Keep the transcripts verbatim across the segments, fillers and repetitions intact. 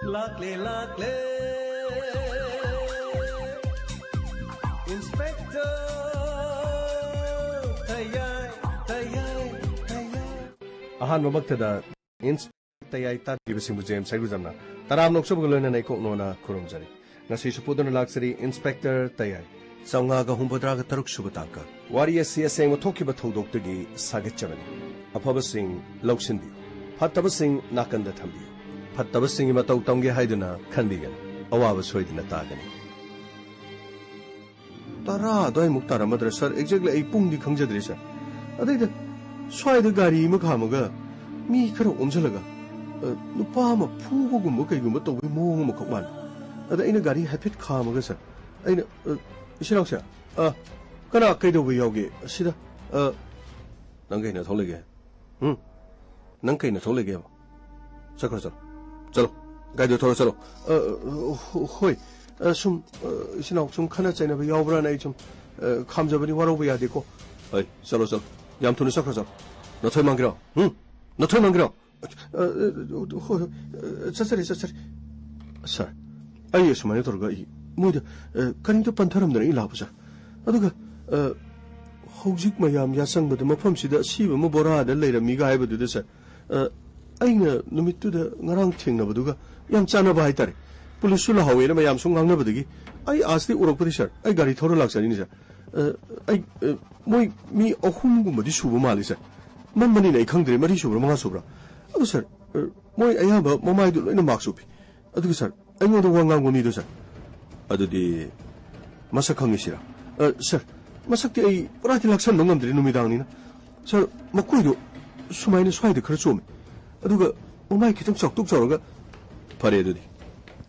ꯂꯥꯛꯂꯦ, ꯂꯥꯛꯂꯦ, Inspector ꯇꯌꯥꯏ, ꯇꯌꯥꯏ, ꯇꯌꯥꯏ꯫ ꯑꯍꯥꯟꯕꯃꯛꯇꯗ ꯏꯟꯁ ꯇꯌꯥꯏ ꯇꯥꯕꯤꯔꯤꯕꯁꯤꯡꯕꯨ ꯖꯦꯝꯁ ꯍꯩꯒꯨꯖꯝꯅ ꯇꯔꯥꯝꯅ ꯑꯣꯛꯆꯕꯒ ꯂꯣꯏꯅꯅ ꯏꯀꯣꯛꯅꯣꯅ ꯈꯨꯔꯨꯝꯖꯔꯤ꯫ ꯉꯁꯤꯁꯨ ꯄꯨꯗꯨꯅ ꯂꯥꯛꯆꯔꯤ ꯏꯟꯁꯄꯦꯛꯇꯔ ꯇꯌꯥꯏ꯫ ꯆꯥꯝꯃꯉꯥꯒ ꯍꯨꯝꯐꯨꯇꯔꯥꯒ ꯇꯔꯨꯛ ꯁꯨꯕ ꯇꯥꯡꯀꯛ꯫ ꯋꯥꯔꯤ ꯑꯁꯤ ꯑꯁꯦꯡꯕ ꯊꯣꯛꯈꯤꯕ ꯊꯧꯗꯣꯛꯇꯒꯤ ꯁꯥꯒꯠꯆꯕꯅꯤ꯫ ꯑꯐꯕꯁꯤꯡ ꯂꯧꯁꯤꯟꯕꯤꯌꯨ, ꯐꯠꯇꯕꯁꯤꯡ ꯅꯥꯀꯟꯗ ꯊꯝꯕꯤꯌꯨ꯫ ꯐꯠꯇꯕꯁꯤꯡꯒꯤ ꯃꯇꯧ ꯇꯝꯒꯦ ꯍꯥꯏꯗꯨꯅ ꯈꯟꯕꯤꯒꯅꯨ, ꯑꯋꯥꯕ ꯁꯣꯏꯗꯅ ꯇꯥꯒꯅꯤ꯫ ꯇꯔꯥ ꯑꯗꯨꯋꯥꯏꯃꯨꯛ ꯇꯥꯔꯝꯃꯗ꯭ꯔꯥ ꯁꯥꯔ, exactly ꯑꯩ ꯄꯨꯡꯗꯤ ꯈꯪꯖꯗ꯭ꯔꯦ ꯁꯥꯔ꯫ ꯑꯗꯩꯗ ꯁ꯭ꯋꯥꯏꯗ ꯒꯥꯔꯤ ꯑꯃ ꯈꯥꯝꯃꯒ ꯃꯤ ꯈꯔ ꯑꯣꯝꯁꯤꯜꯂꯒ, ꯑ, ꯅꯨꯄꯥ ꯑꯃ ꯐꯨꯕꯒꯨꯝꯕ ꯀꯩꯒꯨꯝꯕ ꯇꯧꯕꯒꯤ ꯃꯑꯣꯡ ꯑꯃꯈꯛ ꯃꯥꯜꯂꯤ꯫ ꯑꯗ ꯑꯩꯅ ꯒꯥꯔꯤ ꯍꯥꯏꯐꯦꯠ ꯈꯥꯝꯃꯒ ꯁꯥꯔ, ꯑꯩꯅ, "ꯑ, ꯏꯆꯤꯟ ꯏꯅꯥꯎꯁꯦ, ꯑ, ꯀꯅꯥ ꯀꯩꯗꯧꯕ ꯌꯥꯎꯒꯦ ꯑꯁꯤꯗ? ꯑ, ꯅꯪ ꯀꯩꯅꯣ ꯊꯣꯛꯂꯒꯦ? ꯎꯝ? ꯅꯪ ꯀꯩꯅꯣ ꯊꯣꯛꯂꯒꯦꯕ? ꯆꯠꯈ꯭ꯔꯣ, ꯆꯠꯂꯣ꯫ ꯆꯠꯂꯣ꯫ ꯒꯥꯔꯤꯗꯣ ꯊꯧꯔ ꯆꯠꯂꯣ꯫" "ꯑ, ꯑ, ꯍꯣ-, ꯍꯣꯏ꯫ ꯑ, ꯁꯨꯝ, ꯑ, ꯏꯆꯤꯟ ꯏꯅꯥꯎ ꯁꯨꯝ ꯈꯠꯅ ꯆꯩꯅꯕ ꯌꯥꯎꯕ꯭ꯔꯥꯅ ꯑꯩ ꯁꯨꯝ, ꯑ, ꯈꯥꯝꯖꯕꯅꯤ, ꯋꯥꯔꯧꯕ ꯌꯥꯗꯦꯀꯣ꯫" "ꯍꯣꯏ, ꯆꯠꯂꯣ, ꯆꯠꯂꯣ꯫ ꯌꯥꯝ ꯊꯨꯅ ꯆꯠꯈ꯭ꯔꯣ, ꯆꯠꯂꯣ꯫ ꯅꯊꯣꯏ ꯃꯥꯡꯒꯤꯔꯣ? ꯎꯝ? ꯅꯊꯣꯏ ꯃꯥꯡꯒꯤꯔꯣ?" "ꯑ, ꯑ, ꯍꯣꯏ, ꯍꯣꯏ, ꯑ, ꯆꯠꯆꯔꯦ, ꯆꯠꯆꯔꯦ꯫" ꯁꯥꯔ, ꯑꯩ ꯑꯁꯨꯃꯥꯏꯅ ꯇꯧꯔꯒ ꯑꯩ ꯃꯣꯏꯗ, ꯑ, ꯀꯔꯤꯝꯇ ꯄꯟꯊꯔꯝꯗꯅ ꯑꯩ ꯂꯥꯛꯄ, ꯁꯥꯔ꯫ ꯑꯗꯨꯒ, ꯑ, ꯍꯧꯖꯤꯛ ꯃꯌꯥꯝ ꯌꯥꯆꯪꯕꯗ ꯃꯐꯝꯁꯤꯗ ꯑꯁꯤꯕ ꯑꯃ ꯕꯣꯔꯥꯗ ꯂꯩꯔꯝꯃꯤꯒ ꯍꯥꯏꯕꯗꯨꯗ, ꯁꯥꯔ, ꯑ, ꯑꯩꯅ ꯅꯨꯃꯤꯠꯇꯨꯗ ꯉꯔꯥꯡ ꯊꯦꯡꯅꯕꯗꯨꯒ ꯌꯥꯝ ꯆꯥꯟꯅꯕ ꯍꯥꯏꯇꯥꯔꯦ꯫ ꯄꯨꯂꯤꯁꯁꯨ ꯂꯥꯛꯍꯧꯋꯦꯅ ꯃꯌꯥꯝ ꯁꯨꯝ ꯉꯥꯡꯅꯕꯗꯒꯤ ꯑꯩ ꯑꯥꯁꯇꯤ ꯎꯔꯛꯄꯗꯤ, ꯁꯥꯔ, ꯑꯩ ꯒꯥꯔꯤ ꯊꯧꯔ ꯂꯥꯛꯆꯔꯤꯅꯤ, ꯁꯥꯔ꯫ ꯑ, ꯑꯩ, ꯑ, ꯃꯣꯏ ꯃꯤ ꯑꯍꯨꯝꯒꯨꯝꯕꯗꯤ ꯁꯨꯕ ꯃꯥꯜꯂꯤ, ꯁꯥꯔ꯫ ꯃꯝꯕꯅꯤꯅ ꯑꯩ ꯈꯪꯗ꯭ꯔꯦ, ꯃꯔꯤ ꯁꯨꯕ꯭ꯔꯥ, ꯃꯉꯥ ꯁꯨꯕ꯭ꯔꯥ꯫ ꯑꯗꯨ, ꯁꯥꯔ, ꯑ, ꯃꯣꯏ ꯑꯌꯥꯝꯕ ꯃꯃꯥꯏꯗꯨ ꯂꯣꯏꯅ ꯃꯥꯛꯁ ꯎꯞꯄꯤ꯫ ꯑꯗꯨꯒ, ꯁꯥꯔ, ꯑꯩꯉꯣꯟꯗ ꯋꯥ ꯉꯥꯡꯕ ꯃꯤꯗꯣ, ꯁꯥꯔ, ꯑꯗꯨꯗꯤ ꯃꯁꯛ ꯈꯪꯉꯤꯁꯤꯔꯥ? ꯑ, ꯁꯥꯔ, ꯃꯁꯛꯇꯤ ꯑꯩ ꯄꯨꯔꯥꯗꯤ ꯂꯥꯛꯁꯟꯕ ꯉꯝꯗ꯭ꯔꯤ, ꯅꯨꯃꯤꯗꯥꯡꯅꯤꯅ꯫ ꯁꯥꯔ, ꯃꯀꯣꯏꯗꯣ ꯁꯨꯃꯥꯏꯅ ꯁ꯭ꯋꯥꯏꯗ ꯈꯔ ꯆꯣꯝꯃꯤ, ꯑꯗꯨꯒ ꯃꯃꯥꯏ ꯈꯤꯇꯪ ꯆꯥꯎꯇꯣꯛ ꯆꯥꯎꯔꯒ꯫ ꯐꯔꯦ ꯑꯗꯨꯗꯤ,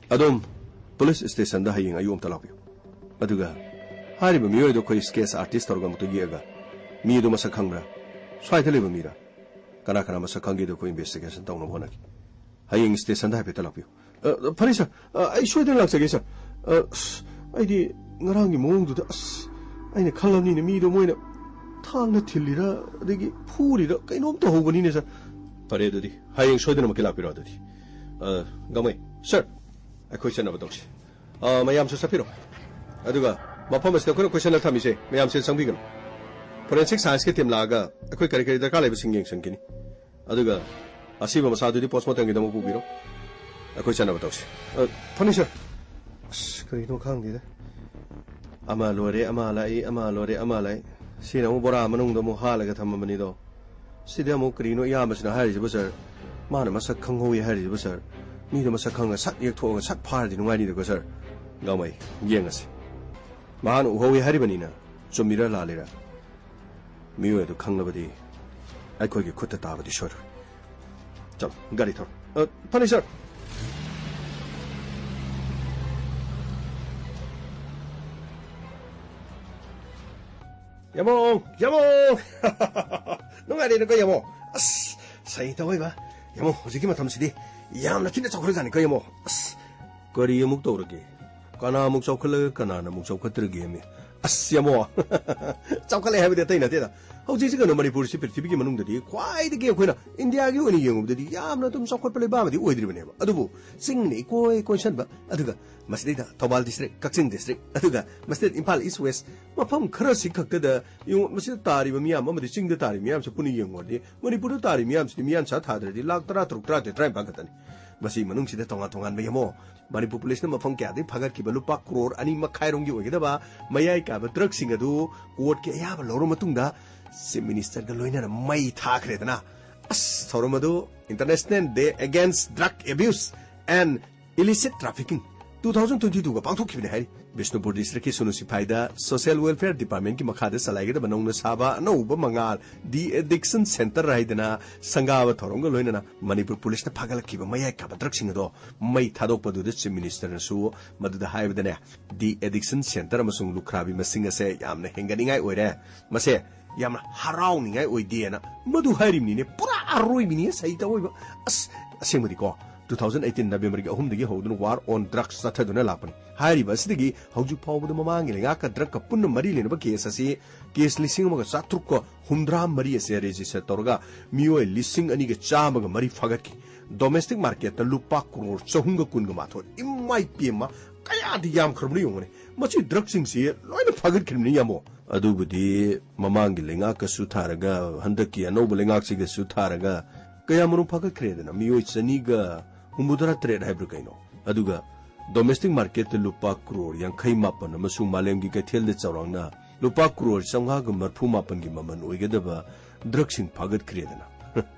ꯑꯗꯣꯝ ꯄꯨꯂꯤꯁ ꯁ꯭ꯇꯦꯁꯟꯗ ꯍꯌꯦꯡ ꯑꯌꯨꯛ ꯑꯝꯇ ꯂꯥꯛꯄꯤꯌꯨ꯫ ꯑꯗꯨꯒ ꯍꯥꯏꯔꯤꯕ ꯃꯤꯑꯣꯏꯗꯣ ꯑꯩꯈꯣꯏ ꯁ꯭ꯀꯦꯠꯆ ꯑꯥꯔꯇꯤꯁ ꯇꯧꯔꯒ ꯑꯃꯨꯛꯇ ꯌꯦꯛꯑꯒ, ꯃꯤ ꯑꯗꯨ ꯃꯁꯛ ꯈꯪꯕ꯭ꯔꯥ? ꯁ꯭ꯋꯥꯏꯗ ꯂꯩꯕ ꯃꯤꯔꯥ? ꯀꯅꯥ ꯀꯅꯥ ꯃꯁꯛ ꯈꯪꯒꯦꯗꯣ ꯑꯩꯈꯣꯏ ꯏꯟꯚꯦꯁꯇꯤꯒꯦꯁꯟ ꯇꯧꯅꯕ ꯍꯣꯠꯅꯒꯦ꯫ ꯍꯌꯦꯡ ꯁ꯭ꯇꯦꯁꯟꯗ ꯍꯥꯏꯐꯦꯠꯇ ꯂꯥꯛꯄꯤꯌꯨ꯫ ꯑ, ꯐꯔꯦ ꯁꯥꯔ, ꯑ, ꯑꯩ ꯁꯣꯏꯗꯅ ꯂꯥꯛꯆꯒꯦ ꯁꯥꯔ꯫ ꯑ, ꯑꯁ, ꯑꯩꯗꯤ ꯉꯔꯥꯡꯒꯤ ꯃꯑꯣꯡꯗꯨꯗ, ꯑꯁ, ꯑꯩꯅ ꯈꯜꯂꯕꯅꯤꯅꯦ, ꯃꯤꯗꯣ ꯃꯣꯏꯅ ꯊꯥꯡꯅ ꯊꯤꯜꯂꯤꯔ, ꯑꯗꯒꯤ ꯐꯨꯔꯤꯔ, ꯀꯩꯅꯣꯝ ꯇꯧꯍꯧꯕꯅꯤꯅꯦ ꯁꯥꯔ꯫ ꯐꯔꯦ ꯑꯗꯨꯗꯤ, ꯍꯌꯦꯡ ꯁꯣꯏꯗꯅꯃꯛꯀꯤ ꯂꯥꯛꯄꯤꯔꯣ ꯑꯗꯨꯗꯤ꯫ ꯑ, ꯒꯥꯡꯃꯩ, ꯁꯔ, ꯑꯩꯈꯣꯏ ꯆꯠꯅꯕ ꯇꯧꯁꯤ꯫ ꯑ, ꯃꯌꯥꯝꯁꯨ ꯆꯠꯄꯤꯔꯣ꯫ ꯑꯗꯨꯒ ꯃꯐꯝ ꯑꯁꯤꯗ ꯑꯩꯈꯣꯏꯅ ꯀꯣꯏꯁꯟꯗ ꯊꯝꯃꯤꯁꯦ, ꯃꯌꯥꯝꯁꯦ ꯆꯪꯕꯤꯒꯅꯨ꯫ ꯐꯣꯔꯦꯟꯁꯤꯛ ꯁꯥꯏꯟꯁꯀꯤ ꯇꯤꯝ ꯂꯥꯛꯑꯒ ꯑꯩꯈꯣꯏ ꯀꯔꯤ ꯀꯔꯤ ꯗꯔꯀꯥꯔ ꯂꯩꯕꯁꯤꯡ ꯌꯦꯡꯁꯤꯟꯈꯤꯅꯤ꯫ ꯑꯗꯨꯒ ꯑꯁꯤꯕ ꯃꯆꯥꯗꯨꯗꯤ ꯄꯣꯁꯃꯣꯔꯇꯦꯝꯒꯤꯗꯃꯛ ꯄꯨꯕꯤꯔꯣ꯫ ꯑꯩꯈꯣꯏ ꯆꯠꯅꯕ ꯇꯧꯁꯤ꯫ ꯑ, ꯐꯅꯤ, ꯁꯔ꯫ ꯑꯁ, ꯀꯔꯤꯅꯣ ꯈꯪꯗꯦꯗ꯫ ꯑꯃ ꯂꯣꯏꯔꯦ, ꯑꯃ ꯂꯥꯛꯏ, ꯑꯃ ꯂꯣꯏꯔꯦ, ꯑꯃ ꯂꯥꯛꯏ꯫ ꯁꯤꯅ ꯑꯃꯨꯛ ꯕꯣꯔꯥ ꯃꯅꯨꯡꯗ ꯑꯃꯨꯛ ꯍꯥꯜꯂꯒ ꯊꯝꯃꯕꯅꯤꯗꯣ꯫ ꯁꯤꯗꯤ ꯑꯃꯨꯛ ꯀꯔꯤꯅꯣ ꯏꯌꯥꯝꯕꯁꯤꯅ ꯍꯥꯏꯔꯤꯁꯤꯕꯨ, ꯁꯔ? ꯃꯥꯅ ꯃꯁꯛ ꯈꯪꯍꯧꯋꯤ ꯍꯥꯏꯔꯤꯁꯤꯕꯨ, ꯁꯔ? ꯃꯤꯗꯣ ꯃꯁꯛ ꯈꯪꯉ ꯁꯛ ꯌꯦꯛꯊꯣꯛꯑꯒ ꯁꯛ ꯐꯥꯔꯗꯤ ꯅꯨꯡꯉꯥꯏꯅꯤꯗꯀꯣ, ꯁꯔ? ꯒꯥꯡꯃꯩ, ꯌꯦꯡꯉꯁꯤ꯫ ꯃꯍꯥꯛꯅ ꯎꯍꯧꯋꯤ ꯍꯥꯏꯔꯤꯕꯅꯤꯅ ꯆꯨꯝꯃꯤꯔ ꯂꯥꯜꯂꯤꯔ? ꯃꯤꯑꯣꯏ ꯑꯗꯨ ꯈꯪꯂꯕꯗꯤ ꯑꯩꯈꯣꯏꯒꯤ ꯈꯨꯠꯇ ꯇꯥꯕꯗꯤ ꯁꯣꯏꯔꯣꯏ꯫ ꯆꯠꯂꯣ, ꯒꯥꯔꯤ ꯊꯧꯔꯣ꯫ ꯑ, ꯐꯅꯤ, ꯁꯔ꯫ ꯌꯥꯃꯣ! ꯌꯥꯃꯣ! ꯅꯨꯡꯉꯥꯏꯔꯦꯅꯦꯀꯣ, ꯌꯥꯃꯣ? ꯑꯁ, ꯁꯩ ꯇꯧꯏꯕ꯫ ꯌꯥꯃꯣ, ꯍꯧꯖꯤꯛꯀꯤ ꯃꯇꯝꯁꯤꯗꯤ ꯌꯥꯝꯅ ꯊꯤꯅ ꯆꯥꯎꯈꯠꯂꯖꯥꯠꯅꯤꯀꯣ, ꯌꯥꯃꯣ? ꯑꯁ, ꯀꯔꯤ ꯑꯃꯨꯛ ꯇꯧꯔꯒꯦ? ꯀꯅꯥ ꯑꯃꯨꯛ ꯆꯥꯎꯈꯠꯂꯒ ꯀꯅꯥꯅ ꯑꯃꯨꯛ ꯆꯥꯎꯈꯠꯇ꯭ꯔꯒꯦ ꯃꯤ? ꯑꯁ, ꯌꯥꯃꯣ! ꯆꯥꯎꯈꯠꯂꯦ ꯍꯥꯏꯕꯗꯤ ꯑꯇꯩ ꯅꯠꯇꯦꯗ꯫ ꯍꯧꯖꯤꯛꯁꯤ ꯀꯩꯅꯣ, ꯃꯅꯤꯄꯨꯔꯁꯤ ꯄ꯭ꯔꯤꯊꯤꯕꯤꯒꯤ ꯃꯅꯨꯡꯗꯗꯤ ꯈ꯭ꯋꯥꯏꯗꯒꯤ ꯑꯩꯈꯣꯏꯅ ꯏꯟꯗꯤꯌꯥꯒꯤ ꯑꯣꯏꯅ ꯌꯦꯡꯉꯨꯕꯗꯗꯤ ꯌꯥꯝꯅ ꯑꯗꯨꯝ ꯆꯥꯎꯈꯠꯄ ꯂꯩꯕꯥꯛ ꯑꯃꯗꯤ ꯑꯣꯏꯗ꯭ꯔꯤꯕꯅꯦꯕ꯫ ꯑꯗꯨꯕꯨ ꯆꯤꯡꯅ ꯏꯀꯣꯏ ꯀꯣꯏꯁꯟꯕ, ꯑꯗꯨꯒ ꯃꯁꯤꯗꯩꯗ ꯊꯧꯕꯥꯜ ꯗꯤꯁꯇ꯭ꯔꯤꯛ, ꯀꯛꯆꯤꯡ ꯗꯤꯁꯇ꯭ꯔꯤꯛ, ꯑꯗꯨꯒ ꯃꯁꯤꯗ ꯏꯝꯐꯥꯜ ꯏꯁ ꯋꯦꯁ, ꯃꯐꯝ ꯈꯔꯁꯤ ꯈꯛꯇꯗ ꯌꯦꯡꯉꯨ, ꯃꯁꯤꯗ ꯇꯥꯔꯤꯕ ꯃꯤꯌꯥꯝ ꯑꯃꯗꯤ ꯆꯤꯡꯗ ꯇꯥꯔꯤꯕ ꯃꯤꯌꯥꯝꯁꯤ ꯄꯨꯟꯅ ꯌꯦꯡꯉꯨꯔꯗꯤ, ꯃꯅꯤꯄꯨꯔꯗ ꯇꯥꯔꯤꯕ ꯃꯤꯌꯥꯝꯁꯤꯗꯤ ꯃꯤꯌꯥꯟꯁꯥ ꯊꯥꯗ꯭ꯔꯗꯤ ꯂꯥꯈ ꯇꯔꯥ ꯇꯔꯨꯛ, ꯇꯔꯥ ꯇꯔꯦꯠ, ꯇꯔꯥꯅꯤꯄꯥꯟ ꯈꯛꯇꯅꯤ꯫ ꯃꯁꯤ ꯃꯅꯨꯡꯁꯤꯗ ꯇꯣꯉꯥꯟ ꯇꯣꯉꯥꯟꯕ ꯌꯦꯡꯉꯣ, ꯃꯅꯤꯄꯨꯔ ꯄꯨꯂꯤꯁꯅ ꯃꯐꯝ ꯀꯌꯥꯗꯒꯤ ꯐꯥꯒꯠꯈꯤꯕ ꯂꯨꯄꯥ ꯀ꯭ꯔꯣꯔ ꯑꯅꯤ ꯃꯈꯥꯏꯔꯣꯝꯒꯤ ꯑꯣꯏꯒꯗꯕ ꯃꯌꯥꯏ ꯀꯥꯕ ꯗ꯭ꯔꯒꯁꯤꯡ ꯑꯗꯨ ꯀꯣꯔꯠꯀꯤ ꯑꯌꯥꯕ ꯂꯧꯔ ꯃꯇꯨꯡꯗ ꯆꯤꯐ ꯃꯤꯅꯤꯁꯇꯔꯒ ꯂꯣꯏꯅꯅ ꯃꯩ ꯊꯥꯈ꯭ꯔꯦꯗꯅ꯫ ꯑꯁ, ꯊꯧꯔꯝ ꯑꯗꯨ International Day Against Drug Abuse and Illicit Trafficking two thousand twenty twoꯒ ꯄꯥꯡꯊꯣꯛꯈꯤꯕꯅꯤ ꯍꯥꯏꯔꯤ꯫ ꯕꯤꯁꯅꯨꯄꯨꯔ ꯗꯤꯁꯇ꯭ꯔꯤꯛꯀꯤ ꯁꯨꯅꯨ ꯁꯤꯐꯥꯏꯗ ꯁꯣꯁꯤꯌꯦꯜ ꯋꯦꯜꯐꯤꯌꯔ ꯗꯤꯄꯥꯔꯠꯃꯦꯟꯠꯀꯤ ꯃꯈꯥꯗ ꯆꯂꯥꯏꯒꯗꯕ ꯅꯧꯅ ꯁꯥꯕ ꯑꯅꯧꯕ ꯃꯉꯥꯜ ꯗꯤ ꯑꯦꯗꯤꯛꯁꯟ ꯁꯦꯟꯇꯔ ꯍꯥꯏꯗꯅ ꯁꯪꯒꯥꯕ ꯊꯧꯔꯝꯒ ꯂꯣꯏꯅꯅ ꯃꯅꯤꯄꯨꯔ ꯄꯨꯂꯤꯁꯅ ꯐꯥꯒꯠꯂꯛꯈꯤꯕ ꯃꯌꯥꯏ ꯀꯥꯕ ꯗ꯭ꯔꯒꯁꯤꯡ ꯑꯗꯣ ꯃꯩ ꯊꯥꯗꯣꯛꯄꯗꯨꯗ ꯆꯤꯐ ꯃꯤꯅꯤꯁꯇꯔꯅꯁꯨ ꯃꯗꯨꯗ ꯍꯥꯏꯕꯗꯅꯦ, ꯗꯤ ꯑꯦꯗꯤꯛꯁꯟ ꯁꯦꯟꯇꯔ ꯑꯃꯁꯨꯡ ꯂꯨꯈ꯭ꯔꯥꯕꯤ ꯃꯁꯤꯡ ꯑꯁꯦ ꯌꯥꯝꯅ ꯍꯦꯟꯒꯠꯅꯤꯡꯉꯥꯏ ꯑꯣꯏꯔꯦ, ꯃꯁꯦ ꯌꯥꯝꯅ ꯍꯔꯥꯎꯅꯤꯡꯉꯥꯏ ꯑꯣꯏꯗꯦꯅ ꯃꯗꯨ ꯍꯥꯏꯔꯤꯕꯅꯤꯅꯦ꯫ ꯄꯨꯔꯥ ꯑꯔꯣꯏꯕꯤꯅꯤ ꯁꯍꯤ ꯇꯧꯕ꯫ ꯑꯁ, ꯑꯁꯦꯡꯕꯗꯤꯀꯣ, ꯇꯨ ꯊꯥꯎꯖꯟ ꯑꯩꯠꯇꯤꯟ ꯅꯕꯦꯝꯕꯔꯒꯤ ꯑꯍꯨꯝꯗꯒꯤ ꯍꯧꯗꯨꯅ ꯋꯥꯔ ꯑꯣꯟ ꯗ꯭ꯔꯛꯁ ꯆꯠꯊꯗꯨꯅ ꯂꯥꯛꯄꯅꯤ꯫ ꯍꯥꯏꯔꯤꯕ ꯑꯁꯤꯗꯒꯤ ꯍꯧꯖꯤꯛ ꯐꯥꯎꯕꯗ ꯃꯃꯥꯡꯒꯤ ꯂꯩꯉꯥꯛꯀ ꯗ꯭ꯔꯛꯀ ꯄꯨꯟꯅ ꯃꯔꯤ ꯂꯩꯅꯕ ꯀꯦꯁ ꯑꯁꯤ ꯀꯦꯁ ꯂꯤꯁꯤꯡ ꯑꯃꯒ ꯆꯥꯇ꯭ꯔꯨꯛꯀ ꯍꯨꯝꯗ꯭ꯔꯥ ꯃꯔꯤ ꯑꯁꯦ ꯔꯦꯖꯤꯁꯇꯔ ꯇꯧꯔꯒ ꯃꯤꯑꯣꯏ ꯂꯤꯁꯤꯡ ꯑꯅꯤꯒ ꯆꯥꯝꯃꯒ ꯃꯔꯤ ꯐꯥꯒꯠꯈꯤ꯫ ꯗꯣꯃꯦꯁꯇꯤꯛ ꯃꯥꯔꯀꯦꯠꯇ ꯂꯨꯄꯥ ꯀ꯭ꯔꯣꯔ ꯆꯍꯨꯝꯒ ꯀꯨꯟꯒ ꯃꯥꯊꯣꯏ꯫ ꯏꯃꯥꯏ ꯄꯦꯝꯃ, ꯀꯌꯥꯗꯤ ꯌꯥꯝꯈ꯭ꯔꯕꯅꯣ ꯌꯦꯡꯉꯨꯅꯦ꯫ ꯃꯁꯤ ꯗ꯭ꯔꯛꯁꯤꯡꯁꯤ ꯂꯣꯏꯅ ꯐꯥꯒꯠꯈ꯭ꯔꯤꯕꯅꯤ, ꯌꯥꯝꯕꯣ꯫ ꯑꯗꯨꯕꯨꯗꯤ ꯃꯃꯥꯡꯒꯤ ꯂꯩꯉꯥꯛꯀꯁꯨ ꯊꯥꯔꯒ ꯍꯟꯗꯛꯀꯤ ꯑꯅꯧꯕ ꯂꯩꯉꯥꯛꯁꯤꯒꯁꯨ ꯊꯥꯔꯒ ꯀꯌꯥꯃꯔꯨꯝ ꯐꯥꯒꯠꯈ꯭ꯔꯦꯗꯅ, ꯃꯤꯑꯣꯏ ꯆꯅꯤꯒ ꯍꯨꯝꯐꯨꯇꯔꯥ ꯇꯔꯦꯠ ꯍꯥꯏꯕ꯭ꯔꯥ ꯀꯩꯅꯣ꯫ ꯑꯗꯨꯒ ꯗꯣꯃꯦꯁꯇꯤꯛ ꯃꯥꯔꯀꯦꯠꯇ ꯂꯨꯄꯥ ꯀ꯭ꯔꯣꯔ ꯌꯥꯡꯈꯩ ꯃꯥꯄꯟ ꯑꯃꯁꯨꯡ ꯃꯥꯂꯦꯝꯒꯤ ꯀꯩꯊꯦꯜꯗ ꯆꯥꯎꯔꯥꯛꯅ ꯂꯨꯄꯥ ꯀ꯭ꯔꯣꯔ ꯆꯥꯝꯃꯉꯥꯒ ꯃꯔꯤꯐꯨ ꯃꯥꯄꯟꯒꯤ ꯃꯃꯜ ꯑꯣꯏꯒꯗꯕ ꯗ꯭ꯔꯛꯁꯤꯡ ꯐꯥꯒꯠꯈ꯭ꯔꯦꯗꯅ꯫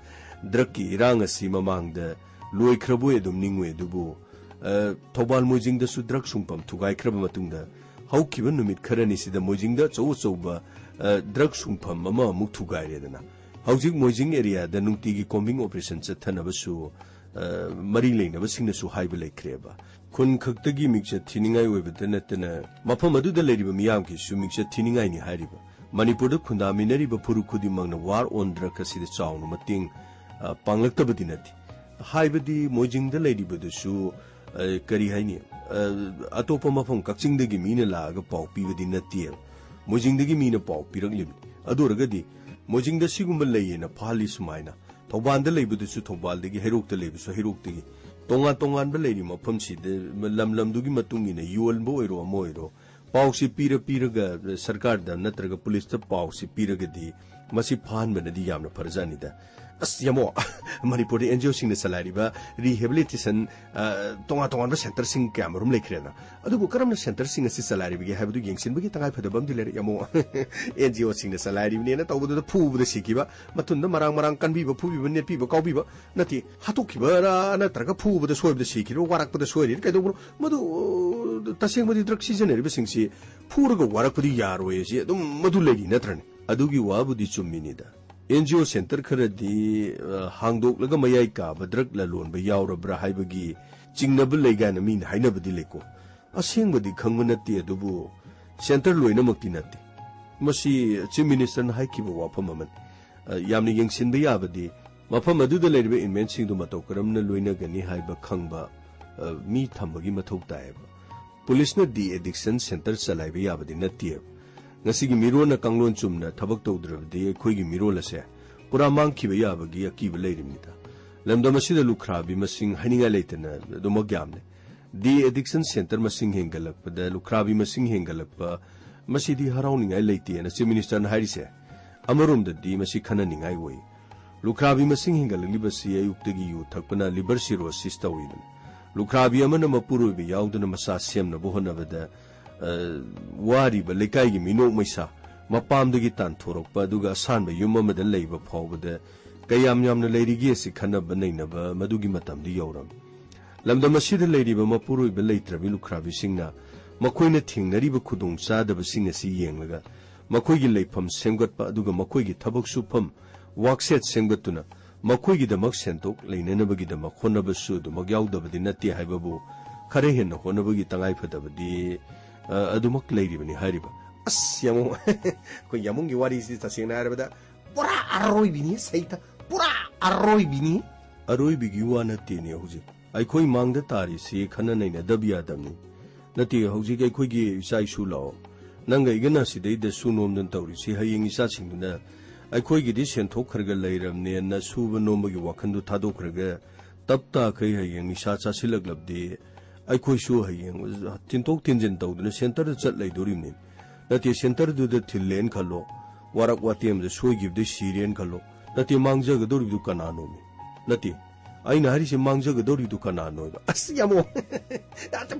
ꯗ꯭ꯔꯛꯀꯤ ꯏꯔꯥꯡ ꯑꯁꯤ ꯃꯃꯥꯡꯗ ꯂꯣꯏꯈ꯭ꯔꯕꯣꯏ ꯑꯗꯨꯝ ꯅꯤꯡꯉꯨꯏ, ꯑꯗꯨꯕꯨ, ꯑ, ꯊꯧꯕꯥꯜ ꯃꯣꯏꯖꯤꯡꯗꯁꯨ ꯗ꯭ꯔꯛ ꯁꯨꯡꯐꯝ ꯊꯨꯒꯥꯏꯈ꯭ꯔꯕ ꯃꯇꯨꯡꯗ ꯍꯧꯈꯤꯕ ꯅꯨꯃꯤꯠ ꯈꯔꯅꯤꯁꯤꯗ ꯃꯣꯏꯖꯤꯡꯗ ꯑꯆꯧ ꯑꯆꯧꯕ, ꯑ, ꯗ꯭ꯔꯛ ꯁꯨꯡꯐꯝ ꯑꯃ ꯑꯃꯨꯛ ꯊꯨꯒꯥꯏꯔꯦꯗꯅ꯫ ꯍꯧꯖꯤꯛ ꯃꯣꯏꯖꯤꯡ ꯑꯦꯔꯤꯌꯥꯗ ꯅꯨꯡꯇꯤꯒꯤ ꯀꯣꯝꯕꯤꯡ ꯑꯣꯄꯔꯦꯁꯟ ꯆꯠꯊꯅꯕꯁꯨ, ꯑ, ꯃꯔꯤ ꯂꯩꯅꯕꯁꯤꯡꯅꯁꯨ ꯍꯥꯏꯕ ꯂꯩꯈ꯭ꯔꯦꯕ꯫ ꯈꯨꯟ ꯈꯛꯇꯒꯤ ꯃꯤꯡꯆꯠ ꯊꯤꯅꯤꯡꯉꯥꯏ ꯑꯣꯏꯕꯇ ꯅꯠꯇꯅ ꯃꯐꯝ ꯑꯗꯨꯗ ꯂꯩꯔꯤꯕ ꯃꯤꯌꯥꯝꯒꯤꯁꯨ ꯃꯤꯡꯆꯠ ꯊꯤꯅꯤꯡꯉꯥꯏꯅꯤ ꯍꯥꯏꯔꯤꯕ꯫ ꯃꯅꯤꯄꯨꯔꯗ ꯈꯨꯟꯗꯥꯃꯤꯟꯅꯔꯤꯕ ꯐꯨꯔꯨꯞ ꯈꯨꯗꯤꯡꯃꯛꯅ ꯋꯥꯔ ꯑꯣꯟ ꯗ꯭ꯔꯛ ꯑꯁꯤꯗ ꯆꯥꯎꯅ ꯃꯇꯦꯡ, ꯑ, ꯄꯥꯡꯂꯛꯇꯕꯗꯤ ꯅꯠꯇꯦ꯫ ꯍꯥꯏꯕꯗꯤ ꯃꯣꯏꯖꯤꯡꯗ ꯂꯩꯔꯤꯕꯗꯨꯁꯨ, ꯑ, ꯀꯔꯤ ꯍꯥꯏꯅꯤ, ꯑ, ꯑꯇꯣꯞꯄ ꯃꯐꯝ ꯀꯛꯆꯤꯡꯗꯒꯤ ꯃꯤꯅ ꯂꯥꯛꯑꯒ ꯄꯥꯎ ꯄꯤꯕꯗꯤ ꯅꯠꯇꯦꯕ꯫ ꯃꯣꯏꯖꯤꯡꯗꯒꯤ ꯃꯤꯅ ꯄꯥꯎ ꯄꯤꯔꯛꯂꯤꯕꯅꯤ꯫ ꯑꯗꯨ ꯑꯣꯏꯔꯒꯗꯤ ꯃꯣꯏꯖꯤꯡꯗ ꯁꯤꯒꯨꯝꯕ ꯂꯩꯌꯦꯅ ꯐꯥꯍꯜꯂꯤ ꯁꯨꯃꯥꯏꯅ꯫ ꯊꯧꯕꯥꯜꯗ ꯂꯩꯕꯗꯨꯁꯨ ꯊꯧꯕꯥꯜꯗꯒꯤ, ꯍꯩꯔꯣꯛꯇ ꯂꯩꯕꯁꯨ ꯍꯩꯔꯣꯛꯇꯒꯤ꯫ ꯇꯣꯉꯥꯟ ꯇꯣꯉꯥꯟꯕ ꯂꯩꯔꯤꯕ ꯃꯐꯝꯁꯤꯗ ꯂꯝ ꯂꯝꯗꯨꯒꯤ ꯃꯇꯨꯡ ꯏꯟꯅ ꯌꯣꯟꯕ ꯑꯣꯏꯔꯣ ꯑꯃ ꯑꯣꯏꯔꯣ, ꯄꯥꯎꯁꯤ ꯄꯤꯔ ꯄꯤꯔꯒ ꯁꯔꯀꯥꯔꯗ ꯅꯠꯇ꯭ꯔꯒ ꯄꯨꯂꯤꯁꯇ ꯄꯥꯎꯁꯤ ꯄꯤꯔꯒꯗꯤ ꯃꯁꯤ ꯐꯥꯍꯟꯕꯅꯗꯤ ꯌꯥꯝꯅ ꯐꯔꯖꯥꯠꯅꯤꯗ꯫ ꯑꯁ, ꯌꯥꯝꯃꯣ, ꯃꯅꯤꯄꯨꯔꯗ ꯑꯦꯟ ꯖꯤ ꯑꯣꯁꯤꯡꯅ ꯆꯂꯥꯏꯔꯤꯕ ꯔꯤꯍꯦꯕꯤꯂꯤꯇꯦꯁꯟ, ꯑ, ꯇꯣꯉꯥꯟ ꯇꯣꯉꯥꯟꯕ ꯁꯦꯟꯇꯔꯁꯤꯡ ꯀꯌꯥꯃꯔꯨꯝ ꯂꯩꯈ꯭ꯔꯦꯅ꯫ ꯑꯗꯨꯕꯨ ꯀꯔꯝꯅ ꯁꯦꯟꯇꯔꯁꯤꯡ ꯑꯁꯤ ꯆꯂꯥꯏꯔꯤꯕꯒꯦ ꯍꯥꯏꯕꯗꯨ ꯌꯦꯡꯁꯤꯟꯕꯒꯤ ꯇꯉꯥꯏ ꯐꯗꯕ ꯑꯃꯗꯤ ꯂꯩꯔꯦ, ꯌꯥꯝꯃꯣ꯫ ꯑꯦꯟ ꯖꯤ ꯑꯣꯁꯤꯡꯅ ꯆꯂꯥꯏꯔꯤꯕꯅꯦꯅ ꯇꯧꯕꯗꯨꯗ ꯐꯨꯕꯗ ꯁꯤꯈꯤꯕ, ꯃꯊꯨꯟꯗ ꯃꯔꯥꯡ ꯃꯔꯥꯡ ꯀꯟꯕꯤꯕ, ꯐꯨꯕꯤꯕ, ꯅꯦꯠꯄꯤꯕ, ꯀꯥꯎꯕꯤꯕ ꯅꯠꯇꯦ, ꯍꯥꯠꯇꯣꯛꯈꯤꯕꯔꯥ ꯅꯠꯇ꯭ꯔꯒ ꯐꯨꯕꯗ ꯁꯣꯏꯕꯗ ꯁꯤꯈꯤꯕ꯭ꯔꯥ, ꯋꯥꯔꯛꯄꯗ ꯁꯣꯏꯔꯤꯔꯥ, ꯀꯩꯗꯧꯕꯅꯣ? ꯃꯗꯨ, ꯑ, ꯇꯁꯦꯡꯕꯗꯤ ꯗ꯭ꯔꯒ ꯁꯤꯖꯤꯟꯅꯔꯤꯕꯁꯤꯡꯁꯤ ꯐꯨꯔꯒ ꯋꯥꯔꯛꯄꯗꯤ ꯌꯥꯔꯣꯏ ꯑꯁꯤ ꯑꯗꯨꯝ ꯃꯗꯨ ꯂꯩꯔꯤ ꯅꯠꯇ꯭ꯔꯅꯦ? ꯑꯗꯨꯒꯤ ꯋꯥꯕꯨꯗꯤ ꯆꯨꯝꯃꯤꯅꯤꯗ꯫ ꯑꯦꯟ ꯖꯤ ꯑꯣ ꯁꯦꯟꯇꯔ ꯈꯔꯗꯤ, ꯑ, ꯍꯥꯡꯗꯣꯛꯂꯒ ꯃꯌꯥꯏ ꯀꯥꯕ ꯗ꯭ꯔꯒ ꯂꯂꯣꯟꯕ ꯌꯥꯎꯔꯕ꯭ꯔꯥ ꯍꯥꯏꯕꯒꯤ ꯆꯤꯡꯅꯕ ꯂꯩ ꯀꯥꯏꯅ ꯃꯤꯅ ꯍꯥꯏꯅꯕꯗꯤ ꯂꯩꯀꯣ꯫ ꯑꯁꯦꯡꯕꯗꯤ ꯈꯪꯕ ꯅꯠꯇꯦ, ꯑꯗꯨꯕꯨ ꯁꯦꯟꯇꯔ ꯂꯣꯏꯅꯃꯛꯇꯤ ꯅꯠꯇꯦ꯫ ꯃꯁꯤ ꯆꯤꯐ ꯃꯤꯅꯤꯁꯇꯔꯅ ꯍꯥꯏꯈꯤꯕ ꯋꯥꯐꯝ ꯑꯃꯅꯤ꯫ ꯑ, ꯌꯥꯝꯅ ꯌꯦꯡꯁꯤꯟꯕ ꯌꯥꯕꯗꯤ ꯃꯐꯝ ꯑꯗꯨꯗ ꯂꯩꯔꯤꯕ inmateꯁꯤꯡꯗꯨ ꯃꯇꯧ ꯀꯔꯝꯅ ꯂꯣꯏꯅꯒꯅꯤ ꯍꯥꯏꯕ ꯈꯪꯕ, ꯑ, ꯃꯤ ꯊꯝꯕꯒꯤ ꯃꯊꯧ ꯇꯥꯏꯌꯦꯕ꯫ ꯄꯨꯂꯤꯁꯅ de-addiction centre ꯆꯂꯥꯏꯕ ꯌꯥꯕꯗꯤ ꯅꯠꯇꯦꯕ꯫ ꯉꯁꯤꯒꯤ ꯃꯤꯔꯣꯟꯅ ꯀꯥꯡꯂꯣꯟ ꯆꯨꯝꯅ ꯊꯕꯛ ꯇꯧꯗ꯭ꯔꯕꯗꯤ ꯑꯩꯈꯣꯏꯒꯤ ꯃꯤꯔꯣꯜ ꯑꯁꯦ ꯄꯨꯔꯥ ꯃꯥꯡꯈꯤꯕ ꯌꯥꯕꯒꯤ ꯑꯀꯤꯕ ꯂꯩꯔꯤꯕꯅꯤꯗ꯫ ꯂꯝꯗꯝ ꯑꯁꯤꯗ ꯂꯨꯈ꯭ꯔꯥꯕꯤ ꯃꯁꯤꯡ ꯍꯥꯏꯅꯤꯡꯉꯥꯏ ꯂꯩꯇꯅ ꯑꯗꯨꯃꯛ ꯌꯥꯝꯂꯦ꯫ De-addiction centre ꯃꯁꯤꯡ ꯍꯦꯟꯒꯠꯂꯛꯄꯗ ꯂꯨꯈ꯭ꯔꯥꯕꯤ ꯃꯁꯤꯡ ꯍꯦꯟꯒꯠꯂꯛꯄ, ꯃꯁꯤꯗꯤ ꯍꯔꯥꯎꯅꯤꯡꯉꯥꯏ ꯂꯩꯇꯦꯅ Chief Ministerꯅ ꯍꯥꯏꯔꯤꯁꯦ꯫ ꯑꯃꯔꯣꯝꯗꯗꯤ ꯃꯁꯤ ꯈꯟꯅꯅꯤꯡꯉꯥꯏ ꯑꯣꯏ꯫ ꯂꯨꯈ꯭ꯔꯥꯕꯤ ꯃꯁꯤꯡ ꯍꯦꯟꯒꯠꯂꯛꯂꯤꯕꯁꯤ ꯑꯌꯨꯛꯇꯒꯤ ꯌꯨ ꯊꯛꯄꯅ liver cirrhosis ꯇꯧꯏꯗꯅ꯫ ꯂꯨꯈ꯭ꯔꯥꯕꯤ ꯑꯃꯅ ꯃꯄꯨꯔꯣꯏꯕ ꯌꯥꯎꯗꯅ ꯃꯆꯥ ꯁꯦꯝꯅꯕ ꯍꯣꯠꯅꯕꯗ, ꯑ, ꯋꯥꯔꯤꯕ ꯂꯩꯀꯥꯏꯒꯤ ꯃꯤꯅꯣꯛ ꯃꯩꯁꯥ ꯃꯄꯥꯝꯗꯒꯤ ꯇꯥꯟꯊꯣꯔꯛꯄ, ꯑꯗꯨꯒ ꯑꯁꯥꯟꯕ ꯌꯨꯝ ꯑꯃꯗ ꯂꯩꯕ ꯐꯥꯎꯕꯗ ꯀꯌꯥꯝ ꯌꯥꯝꯅ ꯂꯩꯔꯤꯒꯦ ꯑꯁꯤ ꯈꯟꯅꯕ ꯅꯩꯅꯕ ꯃꯗꯨꯒꯤ ꯃꯇꯝꯗꯤ ꯌꯧꯔꯝꯃꯤ꯫ ꯂꯝꯗꯝ ꯑꯁꯤꯗ ꯂꯩꯔꯤꯕ ꯃꯄꯨꯔꯣꯏꯕ ꯂꯩꯇ꯭ꯔꯕꯤ ꯂꯨꯈ꯭ꯔꯥꯕꯤꯁꯤꯡꯅ ꯃꯈꯣꯏꯅ ꯊꯦꯡꯅꯔꯤꯕ ꯈꯨꯗꯣꯡꯆꯥꯗꯕꯁꯤꯡ ꯑꯁꯤ ꯌꯦꯡꯂꯒ ꯃꯈꯣꯏꯒꯤ ꯂꯩꯐꯝ ꯁꯦꯝꯒꯠꯄ, ꯑꯗꯨꯒ ꯃꯈꯣꯏꯒꯤ ꯊꯕꯛ ꯁꯨꯐꯝ ꯋꯥꯛꯁꯦꯠ ꯁꯦꯝꯒꯠꯇꯨꯅ ꯃꯈꯣꯏꯒꯤꯗꯃꯛ ꯁꯦꯟꯊꯣꯛ ꯂꯩꯅꯅꯕꯒꯤꯗꯃꯛ ꯍꯣꯠꯅꯕꯁꯨ ꯑꯗꯨꯃꯛ ꯌꯥꯎꯗꯕꯗꯤ ꯅꯠꯇꯦ ꯍꯥꯏꯕꯕꯨ ꯈꯔ ꯍꯦꯟꯅ ꯍꯣꯠꯅꯕꯒꯤ ꯇꯉꯥꯏꯐꯗꯕꯗꯤ, ꯑ, ꯑꯗꯨꯃꯛ ꯂꯩꯔꯤꯕꯅꯤ ꯍꯥꯏꯔꯤꯕ꯫ ꯑꯁ, ꯌꯥꯃꯨꯡ, ꯑꯩꯈꯣꯏ ꯌꯥꯃꯨꯡꯒꯤ ꯋꯥꯔꯤꯁꯤ ꯇꯁꯦꯡꯅ ꯍꯥꯏꯔꯕꯗ ꯄꯨꯔꯥ ꯑꯔꯣꯏꯕꯤꯅꯤ, ꯁꯩꯇ, ꯄꯨꯔꯥ ꯑꯔꯣꯏꯕꯤꯅꯤ꯫ ꯑꯔꯣꯏꯕꯤꯒꯤ ꯋꯥ ꯅꯠꯇꯦꯅꯦ ꯍꯧꯖꯤꯛ꯫ ꯑꯩꯈꯣꯏ ꯃꯥꯡꯗ ꯇꯥꯔꯤꯁꯤ ꯈꯟꯅ ꯅꯩꯅꯗꯕ ꯌꯥꯗꯕꯅꯤ꯫ ꯅꯠꯇꯦ, ꯍꯧꯖꯤꯛ ꯑꯩꯈꯣꯏꯒꯤ ꯏꯆꯥ ꯏꯁꯨ ꯂꯥꯛꯑꯣ꯫ ꯅꯪꯒ ꯑꯩꯒꯅ ꯁꯤꯗꯩꯗ ꯁꯨ ꯅꯣꯝꯗꯅ ꯇꯧꯔꯤꯁꯤ, ꯍꯌꯦꯡ ꯏꯆꯥꯁꯤꯡꯗꯨꯅ ꯑꯩꯈꯣꯏꯒꯤꯗꯤ ꯁꯦꯟꯊꯣꯛ ꯈꯔꯒ ꯂꯩꯔꯕꯅꯦꯅ ꯁꯨꯕ ꯅꯣꯝꯕꯒꯤ ꯋꯥꯈꯟꯗꯨ ꯊꯥꯗꯣꯛꯈ꯭ꯔꯒ ꯇꯞ ꯇꯥꯈꯩ ꯍꯌꯦꯡ ꯅꯤꯁꯥ ꯆꯥꯁꯤꯜꯂꯛꯂꯕꯗꯤ ꯑꯩꯈꯣꯏꯁꯨ ꯍꯌꯦꯡ ꯊꯤꯟꯗꯣꯛ ꯊꯤꯟꯖꯤꯟ ꯇꯧꯗꯨꯅ centreꯗ ꯆꯠ ꯂꯩꯗꯣꯔꯤꯕꯅꯤ꯫ ꯅꯠꯇꯦ, centreꯗꯨꯗ ꯊꯤꯜꯂꯦꯅ ꯈꯜꯂꯣ, ꯋꯥꯔꯛ ꯋꯥꯇꯦꯝꯗ ꯁꯣꯏꯈꯤꯕꯗꯩ ꯁꯤꯔꯦꯅ ꯈꯜꯂꯣ, ꯅꯠꯇꯦ, ꯃꯥꯡꯖꯒꯗꯧꯔꯤꯕꯗꯨ ꯀꯅꯥꯅꯣꯃꯤ? ꯅꯠꯇꯦ, ꯑꯩꯅ ꯍꯥꯏꯔꯤꯁꯦ ꯃꯥꯡꯖꯒꯗꯧꯔꯤꯗꯨ ꯀꯅꯥꯅꯣꯕ? ꯑꯁ, ꯌꯥꯝꯃꯣ꯫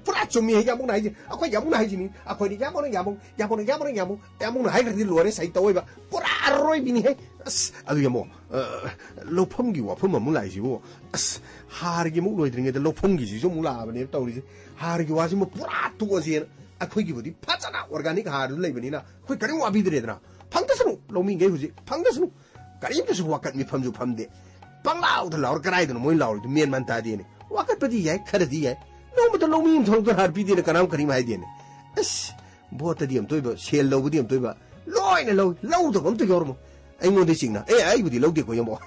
ꯄꯨꯔꯥ ꯆꯨꯝꯃꯤ ꯌꯥꯝꯃꯨꯛꯅ ꯍꯥꯏꯁꯦ꯫ ꯑꯩꯈꯣꯏ ꯌꯥꯝꯃꯨꯛꯅ ꯍꯥꯏꯁꯤꯅꯤ꯫ ꯑꯩꯈꯣꯏꯗꯤ ꯌꯥꯝꯃꯨꯛꯅ ꯌꯥꯝꯃꯨꯛ, ꯌꯥꯝꯃꯨꯛꯅ ꯌꯥꯝꯃꯨꯛꯅ ꯌꯥꯝꯃꯨꯛ, ꯌꯥꯝꯃꯨꯛꯅ ꯍꯥꯏꯈ꯭ꯔꯗꯤ ꯂꯣꯏꯔꯦ, ꯁꯍꯤ ꯇꯧꯋꯦꯕ꯫ ꯄꯨꯔꯥ ꯑꯔꯣꯏꯕꯤꯅꯤꯍꯦ꯫ ꯑꯁ, ꯑꯗꯨ ꯌꯥꯝꯃꯣ, ꯑ, ꯂꯧꯐꯝꯒꯤ ꯋꯥꯐꯝ ꯑꯃꯨꯛ ꯂꯥꯛꯏꯁꯤꯕꯨ꯫ ꯑꯁ, ꯍꯥꯔꯒꯤ ꯑꯃꯨꯛ ꯂꯣꯏꯗ꯭ꯔꯤꯉꯩꯗ ꯂꯧꯐꯝꯒꯤꯁꯤꯁꯨ ꯑꯃꯨꯛ ꯂꯥꯛꯑꯕꯅꯦꯕ ꯇꯧꯔꯤꯁꯦ꯫ ꯍꯥꯔꯒꯤ ꯋꯥꯁꯤꯃ ꯄꯨꯔꯥ ꯇꯣꯛꯑꯁꯦꯅ꯫ ꯑꯩꯈꯣꯏꯒꯤꯕꯨꯗꯤ ꯐꯖꯅ organic ꯍꯥꯔꯗꯨ ꯂꯩꯕꯅꯤꯅ ꯑꯩꯈꯣꯏ ꯀꯔꯤꯝ ꯋꯥꯕꯤꯗ꯭ꯔꯦꯗꯅ꯫ ꯐꯪꯗꯁꯅꯨ, ꯂꯧꯃꯤꯉꯩ ꯍꯧꯖꯤꯛ ꯐꯪꯗꯁꯅꯨ꯫ ꯀꯔꯤꯝꯇꯁꯨ ꯋꯥꯀꯠ ꯃꯤꯐꯝꯁꯨ ꯐꯝꯗꯦ꯫ ꯄꯪꯂꯥꯎꯗ ꯂꯥꯎꯔ ꯀꯗꯥꯏꯗꯅꯣ ꯃꯣꯏ ꯂꯥꯎꯔꯤꯗꯨ ꯃꯦꯟ ꯃꯥꯟ ꯇꯥꯗꯦꯅꯦ꯫ ꯋꯥꯀꯠꯄꯗꯤ ꯌꯥꯏ, ꯈꯔꯗꯤ ꯌꯥꯏ꯫ ꯅꯣꯡꯃꯇ ꯂꯧꯃꯤ ꯑꯃ ꯊꯣꯛꯂꯛꯇꯅ ꯍꯥꯔ ꯄꯤꯗꯦꯅ ꯀꯅꯥꯝ ꯀꯔꯤꯝ ꯍꯥꯏꯗꯦꯅꯦ꯫ ꯑꯁ, ꯚꯣꯠꯇꯗꯤ ꯑꯃꯇ ꯑꯣꯏꯕ, ꯁꯦꯜ ꯂꯧꯕꯗꯤ ꯑꯃꯇ ꯑꯣꯏꯕ, ꯂꯣꯏꯅ ꯂꯧꯏ꯫ ꯂꯧꯗꯕ ꯑꯃꯇ ꯌꯥꯎꯔꯝꯃꯣ꯫ ꯑꯩꯉꯣꯟꯗ ꯆꯤꯡꯅ, ꯑꯦ, ꯑꯩꯕꯨꯗꯤ ꯂꯧꯗꯦꯀꯣ, ꯌꯥꯝꯕꯣ꯫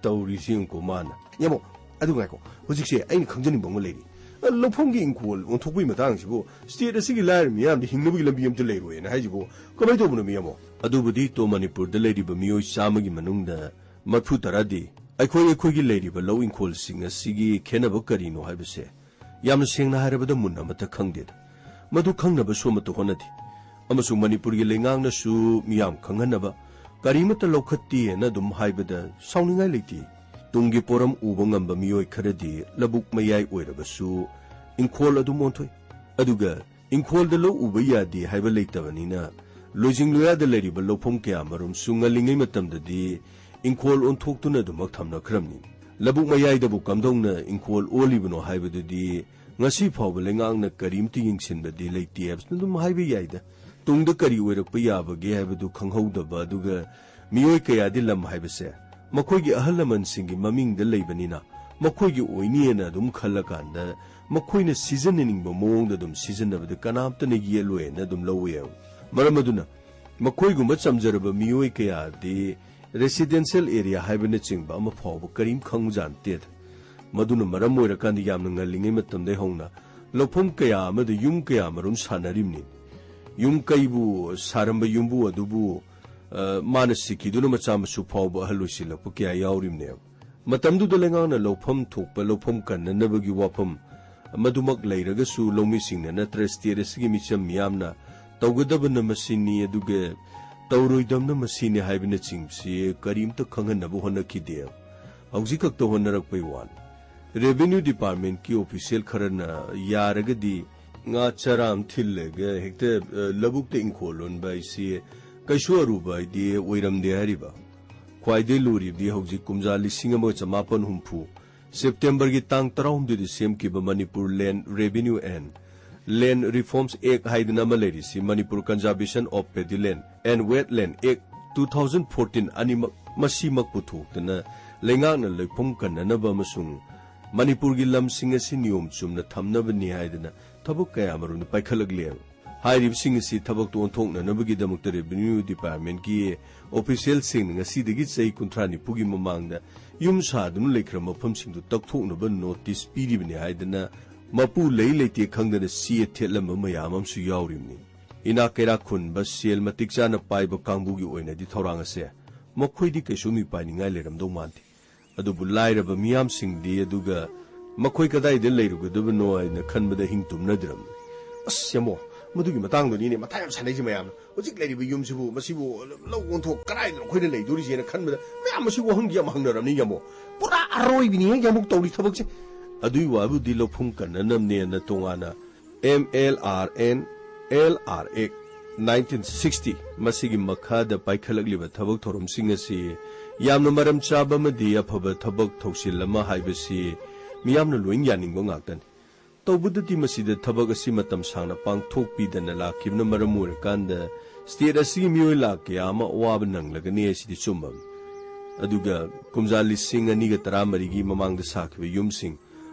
ꯇꯧꯔꯤꯁꯤ ꯌꯦꯡꯉꯨꯀꯣ ꯃꯥꯅ꯫ ꯌꯦꯡꯉꯣ, ꯑꯗꯨ ꯉꯥꯏꯈꯣ, ꯍꯧꯖꯤꯛꯁꯦ ꯑꯩꯅ ꯈꯪꯖꯅꯤꯡꯕ ꯑꯃ ꯂꯩꯔꯤ꯫ ꯑ, ꯂꯧꯐꯝꯒꯤ ꯏꯪꯈꯣꯜ ꯑꯣꯟꯊꯣꯛꯄꯒꯤ ꯃꯇꯥꯡꯁꯤꯕꯨ state ꯑꯁꯤꯒꯤ ꯂꯥꯏꯔꯕ ꯃꯤꯌꯥꯝꯗꯤ ꯍꯤꯡꯅꯕꯒꯤ ꯂꯝꯕꯤ ꯑꯝꯇ ꯂꯩꯔꯣꯏꯅ ꯍꯥꯏꯁꯤꯕꯨ ꯀꯃꯥꯏꯅ ꯇꯧꯕꯅꯣ, ꯃꯤ ꯑꯃꯣ? ꯑꯗꯨꯕꯨꯗꯤ ꯇꯣ, ꯃꯅꯤꯄꯨꯔꯗ ꯂꯩꯔꯤꯕ ꯃꯤꯑꯣꯏ ꯆꯥꯝꯃꯒꯤ ꯃꯅꯨꯡꯗ ꯃꯔꯤꯐꯨ ꯇꯔꯥꯗꯤ ꯑꯩꯈꯣꯏ, ꯑꯩꯈꯣꯏꯒꯤ ꯂꯩꯔꯤꯕ ꯂꯧ ꯏꯪꯈꯣꯜꯁꯤꯡ ꯑꯁꯤꯒꯤ ꯈꯦꯠꯅꯕ ꯀꯔꯤꯅꯣ ꯍꯥꯏꯕꯁꯦ ꯌꯥꯝꯅ ꯁꯦꯡꯅ ꯍꯥꯏꯔꯕꯗ ꯃꯨꯟꯅ ꯑꯃꯠꯇ ꯈꯪꯗꯦꯗ꯫ ꯃꯗꯨ ꯈꯪꯅꯕꯁꯨ ꯑꯃꯠꯇ ꯍꯣꯠꯅꯗꯦ꯫ ꯑꯃꯁꯨꯡ ꯃꯅꯤꯄꯨꯔꯒꯤ ꯂꯩꯉꯥꯛꯅꯁꯨ ꯃꯤꯌꯥꯝ ꯈꯪꯍꯟꯅꯕ ꯀꯔꯤꯃꯠꯇ ꯂꯧꯈꯠꯇꯦꯅ ꯑꯗꯨꯝ ꯍꯥꯏꯕꯗ ꯁꯥꯎꯅꯤꯡꯉꯥꯏ ꯂꯩꯇꯦ꯫ ꯇꯨꯡꯒꯤ ꯄꯣꯔꯝ ꯎꯕ ꯉꯝꯕ ꯃꯤꯑꯣꯏ ꯈꯔꯗꯤ ꯂꯧꯕꯨꯛ ꯃꯌꯥꯏ ꯑꯣꯏꯔꯕꯁꯨ ꯏꯪꯈꯣꯜ ꯑꯗꯨꯝ ꯑꯣꯟꯊꯣꯛꯏ꯫ ꯑꯗꯨꯒ ꯏꯪꯈꯣꯜꯗ ꯂꯧ ꯎꯕ ꯌꯥꯗꯦ ꯍꯥꯏꯕ ꯂꯩꯇꯕꯅꯤꯅ ꯂꯣꯏꯖꯤꯡ ꯂꯣꯌꯥꯗ ꯂꯩꯔꯤꯕ ꯂꯧꯐꯝ ꯀꯌꯥ ꯃꯔꯨꯝꯁꯨ ꯉꯜꯂꯤꯉꯩ ꯃꯇꯝꯗꯗꯤ ꯏꯪꯈꯣꯜ ꯑꯣꯟꯊꯣꯛꯇꯨꯅ ꯑꯗꯨꯃꯛ ꯊꯝꯅꯈ꯭ꯔꯕꯅꯤ꯫ ꯂꯧꯕꯨꯛ ꯃꯌꯥꯏꯗꯕꯨ ꯀꯝꯗꯧꯅ ꯏꯪꯈꯣꯜ ꯑꯣꯜꯂꯤꯕꯅꯣ ꯍꯥꯏꯕꯗꯨꯗꯤ ꯉꯁꯤ ꯐꯥꯎꯕ ꯂꯩꯉꯥꯛꯅ ꯀꯔꯤꯝꯇ ꯌꯦꯡꯁꯤꯟꯕꯗꯤ ꯂꯩꯇꯦ ꯍꯥꯏꯕꯁꯤꯅ ꯑꯗꯨꯝ ꯍꯥꯏꯕ ꯌꯥꯏꯗ꯫ ꯇꯨꯡꯗ ꯀꯔꯤ ꯑꯣꯏꯔꯛꯄ ꯌꯥꯕꯒꯦ ꯍꯥꯏꯕꯗꯨ ꯈꯪꯍꯧꯗꯕ, ꯑꯗꯨꯒ ꯃꯤꯑꯣꯏ ꯀꯌꯥꯗꯤ ꯂꯝ ꯍꯥꯏꯕꯁꯦ ꯃꯈꯣꯏꯒꯤ ꯑꯍꯜ ꯂꯃꯟꯁꯤꯡꯒꯤ ꯃꯃꯤꯡꯗ ꯂꯩꯕꯅꯤꯅ ꯃꯈꯣꯏꯒꯤ ꯑꯣꯏꯅꯤꯅ ꯑꯗꯨꯝ ꯈꯜꯂꯀꯥꯟꯗ ꯃꯈꯣꯏꯅ ꯁꯤꯖꯤꯟꯅꯅꯤꯡꯕ ꯃꯑꯣꯡꯗ ꯑꯗꯨꯝ ꯁꯤꯖꯤꯟꯅꯕꯗ ꯀꯅꯥꯝꯇꯅ ꯌꯦꯠꯂꯣꯏꯅ ꯑꯗꯨꯝ ꯂꯧꯋꯦ꯫ ꯃꯔꯝ ꯑꯗꯨꯅ ꯃꯈꯣꯏꯒꯨꯝꯕ ꯆꯝꯖꯔꯕ ꯃꯤꯑꯣꯏ ꯀꯌꯥꯗꯤ residential area ꯍꯥꯏꯕꯅꯆꯤꯡꯕ ꯑꯃ ꯐꯥꯎꯕ ꯀꯔꯤꯝ ꯈꯪꯖꯥꯟꯇꯦꯗ꯫ ꯃꯗꯨꯅ ꯃꯔꯝ ꯑꯣꯏꯔꯀꯥꯟꯗ ꯌꯥꯝꯅ ꯉꯜꯂꯤꯉꯩ ꯃꯇꯝꯗꯒꯤ ꯍꯧꯅ ꯂꯧꯐꯝ ꯀꯌꯥ ꯑꯃꯗ ꯌꯨꯝ ꯀꯌꯥ ꯃꯔꯨꯝ ꯁꯥꯟꯅꯔꯤꯕꯅꯤ꯫ ꯌꯨꯝ ꯀꯩꯕꯨ ꯁꯥꯔꯝꯕ ꯌꯨꯝꯕꯨ ꯑꯗꯨꯕꯨ, ꯑ, ꯃꯥꯅ ꯁꯤꯈꯤꯗꯨꯅ ꯃꯆꯥ ꯃꯁꯨ ꯐꯥꯎꯕ ꯑꯍꯜ ꯑꯣꯏꯁꯤꯜꯂꯛꯄ ꯀꯌꯥ ꯌꯥꯎꯔꯤꯕꯅꯦꯕ꯫ ꯃꯇꯝꯗꯨꯗ ꯂꯩꯉꯥꯛꯅ ꯂꯧꯐꯝ ꯊꯣꯛꯄ ꯂꯧꯐꯝ ꯀꯟꯅꯅꯕꯒꯤ ꯋꯥꯐꯝ ꯃꯗꯨꯃꯛ ꯂꯩꯔꯒꯁꯨ ꯂꯧꯃꯤꯁꯤꯡꯅ ꯅꯠꯇ꯭ꯔ state ꯑꯁꯤꯒꯤ ꯃꯤꯆꯝ ꯃꯤꯌꯥꯝꯅ ꯇꯧꯒꯗꯕꯅ ꯃꯁꯤꯅꯤ, ꯑꯗꯨꯒ ꯇꯧꯔꯣꯏꯗꯕꯅ ꯃꯁꯤꯅꯤ ꯍꯥꯏꯕꯅꯆꯤꯡꯕꯁꯤ ꯀꯔꯤꯝꯇ ꯈꯪꯍꯟꯅꯕ ꯍꯣꯠꯅꯈꯤꯗꯦ꯫ ꯍꯧꯖꯤꯛ ꯈꯛꯇ ꯍꯣꯠꯅꯔꯛꯄꯩ ꯋꯥꯅꯤ꯫ Revenue Departmentꯀꯤ official ꯈꯔꯅ ꯌꯥꯔꯒꯗꯤ ꯉꯥ ꯆꯔꯥ ꯑꯃ ꯊꯤꯜꯂꯒ ꯍꯦꯛꯇ, ꯑ, ꯂꯧꯕꯨꯛꯇ ꯏꯪꯈꯣꯜ ꯂꯣꯟꯕ ꯍꯥꯏꯁꯤ ꯀꯩꯁꯨ ꯑꯔꯨꯕ ꯍꯥꯏꯗꯤ ꯑꯣꯏꯔꯝꯗꯦ ꯍꯥꯏꯔꯤꯕ꯫ ꯈ꯭ꯋꯥꯏꯗꯒꯤ ꯂꯨꯔꯤꯕꯗꯤ ꯍꯧꯖꯤꯛ ꯀꯨꯝꯖꯥ ꯂꯤꯁꯤꯡ ꯑꯃꯒ ꯆꯃꯥꯄꯟ ꯍꯨꯝꯐꯨ Septemberꯒꯤ ꯇꯥꯡ ꯇꯔꯥꯍꯨꯝꯗꯣꯏꯗ ꯁꯦꯝꯈꯤꯕ Manipur Land Revenue and Land Reforms Act ꯍꯥꯏꯗꯅ ꯑꯃ ꯂꯩꯔꯤꯁꯤ, Manipur Conservation of Paddy Land and Wetland Act two thousand fourteen ꯑꯅꯤꯃꯛ, ꯃꯁꯤꯃꯛ ꯄꯨꯊꯣꯛꯇꯅ ꯂꯩꯉꯥꯛꯅ ꯂꯧꯐꯝ ꯀꯟꯅꯅꯕ ꯑꯃꯁꯨꯡ ꯃꯅꯤꯄꯨꯔꯒꯤ ꯂꯝꯁꯤꯡ ꯑꯁꯤ ꯅꯤꯌꯣꯝ ꯆꯨꯝꯅ ꯊꯝꯅꯕꯅꯤ ꯍꯥꯏꯗꯅ ꯊꯕꯛ ꯀꯌꯥ ꯑꯃꯔꯣꯝꯗ ꯄꯥꯏꯈꯠꯂꯛꯂꯦꯕ꯫ ꯍꯥꯏꯔꯤꯕꯁꯤꯡ ꯑꯁꯤ ꯊꯕꯛꯇ ꯑꯣꯟꯊꯣꯛꯅꯅꯕꯒꯤꯗꯃꯛꯇ Revenue Departmentꯀꯤ officialꯁꯤꯡꯅ ꯉꯁꯤꯗꯒꯤ ꯆꯍꯤ ꯀꯨꯟꯊ꯭ꯔꯥ ꯅꯤꯐꯨꯒꯤ ꯃꯃꯥꯡꯗ ꯌꯨꯝ ꯁꯥꯗꯨꯅ ꯂꯩꯈ꯭ꯔꯕ ꯃꯐꯝꯁꯤꯡꯗꯨ ꯇꯛꯊꯣꯛꯅꯕ notice ꯄꯤꯔꯤꯕꯅꯤ ꯍꯥꯏꯗꯅ ꯃꯄꯨ ꯂꯩ ꯂꯩꯇꯦ ꯈꯪꯗꯅ ꯆꯦ ꯊꯦꯠꯂꯝꯕ ꯃꯌꯥꯝ ꯑꯃꯁꯨ ꯌꯥꯎꯔꯤꯕꯅꯤ꯫ ꯏꯅꯥꯛ ꯀꯩꯔꯥꯛ ꯈꯨꯟꯕ, ꯁꯦꯜ ꯃꯇꯤꯛ ꯆꯥꯅ ꯄꯥꯏꯕ ꯀꯥꯡꯕꯨꯒꯤ ꯑꯣꯏꯅꯗꯤ ꯊꯧꯔꯥꯡ ꯑꯁꯦ ꯃꯈꯣꯏꯗꯤ ꯀꯩꯁꯨ ꯃꯤꯄꯥꯏꯅꯤꯡꯉꯥꯏ ꯂꯩꯔꯝꯗꯧ ꯃꯥꯟꯗꯦ꯫ ꯑꯗꯨꯕꯨ ꯂꯥꯏꯔꯕ ꯃꯤꯌꯥꯝꯁꯤꯡꯗꯤ ꯑꯗꯨꯒ ꯃꯈꯣꯏ ꯀꯗꯥꯏꯗ ꯂꯩꯔꯨꯒꯗꯕꯅꯣ ꯍꯥꯏꯅ ꯈꯟꯕꯗ ꯍꯤꯡ ꯇꯨꯝꯅꯗ꯭ꯔꯕꯅꯤ꯫ "ꯑꯁ, ꯌꯥꯃꯣ, ꯃꯗꯨꯒꯤ ꯃꯇꯥꯡꯗꯨꯅꯤꯅꯦ ꯃꯊꯥ ꯌꯥꯝ ꯁꯥꯟꯅꯩꯁꯦ ꯃꯌꯥꯝꯅ꯫ ꯍꯧꯖꯤꯛ ꯂꯩꯔꯤꯕ ꯌꯨꯝꯁꯤꯕꯨ, ꯃꯁꯤꯕꯨ ꯂꯧ ꯑꯣꯟꯊꯣꯛ ꯀꯗꯥꯏꯗꯅꯣ ꯑꯩꯈꯣꯏꯅ ꯂꯩꯗꯣꯔꯤꯁꯦꯅ ꯈꯟꯕꯗ ꯃꯌꯥꯝ ꯃꯁꯤ ꯋꯥꯍꯪꯗꯤ ꯌꯥꯝ ꯍꯪꯅꯔꯕꯅꯤ, ꯌꯥꯃꯣ꯫ ꯄꯨꯔꯥ ꯑꯔꯣꯏꯕꯤꯅꯤꯍꯦ, ꯌꯥꯃꯣ, ꯇꯧꯔꯤ ꯊꯕꯛꯁꯦ"꯫ ꯑꯗꯨꯏ ꯋꯥꯕꯨꯗꯤ ꯂꯧꯐꯝ ꯀꯟꯅꯅꯕꯅꯦꯅ ꯇꯣꯉꯥꯟꯅ M L R N L R Act nineteen sixty, ꯃꯁꯤꯒꯤ ꯃꯈꯥꯗ ꯄꯥꯏꯈꯠꯂꯛꯂꯤꯕ ꯊꯕꯛ ꯊꯧꯔꯝꯁꯤꯡ ꯑꯁꯤ ꯌꯥꯝꯅ ꯃꯔꯝ ꯆꯥꯕ ꯑꯃꯗꯤ ꯑꯐꯕ ꯊꯕꯛ ꯊꯧꯁꯤꯜ ꯑꯃ ꯍꯥꯏꯕꯁꯤ ꯃꯤꯌꯥꯝꯅ ꯂꯣꯏꯅ ꯌꯥꯅꯤꯡꯕ ꯉꯥꯛꯇꯅꯤ꯫ ꯇꯧꯕꯗꯗꯤ ꯃꯁꯤꯗ ꯊꯕꯛ ꯑꯁꯤ ꯃꯇꯝ ꯁꯥꯡꯅ ꯄꯥꯡꯊꯣꯛꯄꯤꯗꯅ ꯂꯥꯛꯈꯤꯕꯅ ꯃꯔꯝ ꯑꯣꯏꯔꯀꯥꯟꯗ state ꯑꯁꯤꯒꯤ ꯃꯤꯑꯣꯏ ꯂꯥꯈ ꯀꯌꯥ ꯑꯃ ꯑꯋꯥꯕ ꯅꯪꯂꯒꯅꯤ ꯍꯥꯏꯁꯤꯗꯤ ꯆꯨꯝꯕꯅꯤ꯫ ꯑꯗꯨꯒ ꯀꯨꯝꯖꯥ ꯂꯤꯁꯤꯡ ꯑꯅꯤꯒ ꯇꯔꯥꯃꯔꯤꯒꯤ ꯃꯃꯥꯡꯗ ꯁꯥꯈꯤꯕ ꯌꯨꯝꯁꯤꯡ,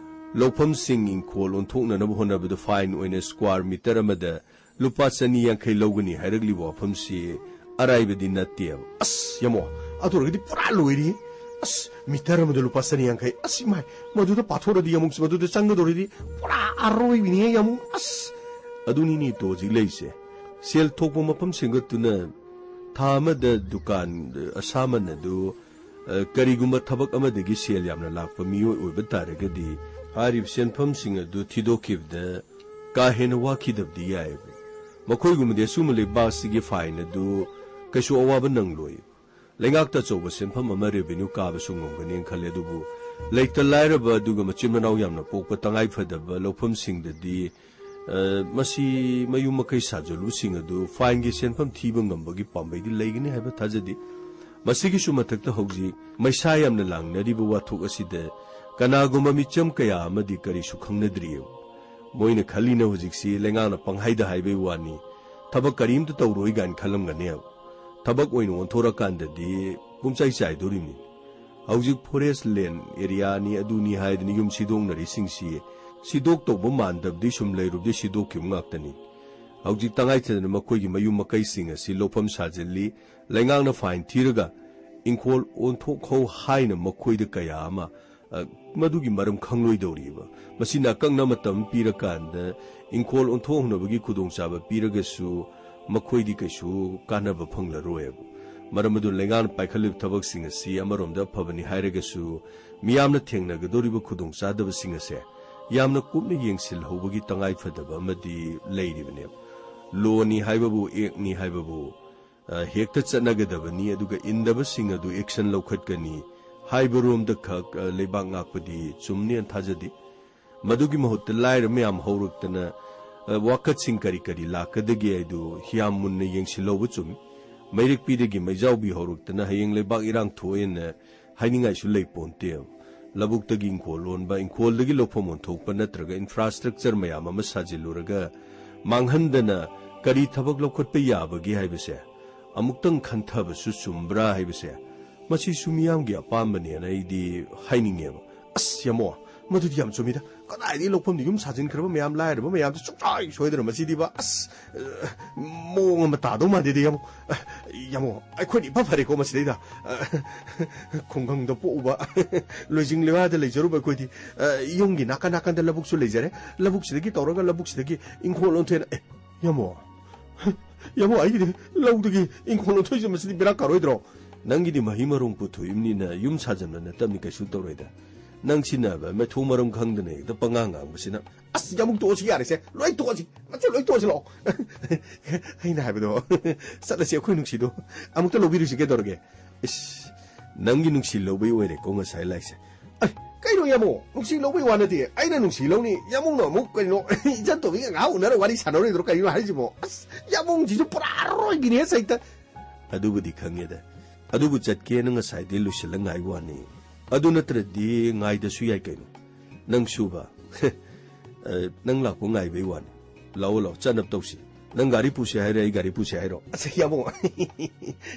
ꯂꯧꯐꯝꯁꯤꯡ ꯏꯪꯈꯣꯜ ꯑꯣꯟꯊꯣꯛꯅꯅꯕ ꯍꯣꯠꯅꯕꯗ fine ꯑꯣꯏꯅ square meter ꯑꯃꯗ ꯂꯨꯄꯥ ꯆꯅꯤ ꯌꯥꯡꯈꯩ ꯂꯧꯒꯅꯤ ꯍꯥꯏꯔꯛꯂꯤꯕ ꯋꯥꯐꯝꯁꯤ ꯑꯔꯥꯏꯕꯗꯤ ꯅꯠꯇꯦꯕ꯫ "ꯑꯁ, ꯌꯥꯃꯣ, ꯑꯗꯨ ꯑꯣꯏꯔꯒꯗꯤ ꯄꯨꯔꯥ ꯂꯣꯏꯔꯦ꯫ ꯑꯁ, meter ꯑꯃꯗ ꯂꯨꯄꯥ ꯆꯅꯤ ꯌꯥꯡꯈꯩ꯫ ꯑꯁ, ꯏꯃꯥꯏ, ꯃꯗꯨꯗ ꯄꯥꯊꯣꯛꯑꯗꯤ ꯑꯃꯨꯛ, ꯃꯗꯨꯗ ꯆꯪꯒꯗꯧꯔꯤꯗꯤ ꯄꯨꯔꯥ ꯑꯔꯣꯏꯕꯤꯅꯤꯍꯦ, ꯌꯥꯃꯣ꯫ ꯑꯁ"꯫ ꯑꯗꯨꯅꯤꯅꯦ ꯇꯣ ꯍꯧꯖꯤꯛ ꯂꯩꯔꯤꯁꯦ꯫ ꯁꯦꯜ ꯊꯣꯛꯄ ꯃꯐꯝ ꯁꯦꯝꯒꯠꯇꯨꯅ ꯊꯥ ꯑꯃꯗ ꯗꯨꯀꯥꯟ ꯑꯁꯥꯃꯟ ꯑꯗꯨ, ꯑ, ꯀꯔꯤꯒꯨꯝꯕ ꯊꯕꯛ ꯑꯃꯗꯒꯤ ꯁꯦꯜ ꯌꯥꯝꯅ ꯂꯥꯛꯄ ꯃꯤꯑꯣꯏ ꯑꯣꯏꯕ ꯇꯥꯔꯒꯗꯤ, ꯍꯥꯏꯔꯤꯕ ꯁꯦꯟꯐꯝꯁꯤꯡ ꯑꯗꯨ ꯊꯤꯗꯣꯛꯈꯤꯕꯗ ꯀꯥ ꯍꯦꯟꯅ ꯋꯥꯈꯤꯗꯕꯗꯤ ꯌꯥꯏꯌꯦꯕ꯫ ꯃꯈꯣꯏꯒꯨꯝꯕꯗꯤ ꯑꯆꯨꯝꯕ ꯂꯩꯕꯥꯛꯁꯤꯒꯤ fine ꯑꯗꯨ ꯀꯩꯁꯨ ꯑꯋꯥꯕ ꯅꯪꯂꯣꯏ꯫ ꯂꯩꯉꯥꯛꯇ ꯑꯆꯧꯕ ꯁꯦꯟꯐꯝ ꯑꯃ revenue ꯀꯥꯕꯁꯨ ꯉꯝꯒꯅꯦꯅ ꯈꯜꯂꯦ꯫ ꯑꯗꯨꯕꯨ ꯂꯩꯇ ꯂꯥꯏꯔꯕ ꯑꯗꯨꯒ ꯃꯆꯤꯟ ꯃꯅꯥꯎ ꯌꯥꯝꯅ ꯄꯣꯛꯄ ꯇꯉꯥꯏ ꯐꯗꯕ ꯂꯧꯐꯝꯁꯤꯡꯗꯗꯤ, ꯑ, ꯃꯁꯤ ꯃꯌꯨꯝ ꯃꯀꯩ ꯁꯥꯖꯜꯂꯨꯕꯁꯤꯡ ꯑꯗꯨ fineꯒꯤ ꯁꯦꯟꯐꯝ ꯊꯤꯕ ꯉꯝꯕꯒꯤ ꯄꯥꯝꯕꯩꯗꯤ ꯂꯩꯒꯅꯤ ꯍꯥꯏꯕ ꯊꯥꯖꯗꯦ꯫ ꯃꯁꯤꯒꯤꯁꯨ ꯃꯊꯛꯇ ꯍꯧꯖꯤꯛ ꯃꯩꯁꯥ ꯌꯥꯝꯅ ꯂꯥꯡꯅꯔꯤꯕ ꯋꯥꯊꯣꯛ ꯑꯁꯤꯗ ꯀꯅꯥꯒꯨꯝꯕ ꯃꯤꯆꯝ ꯀꯌꯥ ꯑꯃꯗꯤ ꯀꯔꯤꯁꯨ ꯈꯪꯅꯗ꯭ꯔꯤꯑꯕ꯫ ꯃꯣꯏꯅ ꯈꯜꯂꯤꯅ ꯍꯧꯖꯤꯛꯁꯤ ꯂꯩꯉꯥꯛꯅ ꯄꯪꯍꯥꯏꯗ ꯍꯥꯏꯕꯩ ꯋꯥꯅꯤ, ꯊꯕꯛ ꯀꯔꯤꯝꯇ ꯇꯧꯔꯣꯏ ꯀꯥꯏꯅ ꯈꯜꯂꯝꯒꯅꯦꯕ꯫ ꯊꯕꯛ ꯑꯣꯏꯅ ꯑꯣꯟꯊꯣꯔꯛꯀꯥꯟꯗꯗꯤ ꯄꯨꯝꯆꯥꯏ ꯆꯥꯏꯗꯣꯔꯤꯕꯅꯤ꯫ ꯍꯧꯖꯤꯛ forest land areaꯅꯤ ꯑꯗꯨꯅꯤ ꯍꯥꯏꯗꯅ ꯌꯨꯝ ꯁꯤꯗꯣꯛꯅꯔꯤꯁꯤꯡꯁꯤ ꯁꯤꯗꯣꯛꯇꯧꯕ ꯃꯥꯟꯗꯕꯗꯤ ꯁꯨꯝ ꯂꯩꯔꯨꯕꯗꯤ ꯁꯤꯗꯣꯛꯈꯤꯕ ꯉꯥꯛꯇꯅꯤ꯫ ꯍꯧꯖꯤꯛ ꯇꯉꯥꯏ ꯐꯗꯅ ꯃꯈꯣꯏꯒꯤ ꯃꯌꯨꯝ ꯃꯀꯩꯁꯤꯡ ꯑꯁꯤ ꯂꯧꯐꯝ ꯁꯥꯖꯤꯜꯂꯤ, ꯂꯩꯉꯥꯛꯅ ꯐꯥꯏꯟ ꯊꯤꯔꯒ ꯏꯪꯈꯣꯜ ꯑꯣꯟꯊꯣꯛꯍꯧ ꯍꯥꯏꯅ ꯃꯈꯣꯏꯗ ꯀꯌꯥ ꯑꯃ, ꯑ, ꯃꯗꯨꯒꯤ ꯃꯔꯝ ꯈꯪꯂꯣꯏꯗꯧꯔꯤꯕ꯫ ꯃꯁꯤꯅ ꯑꯀꯛꯅ ꯃꯇꯝ ꯄꯤꯔꯀꯥꯟꯗ ꯏꯪꯈꯣꯜ ꯑꯣꯟꯊꯣꯛꯍꯧꯅꯕꯒꯤ ꯈꯨꯗꯣꯡꯆꯥꯕ ꯄꯤꯔꯒꯁꯨ ꯃꯈꯣꯏꯗꯤ ꯀꯩꯁꯨ ꯀꯥꯟꯅꯕ ꯐꯪꯂꯔꯣꯏꯕ꯫ ꯃꯔꯝ ꯑꯗꯨꯅ ꯂꯩꯉꯥꯛꯅ ꯄꯥꯏꯈꯠꯂꯤꯕ ꯊꯕꯛꯁꯤꯡ ꯑꯁꯤ ꯑꯃꯔꯣꯝꯗ ꯑꯐꯕꯅꯤ ꯍꯥꯏꯔꯒꯁꯨ, ꯃꯤꯌꯥꯝꯅ ꯊꯦꯡꯅꯒꯗꯧꯔꯤꯕ ꯈꯨꯗꯣꯡꯆꯥꯗꯕꯁꯤꯡ ꯑꯁꯦ ꯌꯥꯝꯅ ꯀꯨꯞꯅ ꯌꯦꯡꯁꯤꯜꯍꯧꯕꯒꯤ ꯇꯉꯥꯏ ꯐꯗꯕ ꯑꯃꯗꯤ ꯂꯩꯔꯤꯕꯅꯦꯕ꯫ ꯂꯣꯅꯤ ꯍꯥꯏꯕꯕꯨ, ꯑꯦꯛꯅꯤ ꯍꯥꯏꯕꯕꯨ, ꯑ, ꯍꯦꯛꯇ ꯆꯠꯅꯒꯗꯕꯅꯤ, ꯑꯗꯨꯒ ꯏꯟꯗꯕꯁꯤꯡ ꯑꯗꯨ ꯑꯦꯛꯁꯟ ꯂꯧꯈꯠꯀꯅꯤ ꯍꯥꯏꯕꯔꯣꯝꯗ ꯈꯛ, ꯑ, ꯂꯩꯕꯥꯛ ꯉꯥꯛꯄꯗꯤ ꯆꯨꯝꯅꯤ ꯍꯥꯏꯅ ꯊꯥꯖꯗꯦ꯫ ꯃꯗꯨꯒꯤ ꯃꯍꯨꯠꯇ ꯂꯥꯏꯔ ꯃꯌꯥꯝ ꯍꯧꯔꯛꯇꯅ, ꯑ, ꯋꯥꯀꯠꯁꯤꯡ ꯀꯔꯤ ꯀꯔꯤ ꯂꯥꯛꯀꯗꯒꯦ ꯍꯥꯏꯗꯨ ꯌꯥꯝ ꯃꯨꯟꯅ ꯌꯦꯡꯁꯤꯜꯍꯧꯕ ꯆꯨꯝꯃꯤ꯫ ꯃꯩꯔꯛꯄꯤꯗꯒꯤ ꯃꯩꯖꯥꯎꯕꯤ ꯍꯧꯔꯛꯇꯅ ꯍꯌꯦꯡ ꯂꯩꯕꯥꯛ ꯏꯔꯥꯡ ꯊꯣꯛꯑꯦꯅ ꯍꯥꯏꯅꯤꯡꯉꯥꯏꯁꯨ ꯂꯩ ꯄꯣꯟꯇꯦꯕ꯫ ꯂꯧꯕꯨꯛꯇꯒꯤ ꯏꯪꯈꯣꯜ ꯂꯣꯟꯕ, ꯏꯪꯈꯣꯜꯗꯒꯤ ꯂꯧꯐꯝ ꯑꯣꯟꯊꯣꯛꯄ ꯅꯠꯇ꯭ꯔꯒ ꯏꯟꯐ꯭ꯔꯥꯁ꯭ꯇ꯭ꯔꯛꯆꯔ ꯃꯌꯥꯝ ꯑꯃ ꯁꯥꯖꯤꯜꯂꯨꯔꯒ ꯃꯥꯡꯍꯟꯗꯅ ꯀꯔꯤ ꯊꯕꯛ ꯂꯧꯈꯠꯄ ꯌꯥꯕꯒꯦ ꯍꯥꯏꯕꯁꯦ ꯑꯃꯨꯛꯇꯪ ꯈꯟꯊꯕꯁꯨ ꯆꯨꯝꯕ꯭ꯔꯥ ꯍꯥꯏꯕꯁꯦ, ꯃꯁꯤꯁꯨ ꯃꯤꯌꯥꯝꯒꯤ ꯑꯄꯥꯝꯕꯅꯦꯅ ꯑꯩꯗꯤ ꯍꯥꯏꯅꯤꯡꯉꯦꯕ꯫ ꯑꯁ, ꯌꯥꯃꯣ, ꯃꯗꯨꯗꯤ ꯌꯥꯝ ꯆꯨꯝꯃꯤꯗ꯫ ꯀꯗꯥꯏꯗꯒꯤ ꯂꯧꯐꯝꯗꯤ ꯌꯨꯝ ꯁꯥꯖꯤꯟꯈ꯭ꯔꯕ ꯃꯌꯥꯝ ꯂꯥꯏꯔꯕ ꯃꯌꯥꯝꯗꯨ ꯁꯨꯡꯁꯣꯏ ꯁꯣꯏꯗꯅ ꯃꯁꯤꯗꯤꯕ꯫ ꯑꯁ, ꯑ, ꯃꯑꯣꯡ ꯑꯃ ꯇꯥꯗꯧ ꯃꯥꯟꯗꯦꯗ, ꯌꯥꯃꯣ꯫ ꯑ, ꯌꯥꯃꯣ, ꯑꯩꯈꯣꯏꯅ ꯏꯐ ꯐꯔꯦꯀꯣ ꯃꯁꯤꯗꯩꯗ꯫ ꯑ, ꯈꯨꯡꯒꯪꯗ ꯄꯣꯛꯎꯕ, ꯂꯣꯏꯖꯤꯡ ꯂꯣꯏꯌꯥꯗ ꯂꯩꯖꯔꯨꯕ ꯑꯩꯈꯣꯏꯗꯤ, ꯑ, ꯌꯨꯝꯒꯤ ꯅꯥꯀꯟ ꯅꯥꯀꯟꯗ ꯂꯧꯕꯨꯛꯁꯨ ꯂꯩꯖꯔꯦ꯫ ꯂꯧꯕꯨꯛꯁꯤꯗꯒꯤ ꯇꯧꯔꯒ ꯂꯧꯕꯨꯛꯁꯤꯗꯒꯤ ꯏꯪꯈꯣꯜ ꯑꯣꯟꯊꯣꯛꯑꯦꯅ꯫ ꯑꯦ, ꯌꯥꯃꯣ, ꯌꯥꯃꯣ, ꯑꯩꯒꯤꯗꯤ ꯂꯧꯗꯒꯤ ꯏꯪꯈꯣꯜ ꯑꯣꯟꯊꯣꯛꯏꯁꯦ ꯃꯁꯤꯗꯤ ꯕꯦꯔꯥ ꯀꯥꯔꯣꯏꯗ꯭ꯔꯣ? ꯅꯪꯒꯤꯗꯤ ꯃꯍꯩ ꯃꯔꯣꯡ ꯄꯨꯊꯣꯛꯏꯕꯅꯤꯅ ꯌꯨꯝ ꯁꯥꯖꯟꯕ ꯅꯠꯇꯕꯅꯤ, ꯀꯩꯁꯨ ꯇꯧꯔꯣꯏꯗ꯫ ꯅꯪ ꯁꯤꯟꯅꯕ ꯃꯊꯣꯡ ꯃꯔꯝ ꯈꯪꯗꯅ ꯍꯦꯛꯇ ꯄꯉꯥꯡ ꯉꯥꯡꯕꯁꯤꯅ꯫ ꯑꯁ, ꯌꯥꯃꯨꯛ ꯇꯣꯛꯑꯁꯤ ꯌꯥꯔꯦꯁꯦ, ꯂꯣꯏ ꯇꯣꯛꯑꯁꯤ, ꯃꯁꯤ ꯂꯣꯏ ꯇꯣꯛꯑꯁꯤ ꯂꯥꯛꯑꯣ꯫ ꯑꯩꯅ ꯍꯥꯏꯕꯗꯣ, ꯆꯠꯂꯁꯤ ꯑꯩꯈꯣꯏ ꯅꯨꯡꯁꯤꯗꯣ ꯑꯃꯨꯛꯇ ꯂꯧꯕꯤꯔꯨꯁꯤ ꯀꯩꯗꯧꯔꯒꯦ? ꯏꯁ, ꯅꯪꯒꯤ ꯅꯨꯡꯁꯤ ꯂꯧꯕꯩ ꯑꯣꯏꯔꯦꯀꯣ ꯉꯁꯥꯏ ꯂꯥꯛꯏꯁꯦ꯫ ꯑꯩ, ꯀꯩꯅꯣ ꯌꯥꯃꯣ? ꯅꯨꯡꯁꯤ ꯂꯧꯕꯩ ꯋꯥ ꯅꯠꯇꯦ, ꯑꯩꯅ ꯅꯨꯡꯁꯤ ꯂꯧꯅꯤ꯫ ꯌꯥꯃꯨꯡꯅ ꯑꯃꯨꯛ ꯀꯩꯅꯣ, ꯏꯆꯟ ꯇꯣꯝꯕꯤꯒ ꯉꯥꯏꯍꯥꯛ ꯎꯅꯔ ꯋꯥꯔꯤ ꯁꯥꯟꯅꯔꯣꯏꯗ꯭ꯔꯣ? ꯀꯩꯅꯣ ꯍꯥꯏꯁꯤꯕꯣ? ꯑꯁ, ꯌꯥꯃꯨꯡꯁꯤꯁꯨ ꯄꯨꯔꯥ ꯑꯔꯣꯏꯕꯤꯅꯦ ꯁꯩꯇ꯫ ꯑꯗꯨꯕꯨꯗꯤ ꯈꯪꯉꯦꯗ, ꯑꯗꯨꯕꯨ ꯆꯠꯀꯦꯅ ꯉꯁꯥꯏꯗꯤ ꯂꯣꯏꯁꯤꯜꯂ ꯉꯥꯏ ꯋꯥꯅꯤ꯫ ꯑꯗꯨ ꯅꯠꯇ꯭ꯔꯗꯤ ꯉꯥꯏꯗꯁꯨ ꯌꯥꯏ ꯀꯩꯅꯣ꯫ ꯅꯪ ꯁꯨꯕ꯫ ꯑ, ꯅꯪ ꯂꯥꯛꯄ ꯉꯥꯏꯕꯩ ꯋꯥꯅꯤ꯫ ꯂꯥꯛꯑꯣ, ꯂꯥꯛꯑꯣ, ꯆꯠꯅꯕ ꯇꯧꯁꯤ꯫ ꯅꯪ ꯒꯥꯔꯤ ꯄꯨꯁꯦ ꯍꯥꯏꯔꯦ, ꯑꯩ ꯒꯥꯔꯤ ꯄꯨꯁꯦ ꯍꯥꯏꯔꯣ? ꯑꯁ, ꯌꯥꯃꯨꯡ,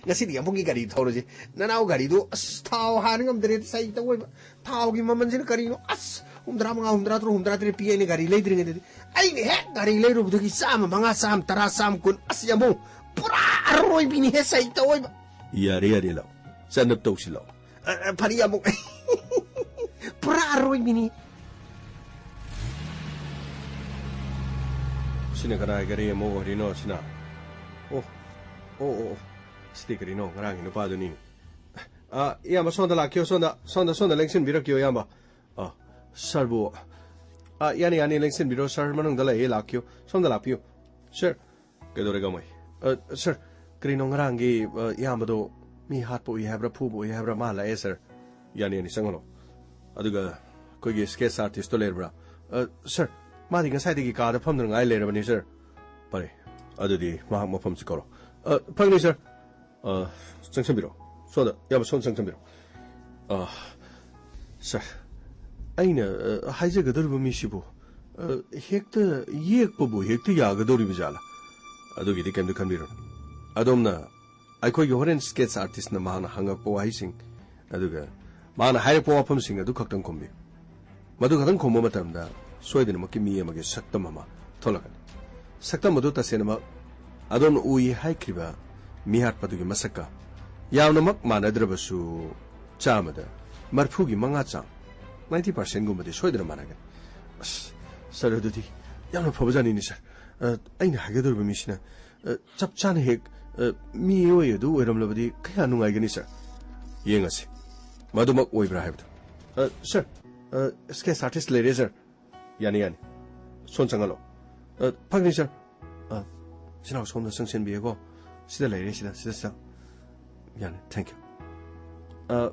ꯉꯁꯤꯗꯤ ꯌꯥꯃꯨꯡꯒꯤ ꯒꯥꯔꯤ ꯊꯧꯔꯁꯦ꯫ ꯅꯅꯥꯎ ꯒꯥꯔꯤꯗꯨ, ꯑꯁ, ꯊꯥꯎ ꯍꯥꯟꯅ ꯉꯝꯗ꯭ꯔꯦ, ꯁꯩꯇ ꯑꯣꯏꯕ꯫ ꯊꯥꯎꯒꯤ ꯃꯃꯜꯁꯤꯅ ꯀꯔꯤꯅꯣ? ꯑꯁ, ꯍꯨꯝꯗ꯭ꯔꯥ ꯃꯉꯥ, ꯍꯨꯝꯗ꯭ꯔꯥ ꯇꯔꯨꯛ, ꯍꯨꯝꯗ꯭ꯔꯥ ꯇꯔꯦꯠ ꯄꯤ ꯑꯩꯅ ꯒꯥꯔꯤ ꯂꯩꯗ꯭ꯔꯤꯉꯩꯗꯗꯤ꯫ ꯑꯩꯅ ꯍꯦꯛ ꯒꯥꯔꯤ ꯂꯩꯔꯨꯕꯗꯒꯤ ꯆꯥꯝꯃ ꯃꯉꯥ, ꯆꯥꯝꯃ ꯇꯔꯥ, ꯆꯥꯝꯃ ꯀꯨꯟ, ꯑꯁ ꯌꯥꯝꯕꯨꯡ, ꯄꯨꯔꯥ ꯑꯔꯣꯏꯕꯤꯅꯤ ꯍꯦ ꯁꯍꯤ ꯇꯧꯑꯣꯏꯕ꯫ ꯌꯥꯔꯦ, ꯌꯥꯔꯦ, ꯂꯥꯎ꯫ ꯆꯠꯅꯕ ꯇꯧꯁꯤ, ꯂꯥꯎ꯫ ꯑ, ꯑ, ꯐꯔꯦ, ꯌꯥꯝꯕꯨꯡ꯫ ꯄꯨꯔꯥ ꯑꯔꯣꯏꯕꯤꯅꯤ꯫ ꯁꯤꯅ ꯀꯅꯥꯒꯤ ꯒꯥꯔꯤ ꯑꯃꯨꯛ ꯑꯣꯏꯔꯤꯅꯣ ꯁꯤꯅ? ꯑꯣ, ꯑꯣ, ꯑꯣ, ꯑꯣ꯫ ꯁꯤꯗꯤ ꯀꯔꯤꯅꯣ? ꯉꯔꯥꯡꯒꯤ ꯅꯨꯄꯥꯗꯨꯅꯤꯅꯦ꯫ ꯑ, ꯏꯌꯥꯝꯕ, ꯁꯣꯝꯗ ꯂꯥꯛꯈꯤꯌꯣ, ꯁꯣꯝꯗ, ꯁꯣꯝꯗ, ꯁꯣꯝꯗ ꯂꯦꯡꯁꯤꯟꯕꯤꯔꯛꯈꯤꯌꯣ, ꯏꯌꯥꯝꯕ꯫ ꯑ, ꯁꯥꯔꯕꯨ, ꯑ, ꯌꯥꯅꯤ, ꯌꯥꯅꯤ, ꯂꯦꯡꯁꯤꯟꯕꯤꯔꯣ, ꯁꯥꯔ ꯃꯅꯨꯡꯗ ꯂꯩꯌꯦ, ꯂꯥꯛꯈꯤꯌꯣ, ꯁꯣꯝꯗ ꯂꯥꯛꯄꯤꯌꯨ꯫ ꯁꯥꯔ, ꯀꯩꯗꯧꯔꯦ, ꯒꯃꯩ? ꯑ, ꯁꯥꯔ, ꯀꯔꯤꯅꯣ ꯉꯔꯥꯡꯒꯤ, ꯑ, ꯏꯌꯥꯝꯕꯗꯣ ꯃꯤ ꯍꯥꯠꯄ ꯎꯏ ꯍꯥꯏꯕ꯭ꯔꯥ, ꯐꯨꯕ ꯎꯏ ꯍꯥꯏꯕ꯭ꯔꯥ, ꯃꯥ ꯂꯥꯛꯑꯦ, ꯁꯥꯔ꯫ ꯌꯥꯅꯤ, ꯌꯥꯅꯤ, ꯆꯪꯍꯜꯂꯣ꯫ ꯑꯗꯨꯒ ꯑꯩꯈꯣꯏꯒꯤ sketch artistꯇꯣ ꯂꯩꯔꯕ꯭ꯔꯥ? ꯑ, ꯁꯥꯔ, ꯃꯥꯗꯤ ꯉꯁꯥꯏꯗꯒꯤ ꯀꯥꯗ ꯐꯝꯗꯨꯅ ꯉꯥꯏ ꯂꯩꯔꯕꯅꯤ, ꯁꯥꯔ꯫ ꯐꯔꯦ, ꯑꯗꯨꯗꯤ ꯃꯍꯥꯛ ꯃꯐꯝꯁꯤ ꯀꯧꯔꯣ꯫ ꯑ, ꯐꯒꯅꯤ, ꯁꯥꯔ꯫ ꯑ, ꯆꯪꯁꯟꯕꯤꯔꯣ꯫ ꯁꯣꯝꯗ, ꯏꯌꯥꯝꯕ, ꯁꯣꯝꯗ ꯆꯪꯁꯟꯕꯤꯔꯣ꯫ ꯑ, ꯁꯥꯔ, ꯑꯩꯅ, ꯑ, ꯍꯥꯏꯖꯒꯗꯧꯔꯤꯕ ꯃꯤꯁꯤꯕꯨ, ꯑ, ꯍꯦꯛꯇ ꯌꯦꯛꯄꯕꯨ ꯍꯦꯛꯇ ꯌꯥꯒꯗꯧꯔꯤꯕ ꯖꯥꯠꯂꯥ? ꯑꯗꯨꯒꯤꯗꯤ ꯀꯩꯝꯇ ꯈꯟꯕꯤꯔꯨꯅꯨ꯫ ꯑꯗꯣꯝꯅ ꯑꯩꯈꯣꯏꯒꯤ ꯍꯣꯔꯦꯟ sketch artistꯅ ꯃꯍꯥꯛꯅ ꯍꯪꯉꯛꯄ ꯋꯥꯍꯩꯁꯤꯡ, ꯑꯗꯨꯒ ꯃꯍꯥꯛꯅ ꯍꯥꯏꯔꯛꯄ ꯋꯥꯐꯝꯁꯤꯡ ꯑꯗꯨ ꯈꯛꯇꯪ ꯈꯨꯝꯕꯤꯌꯨ꯫ ꯃꯗꯨ ꯈꯛꯇꯪ ꯈꯨꯝꯕ ꯃꯇꯝꯗ ꯁꯣꯏꯗꯅꯃꯛꯀꯤ ꯃꯤ ꯑꯃꯒꯤ ꯁꯛꯇꯝ ꯑꯃ ꯊꯣꯛꯂꯛꯀꯅꯤ꯫ ꯁꯛꯇꯝ ꯑꯗꯨ ꯇꯁꯦꯡꯅꯃꯛ ꯑꯗꯣꯝꯅ ꯎꯏ ꯍꯥꯏꯈ꯭ꯔꯤꯕ ꯃꯤꯍꯥꯠꯄꯗꯨꯒꯤ ꯃꯁꯛꯀ ꯌꯥꯝꯅꯃꯛ ꯃꯥꯟꯅꯗ꯭ꯔꯕꯁꯨ ꯆꯥꯝꯃꯗ ꯃꯔꯐꯨꯒꯤ ꯃꯉꯥ ꯆꯥꯡ, ninety percentꯒꯨꯝꯕꯗꯤ ꯁꯣꯏꯗꯅ ꯃꯥꯟꯅꯒꯅꯤ꯫ ꯑꯁ, ꯁꯥꯔ, ꯑꯗꯨꯗꯤ ꯌꯥꯝꯅ ꯐꯕꯖꯥꯠꯅꯤꯅꯦ, ꯁꯥꯔ꯫ ꯑ, ꯑꯩꯅ ꯍꯥꯏꯒꯗꯧꯔꯤꯕ ꯃꯤꯁꯤꯅ, ꯑ, ꯆꯞ ꯆꯥꯅ ꯍꯦꯛ, ꯑ, ꯃꯤꯑꯣꯏ ꯑꯗꯨ ꯑꯣꯏꯔꯝꯂꯕꯗꯤ ꯀꯌꯥ ꯅꯨꯡꯉꯥꯏꯒꯅꯤ, ꯁꯥꯔ? ꯌꯦꯡꯉꯁꯤ, ꯃꯗꯨꯃꯛ ꯑꯣꯏꯕ꯭ꯔꯥ ꯍꯥꯏꯕꯗꯨ꯫ ꯑ, ꯁꯥꯔ, ꯑ, sketch artist ꯂꯩꯔꯦ, ꯁꯥꯔ꯫ ꯌꯥꯅꯤ, ꯌꯥꯅꯤ꯫ ꯁꯣꯝ ꯆꯪꯍꯜꯂꯣ꯫ ꯑ, ꯐꯒꯅꯤ, ꯁꯥꯔ꯫ ꯑ, ꯁꯤꯅꯥꯎ ꯁꯣꯝꯗ ꯆꯪꯁꯤꯟꯕꯤꯌꯨꯀꯣ꯫ ꯁꯤꯗ ꯂꯩꯔꯦ, ꯁꯤꯗ, ꯁꯤꯗ ꯆꯪ-, ꯌꯥꯅꯤ, thank you꯫ ꯑ,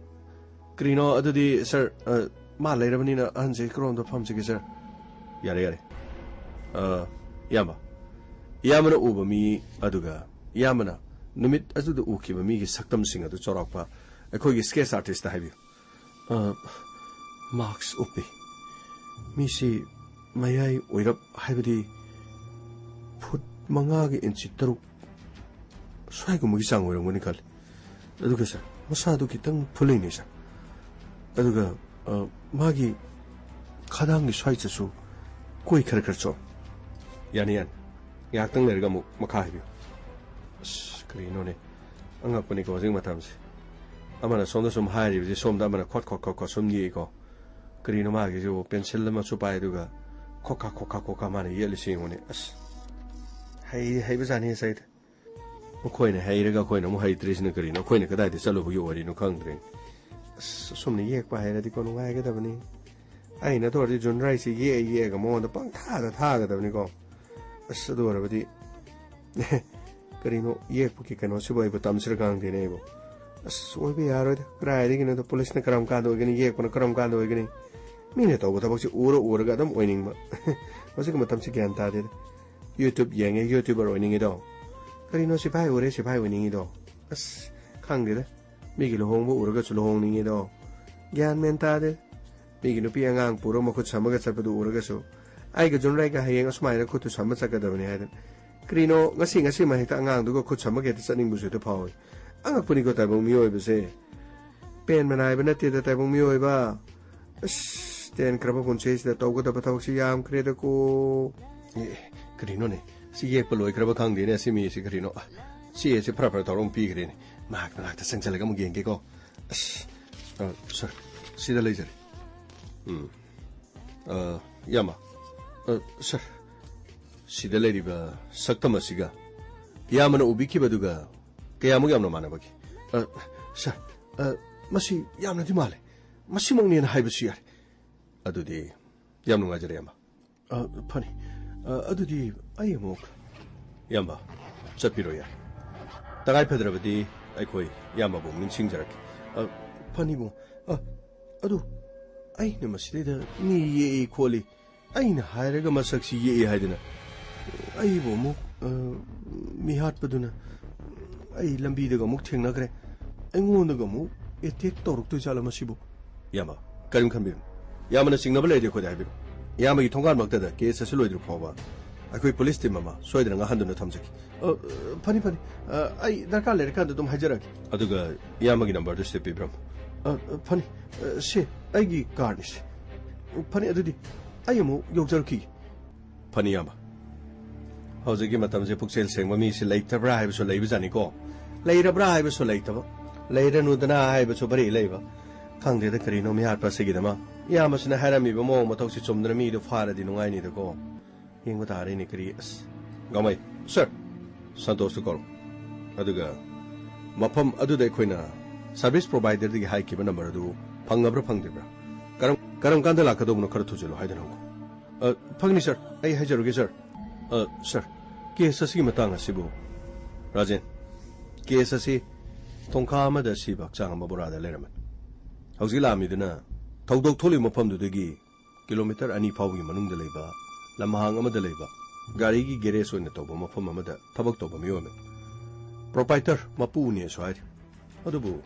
ꯀꯔꯤꯅꯣ ꯑꯗꯨꯗꯤ, ꯁꯥꯔ, ꯑ, ꯃꯥ ꯂꯩꯔꯕꯅꯤꯅ ꯑꯍꯟꯁꯦ ꯀꯔꯣꯝꯗ ꯐꯝꯁꯤꯒꯦ, ꯁꯥꯔ? ꯌꯥꯔꯦ, ꯌꯥꯔꯦ꯫ ꯑ, ꯏꯌꯥꯝꯕ, ꯏꯌꯥꯝꯕꯅ ꯎꯕ ꯃꯤ ꯑꯗꯨꯒ ꯏꯌꯥꯝꯕꯅ ꯅꯨꯃꯤꯠ ꯑꯗꯨꯗ ꯎꯈꯤꯕ ꯃꯤꯒꯤ ꯁꯛꯇꯝꯁꯤꯡ ꯑꯗꯨ ꯆꯥꯎꯔꯥꯛꯄ ꯑꯩꯈꯣꯏꯒꯤ sketch artistꯇ ꯍꯥꯏꯕꯤꯌꯨ꯫ ꯑ, mask ꯎꯞꯄꯤ꯫ ꯃꯤꯁꯤ ꯃꯌꯥꯏ ꯑꯣꯏꯔꯞ, ꯍꯥꯏꯕꯗꯤ ꯐꯨꯠ ꯃꯉꯥꯒ ꯏꯟꯆꯤ ꯇꯔꯨꯛ ꯁ꯭ꯋꯥꯏꯒꯨꯝꯕꯒꯤ ꯆꯥꯡ ꯑꯣꯏꯔꯝꯒꯅꯤ ꯈꯜꯂꯤ꯫ ꯑꯗꯨꯒ ꯁꯥꯔ, ꯃꯁꯥꯗꯨ ꯈꯤꯇꯪ ꯐꯨꯂꯩꯅꯦ ꯁꯥꯔ꯫ ꯑꯗꯨꯒ, ꯑ, ꯃꯥꯒꯤ ꯈꯗꯥꯡꯒꯤ ꯁ꯭ꯋꯥꯏꯗꯁꯨ ꯀꯣꯏ ꯈꯔ ꯈꯔ ꯆꯣ꯫ ꯌꯥꯅꯤ, ꯌꯥꯅꯤ꯫ ꯉꯥꯏꯍꯥꯛꯇꯪ ꯂꯩꯔꯒ ꯑꯃꯨꯛ ꯃꯈꯥ ꯍꯥꯏꯕꯤꯌꯨ꯫ ꯑꯁ, ꯀꯔꯤꯅꯣꯅꯦ? ꯑꯉꯛꯄꯅꯤꯀꯣ ꯍꯧꯖꯤꯛ ꯃꯇꯝꯁꯦ꯫ ꯑꯃꯅ ꯁꯣꯝꯗ ꯁꯨꯝ ꯍꯥꯏꯔꯤꯕꯁꯦ, ꯁꯣꯝꯗ ꯑꯃꯅ ꯈꯣꯠ ꯈꯣꯠ ꯈꯣꯠ ꯈꯣꯠ ꯁꯨꯝ ꯌꯦꯛꯏꯀꯣ꯫ ꯀꯔꯤꯅꯣ ꯃꯥꯒꯤꯁꯤꯕꯨ? ꯄꯦꯟꯁꯤꯜ ꯑꯃꯁꯨ ꯄꯥꯏ, ꯑꯗꯨꯒ ꯈꯣꯛꯈꯥ ꯈꯣꯛꯈꯥ ꯈꯣꯛꯈꯥ ꯃꯥꯅ ꯌꯦꯛꯂꯤꯁꯤ ꯌꯦꯡꯉꯨꯅꯦ꯫ ꯑꯁ, ꯍꯩ-, ꯍꯩꯕꯖꯥꯠꯅꯤ ꯉꯁꯥꯏꯗ꯫ ꯃꯈꯣꯏꯅ ꯍꯩꯔꯒ ꯑꯩꯈꯣꯏꯅ ꯑꯃꯨꯛ ꯍꯩꯇ꯭ꯔꯤꯁꯤꯅ ꯀꯔꯤꯅꯣ? ꯑꯩꯈꯣꯏꯅ ꯀꯗꯥꯏꯗ ꯆꯠꯂꯨꯕꯒꯤ ꯋꯥꯔꯤꯅꯣ ꯈꯪꯗ꯭ꯔꯦ꯫ ꯑꯁ, ꯑꯁꯨꯝꯅ ꯌꯦꯛꯄ ꯍꯩꯔꯗꯤꯀꯣ ꯅꯨꯡꯉꯥꯏꯒꯗꯕꯅꯤ꯫ ꯑꯩꯅ ꯑꯗꯨ ꯑꯣꯏꯔꯗꯤ ꯖꯨꯟꯔꯥꯏꯁꯤ ꯌꯦꯛꯑ ꯌꯦꯛꯑꯒ ꯃꯉꯣꯟꯗ ꯄꯪꯊꯥꯗ ꯊꯥꯒꯗꯕꯅꯤꯀꯣ꯫ ꯑꯁ, ꯑꯗꯨ ꯑꯣꯏꯔꯕꯗꯤ ꯀꯔꯤꯅꯣ ꯌꯦꯛꯄꯒꯤ ꯀꯩꯅꯣꯁꯤꯕꯨ ꯑꯩꯕꯨ ꯇꯝꯁꯤꯔ ꯈꯪꯗꯦꯅꯦ ꯑꯩꯕꯨ꯫ ꯑꯁ, ꯑꯣꯏꯕ ꯌꯥꯔꯣꯏꯗ꯫ ꯀꯗꯥꯏꯗꯒꯤꯅꯣꯗ? ꯄꯨꯂꯤꯁꯅ ꯀꯔꯝ ꯀꯥꯟꯗ ꯑꯣꯏꯒꯅꯤ? ꯌꯦꯛꯄꯅ ꯀꯔꯝ ꯀꯥꯟꯗ ꯑꯣꯏꯒꯅꯤ? ꯃꯤꯅ ꯇꯧꯕ ꯊꯕꯛꯁꯤ ꯎꯔ ꯎꯔꯒ ꯑꯗꯨꯝ ꯑꯣꯏꯅꯤꯡꯕ꯫ ꯍꯧꯖꯤꯛꯀꯤ ꯃꯇꯝꯁꯤ ꯒ꯭ꯌꯥꯟ ꯇꯥꯗꯦꯗ꯫ YouTube ꯌꯦꯡꯉꯦ, YouTuber ꯑꯣꯏꯅꯤꯡꯉꯤꯗꯣ꯫ ꯀꯔꯤꯅꯣ ꯁꯤꯐꯥꯏ ꯎꯔꯦ, ꯁꯤꯐꯥꯏ ꯑꯣꯏꯅꯤꯡꯉꯤꯗꯣ? ꯑꯁ, ꯈꯪꯗꯦꯗ꯫ ꯃꯤꯒꯤ ꯂꯨꯍꯣꯡꯕ ꯎꯔꯒꯁꯨ ꯂꯨꯍꯣꯡꯅꯤꯡꯉꯤꯗꯣ꯫ ꯒ꯭ꯌꯥꯟ ꯃꯦꯟ ꯇꯥꯗꯦ꯫ ꯃꯤꯒꯤ ꯅꯨꯄꯤ ꯑꯉꯥꯡ ꯄꯨꯔ ꯃꯈꯨꯠ ꯁꯝꯃꯒ ꯆꯠꯄꯗꯨ ꯎꯔꯒꯁꯨ ꯑꯩꯒ ꯖꯨꯟꯔꯥꯏꯒ ꯍꯌꯦꯡ ꯑꯁꯨꯃꯥꯏꯅ ꯈꯨꯠꯇꯨ ꯁꯝꯕ ꯆꯠꯀꯗꯕꯅꯤ ꯍꯥꯏꯗꯅ꯫ ꯀꯔꯤꯅꯣ ꯉꯁꯤ ꯉꯁꯤꯃ ꯍꯦꯛꯇ ꯑꯉꯥꯡꯗꯨꯒ ꯈꯨꯠ ꯁꯝꯕꯒ ꯍꯦꯛꯇ ꯆꯠꯅꯤꯡꯕꯁꯨ ꯍꯦꯛꯇ ꯐꯥꯎꯏ꯫ ꯑꯉꯛꯄꯅꯤꯀꯣ ꯇꯥꯏꯕꯪ ꯃꯤꯑꯣꯏꯕꯁꯦ꯫ ꯄꯦꯟꯕ ꯅꯥꯏꯕ ꯅꯠꯇꯦꯗ ꯇꯥꯏꯕꯪ ꯃꯤꯑꯣꯏꯕ꯫ ꯑꯁ, ꯇꯦꯟꯈ꯭ꯔꯕ ꯄꯨꯟꯁꯤꯁꯤꯗ ꯇꯧꯒꯗꯕ ꯊꯕꯛꯁꯤ ꯌꯥꯝꯈ꯭ꯔꯦꯗꯀꯣ꯫ ꯑꯦ, ꯀꯔꯤꯅꯣꯅꯦ? ꯁꯤ ꯌꯦꯛꯄ ꯂꯣꯏꯈ꯭ꯔꯕ ꯈꯪꯗꯦꯅꯦ, ꯁꯤ ꯃꯤꯁꯤ ꯀꯔꯤꯅꯣ? ꯑ, ꯆꯦꯁꯤ ꯐꯔ ꯐꯔ ꯇꯧꯔ ꯑꯃꯨꯛ ꯄꯤꯈ꯭ꯔꯦꯅꯦ꯫ ꯉꯥꯏꯍꯥꯛꯇ, ꯉꯥꯏꯍꯥꯛꯇ ꯆꯪꯁꯤꯜꯂꯒ ꯑꯃꯨꯛ ꯌꯦꯡꯒꯦꯀꯣ꯫ ꯑꯁ, ꯑ, ꯁꯥꯔ, ꯁꯤꯗ ꯂꯩꯖꯔꯦ꯫ ꯎꯝ꯫ ꯑ, ꯏꯌꯥꯝꯕ꯫ ꯑ, ꯁꯥꯔ, ꯁꯤꯗ ꯂꯩꯔꯤꯕ ꯁꯛꯇꯝ ꯑꯁꯤꯒ ꯏꯌꯥꯝꯕꯅ ꯎꯕꯤꯈꯤꯕꯗꯨꯒ ꯀꯌꯥꯃꯨꯛ ꯌꯥꯝꯅ ꯃꯥꯟꯅꯕꯒꯦ? ꯑ, ꯁꯥꯔ, ꯑ, ꯃꯁꯤ ꯌꯥꯝꯅꯗꯤ ꯃꯥꯜꯂꯦ꯫ ꯃꯁꯤꯃꯛꯅꯦꯅ ꯍꯥꯏꯕꯁꯨ ꯌꯥꯔꯦ꯫ ꯑꯗꯨꯗꯤ ꯌꯥꯝ ꯅꯨꯡꯉꯥꯏꯖꯔꯦ, ꯏꯌꯥꯝꯕ꯫ ꯑ, ꯐꯅꯤ꯫ ꯑ, ꯑꯗꯨꯗꯤ ꯑꯩ ꯑꯃꯨꯛ, ꯏꯌꯥꯝꯕ, ꯆꯠꯄꯤꯔꯣ ꯌꯥꯏ꯫ ꯇꯉꯥꯏ ꯐꯗ꯭ꯔꯕꯗꯤ ꯑꯩꯈꯣꯏ ꯏꯌꯥꯝꯕꯕꯨ ꯑꯃꯨꯛ ꯅꯤꯡꯁꯤꯡꯖꯔꯛꯀꯦ꯫ ꯑ, ꯐꯅꯤ ꯏꯕꯨꯡꯉꯣ꯫ ꯑ, ꯑꯗꯨ ꯑꯩꯅ ꯃꯁꯤꯗꯩꯗ ꯃꯤ ꯌꯦꯛꯏ ꯈꯣꯠꯂꯤ, ꯑꯩꯅ ꯍꯥꯏꯔꯒ ꯃꯁꯛꯁꯤ ꯌꯦꯛꯏ ꯍꯥꯏꯗꯅ ꯑꯩꯕꯨ ꯑꯃꯨꯛ, ꯑ, ꯃꯤꯍꯥꯠꯄꯗꯨꯅ ꯑꯩ ꯂꯝꯕꯤꯗꯒ ꯑꯃꯨꯛ ꯊꯦꯡꯅꯈ꯭ꯔꯦ꯫ ꯑꯩꯉꯣꯟꯗꯒ ꯑꯃꯨꯛ ꯑꯦꯇꯦꯛ ꯇꯧꯔꯛꯇꯣꯏ ꯖꯥꯠꯂ ꯃꯁꯤꯕꯨ? ꯏꯌꯥꯝꯕ, ꯀꯔꯤꯝ ꯈꯟꯕꯤꯒꯅꯨ꯫ ꯏꯌꯥꯝꯕꯅ ꯆꯤꯡꯅꯕ ꯂꯩꯔꯗꯤ ꯑꯩꯈꯣꯏꯗ ꯍꯥꯏꯕꯤꯔꯛꯎ꯫ ꯏꯌꯥꯝꯕꯒꯤ ꯊꯣꯡꯒꯥꯟꯃꯛꯇꯗ ꯀꯦꯁ ꯑꯁꯤ ꯂꯣꯏꯗ꯭ꯔꯤ ꯐꯥꯎꯕ ꯑꯩꯈꯣꯏ ꯄꯨꯂꯤꯁ ꯇꯤꯝ ꯑꯃ ꯁꯣꯏꯗꯅ ꯉꯥꯡꯍꯟꯗꯨꯅ ꯊꯝꯖꯒꯦ꯫ ꯑ, ꯐꯅꯤ, ꯐꯅꯤ꯫ ꯑ, ꯑꯩ ꯗꯔꯀꯥꯔ ꯂꯩꯔꯀꯥꯟꯗ ꯑꯗꯨꯝ ꯍꯥꯏꯖꯔꯛꯑꯒꯦ꯫ ꯑꯗꯨꯒ ꯏꯌꯥꯝꯕꯒꯤ ꯅꯝꯕꯔꯗꯨ ꯁꯤꯗ ꯄꯤꯕꯤꯔꯝꯃꯨ꯫ ꯑ, ꯐꯅꯤ꯫ ꯑ, ꯁꯦ, ꯑꯩꯒꯤ ꯀꯥꯔꯅꯤ ꯁꯦ꯫ ꯐꯅꯤ, ꯑꯗꯨꯗꯤ ꯑꯩ ꯑꯃꯨꯛ ꯌꯧꯖꯔꯛꯈꯤꯒꯦ꯫ ꯐꯅꯤ, ꯏꯌꯥꯝꯕ꯫ ꯍꯧꯖꯤꯛꯀꯤ ꯃꯇꯝꯁꯦ ꯄꯨꯛꯆꯦꯜ ꯁꯦꯡꯕ ꯃꯤꯁꯤ ꯂꯩꯇꯕ꯭ꯔꯥ ꯍꯥꯏꯕꯁꯨ ꯂꯩꯕꯖꯥꯠꯅꯤꯀꯣ, ꯂꯩꯔꯕ꯭ꯔꯥ ꯍꯥꯏꯕꯁꯨ ꯂꯩꯇꯕ, ꯂꯩꯔꯅꯨꯗꯅ ꯍꯥꯏꯕꯁꯨ ꯕꯔꯤ ꯂꯩꯕ꯫ ꯈꯪꯗꯦꯗ, ꯀꯔꯤꯅꯣ ꯃꯤꯍꯥꯠꯄ ꯑꯁꯤꯒꯤꯗꯃꯛ꯫ ꯏꯌꯥꯝꯕꯁꯤꯅ ꯍꯥꯏꯔꯝꯃꯤꯕ ꯃꯑꯣꯡ ꯃꯇꯧꯁꯤ ꯆꯨꯝꯗꯅ ꯃꯤꯗꯨ ꯐꯥꯔꯗꯤ ꯅꯨꯡꯉꯥꯏꯅꯤꯗꯀꯣ꯫ ꯌꯦꯡꯕ ꯇꯥꯔꯦꯅꯦ꯫ ꯀꯔꯤ, ꯑꯁ, ꯒꯥꯃꯩ, ꯁꯔ, ꯁꯟꯇꯣꯁꯇꯨ ꯀꯧꯔꯣ꯫ ꯑꯗꯨꯒ ꯃꯐꯝ ꯑꯗꯨꯗ ꯑꯩꯈꯣꯏꯅ ꯁꯔꯚꯤꯁ ꯄ꯭ꯔꯣꯚꯥꯏꯗꯔꯗꯒꯤ ꯍꯥꯏꯈꯤꯕ ꯅꯝꯕꯔ ꯑꯗꯨ ꯐꯪꯉꯕ꯭ꯔꯥ ꯐꯪꯗ꯭ꯔꯤꯕ꯭ꯔꯥ? ꯀꯔꯝ, ꯀꯔꯝ ꯀꯥꯟꯗ ꯂꯥꯛꯀꯗꯧꯕꯅꯣ ꯈꯔ ꯊꯨꯖꯤꯜꯂꯣ ꯍꯥꯏꯗꯅ ꯍꯪꯉꯨ꯫ ꯑ, ꯐꯪꯅꯤ, ꯁꯔ, ꯑꯩ ꯍꯥꯏꯖꯔꯨꯒꯦ, ꯁꯔ꯫ ꯑ, ꯁꯔ, ꯀꯦꯁ ꯑꯁꯤꯒꯤ ꯃꯇꯥꯡ ꯑꯁꯤꯕꯨ, ꯔꯥꯖꯦꯟ, ꯀꯦꯁ ꯑꯁꯤ ꯊꯣꯡꯈꯥ ꯑꯃꯗ ꯁꯤꯕ ꯍꯛꯆꯥꯡ ꯑꯃ ꯕꯣꯔꯥꯗ ꯂꯩꯔꯝꯃꯤ꯫ ꯍꯧꯖꯤꯛ ꯂꯥꯛꯑꯝꯃꯤꯗꯨꯅ ꯊꯧꯗꯣꯛ ꯊꯣꯛꯂꯤꯕ ꯃꯐꯝꯗꯨꯗꯒꯤ ꯀꯤꯂꯣꯃꯤꯇꯔ ꯑꯅꯤ ꯐꯥꯎꯕꯒꯤ ꯃꯅꯨꯡꯗ ꯂꯩꯕ ꯂꯝꯍꯥꯡ ꯑꯃꯗ ꯂꯩꯕ ꯒꯥꯔꯤꯒꯤ ꯒꯦꯔꯦꯖ ꯑꯣꯏꯅ ꯇꯧꯕ ꯃꯐꯝ ꯑꯃꯗ ꯊꯕꯛ ꯇꯧꯕ ꯃꯤꯑꯣꯏ ꯑꯃꯅꯤ꯫ ꯄ꯭ꯔꯣꯄꯥꯏꯇꯔ ꯃꯄꯨꯅꯦꯁꯨ ꯍꯥꯏꯔꯤ꯫ ꯑꯗꯨꯕꯨ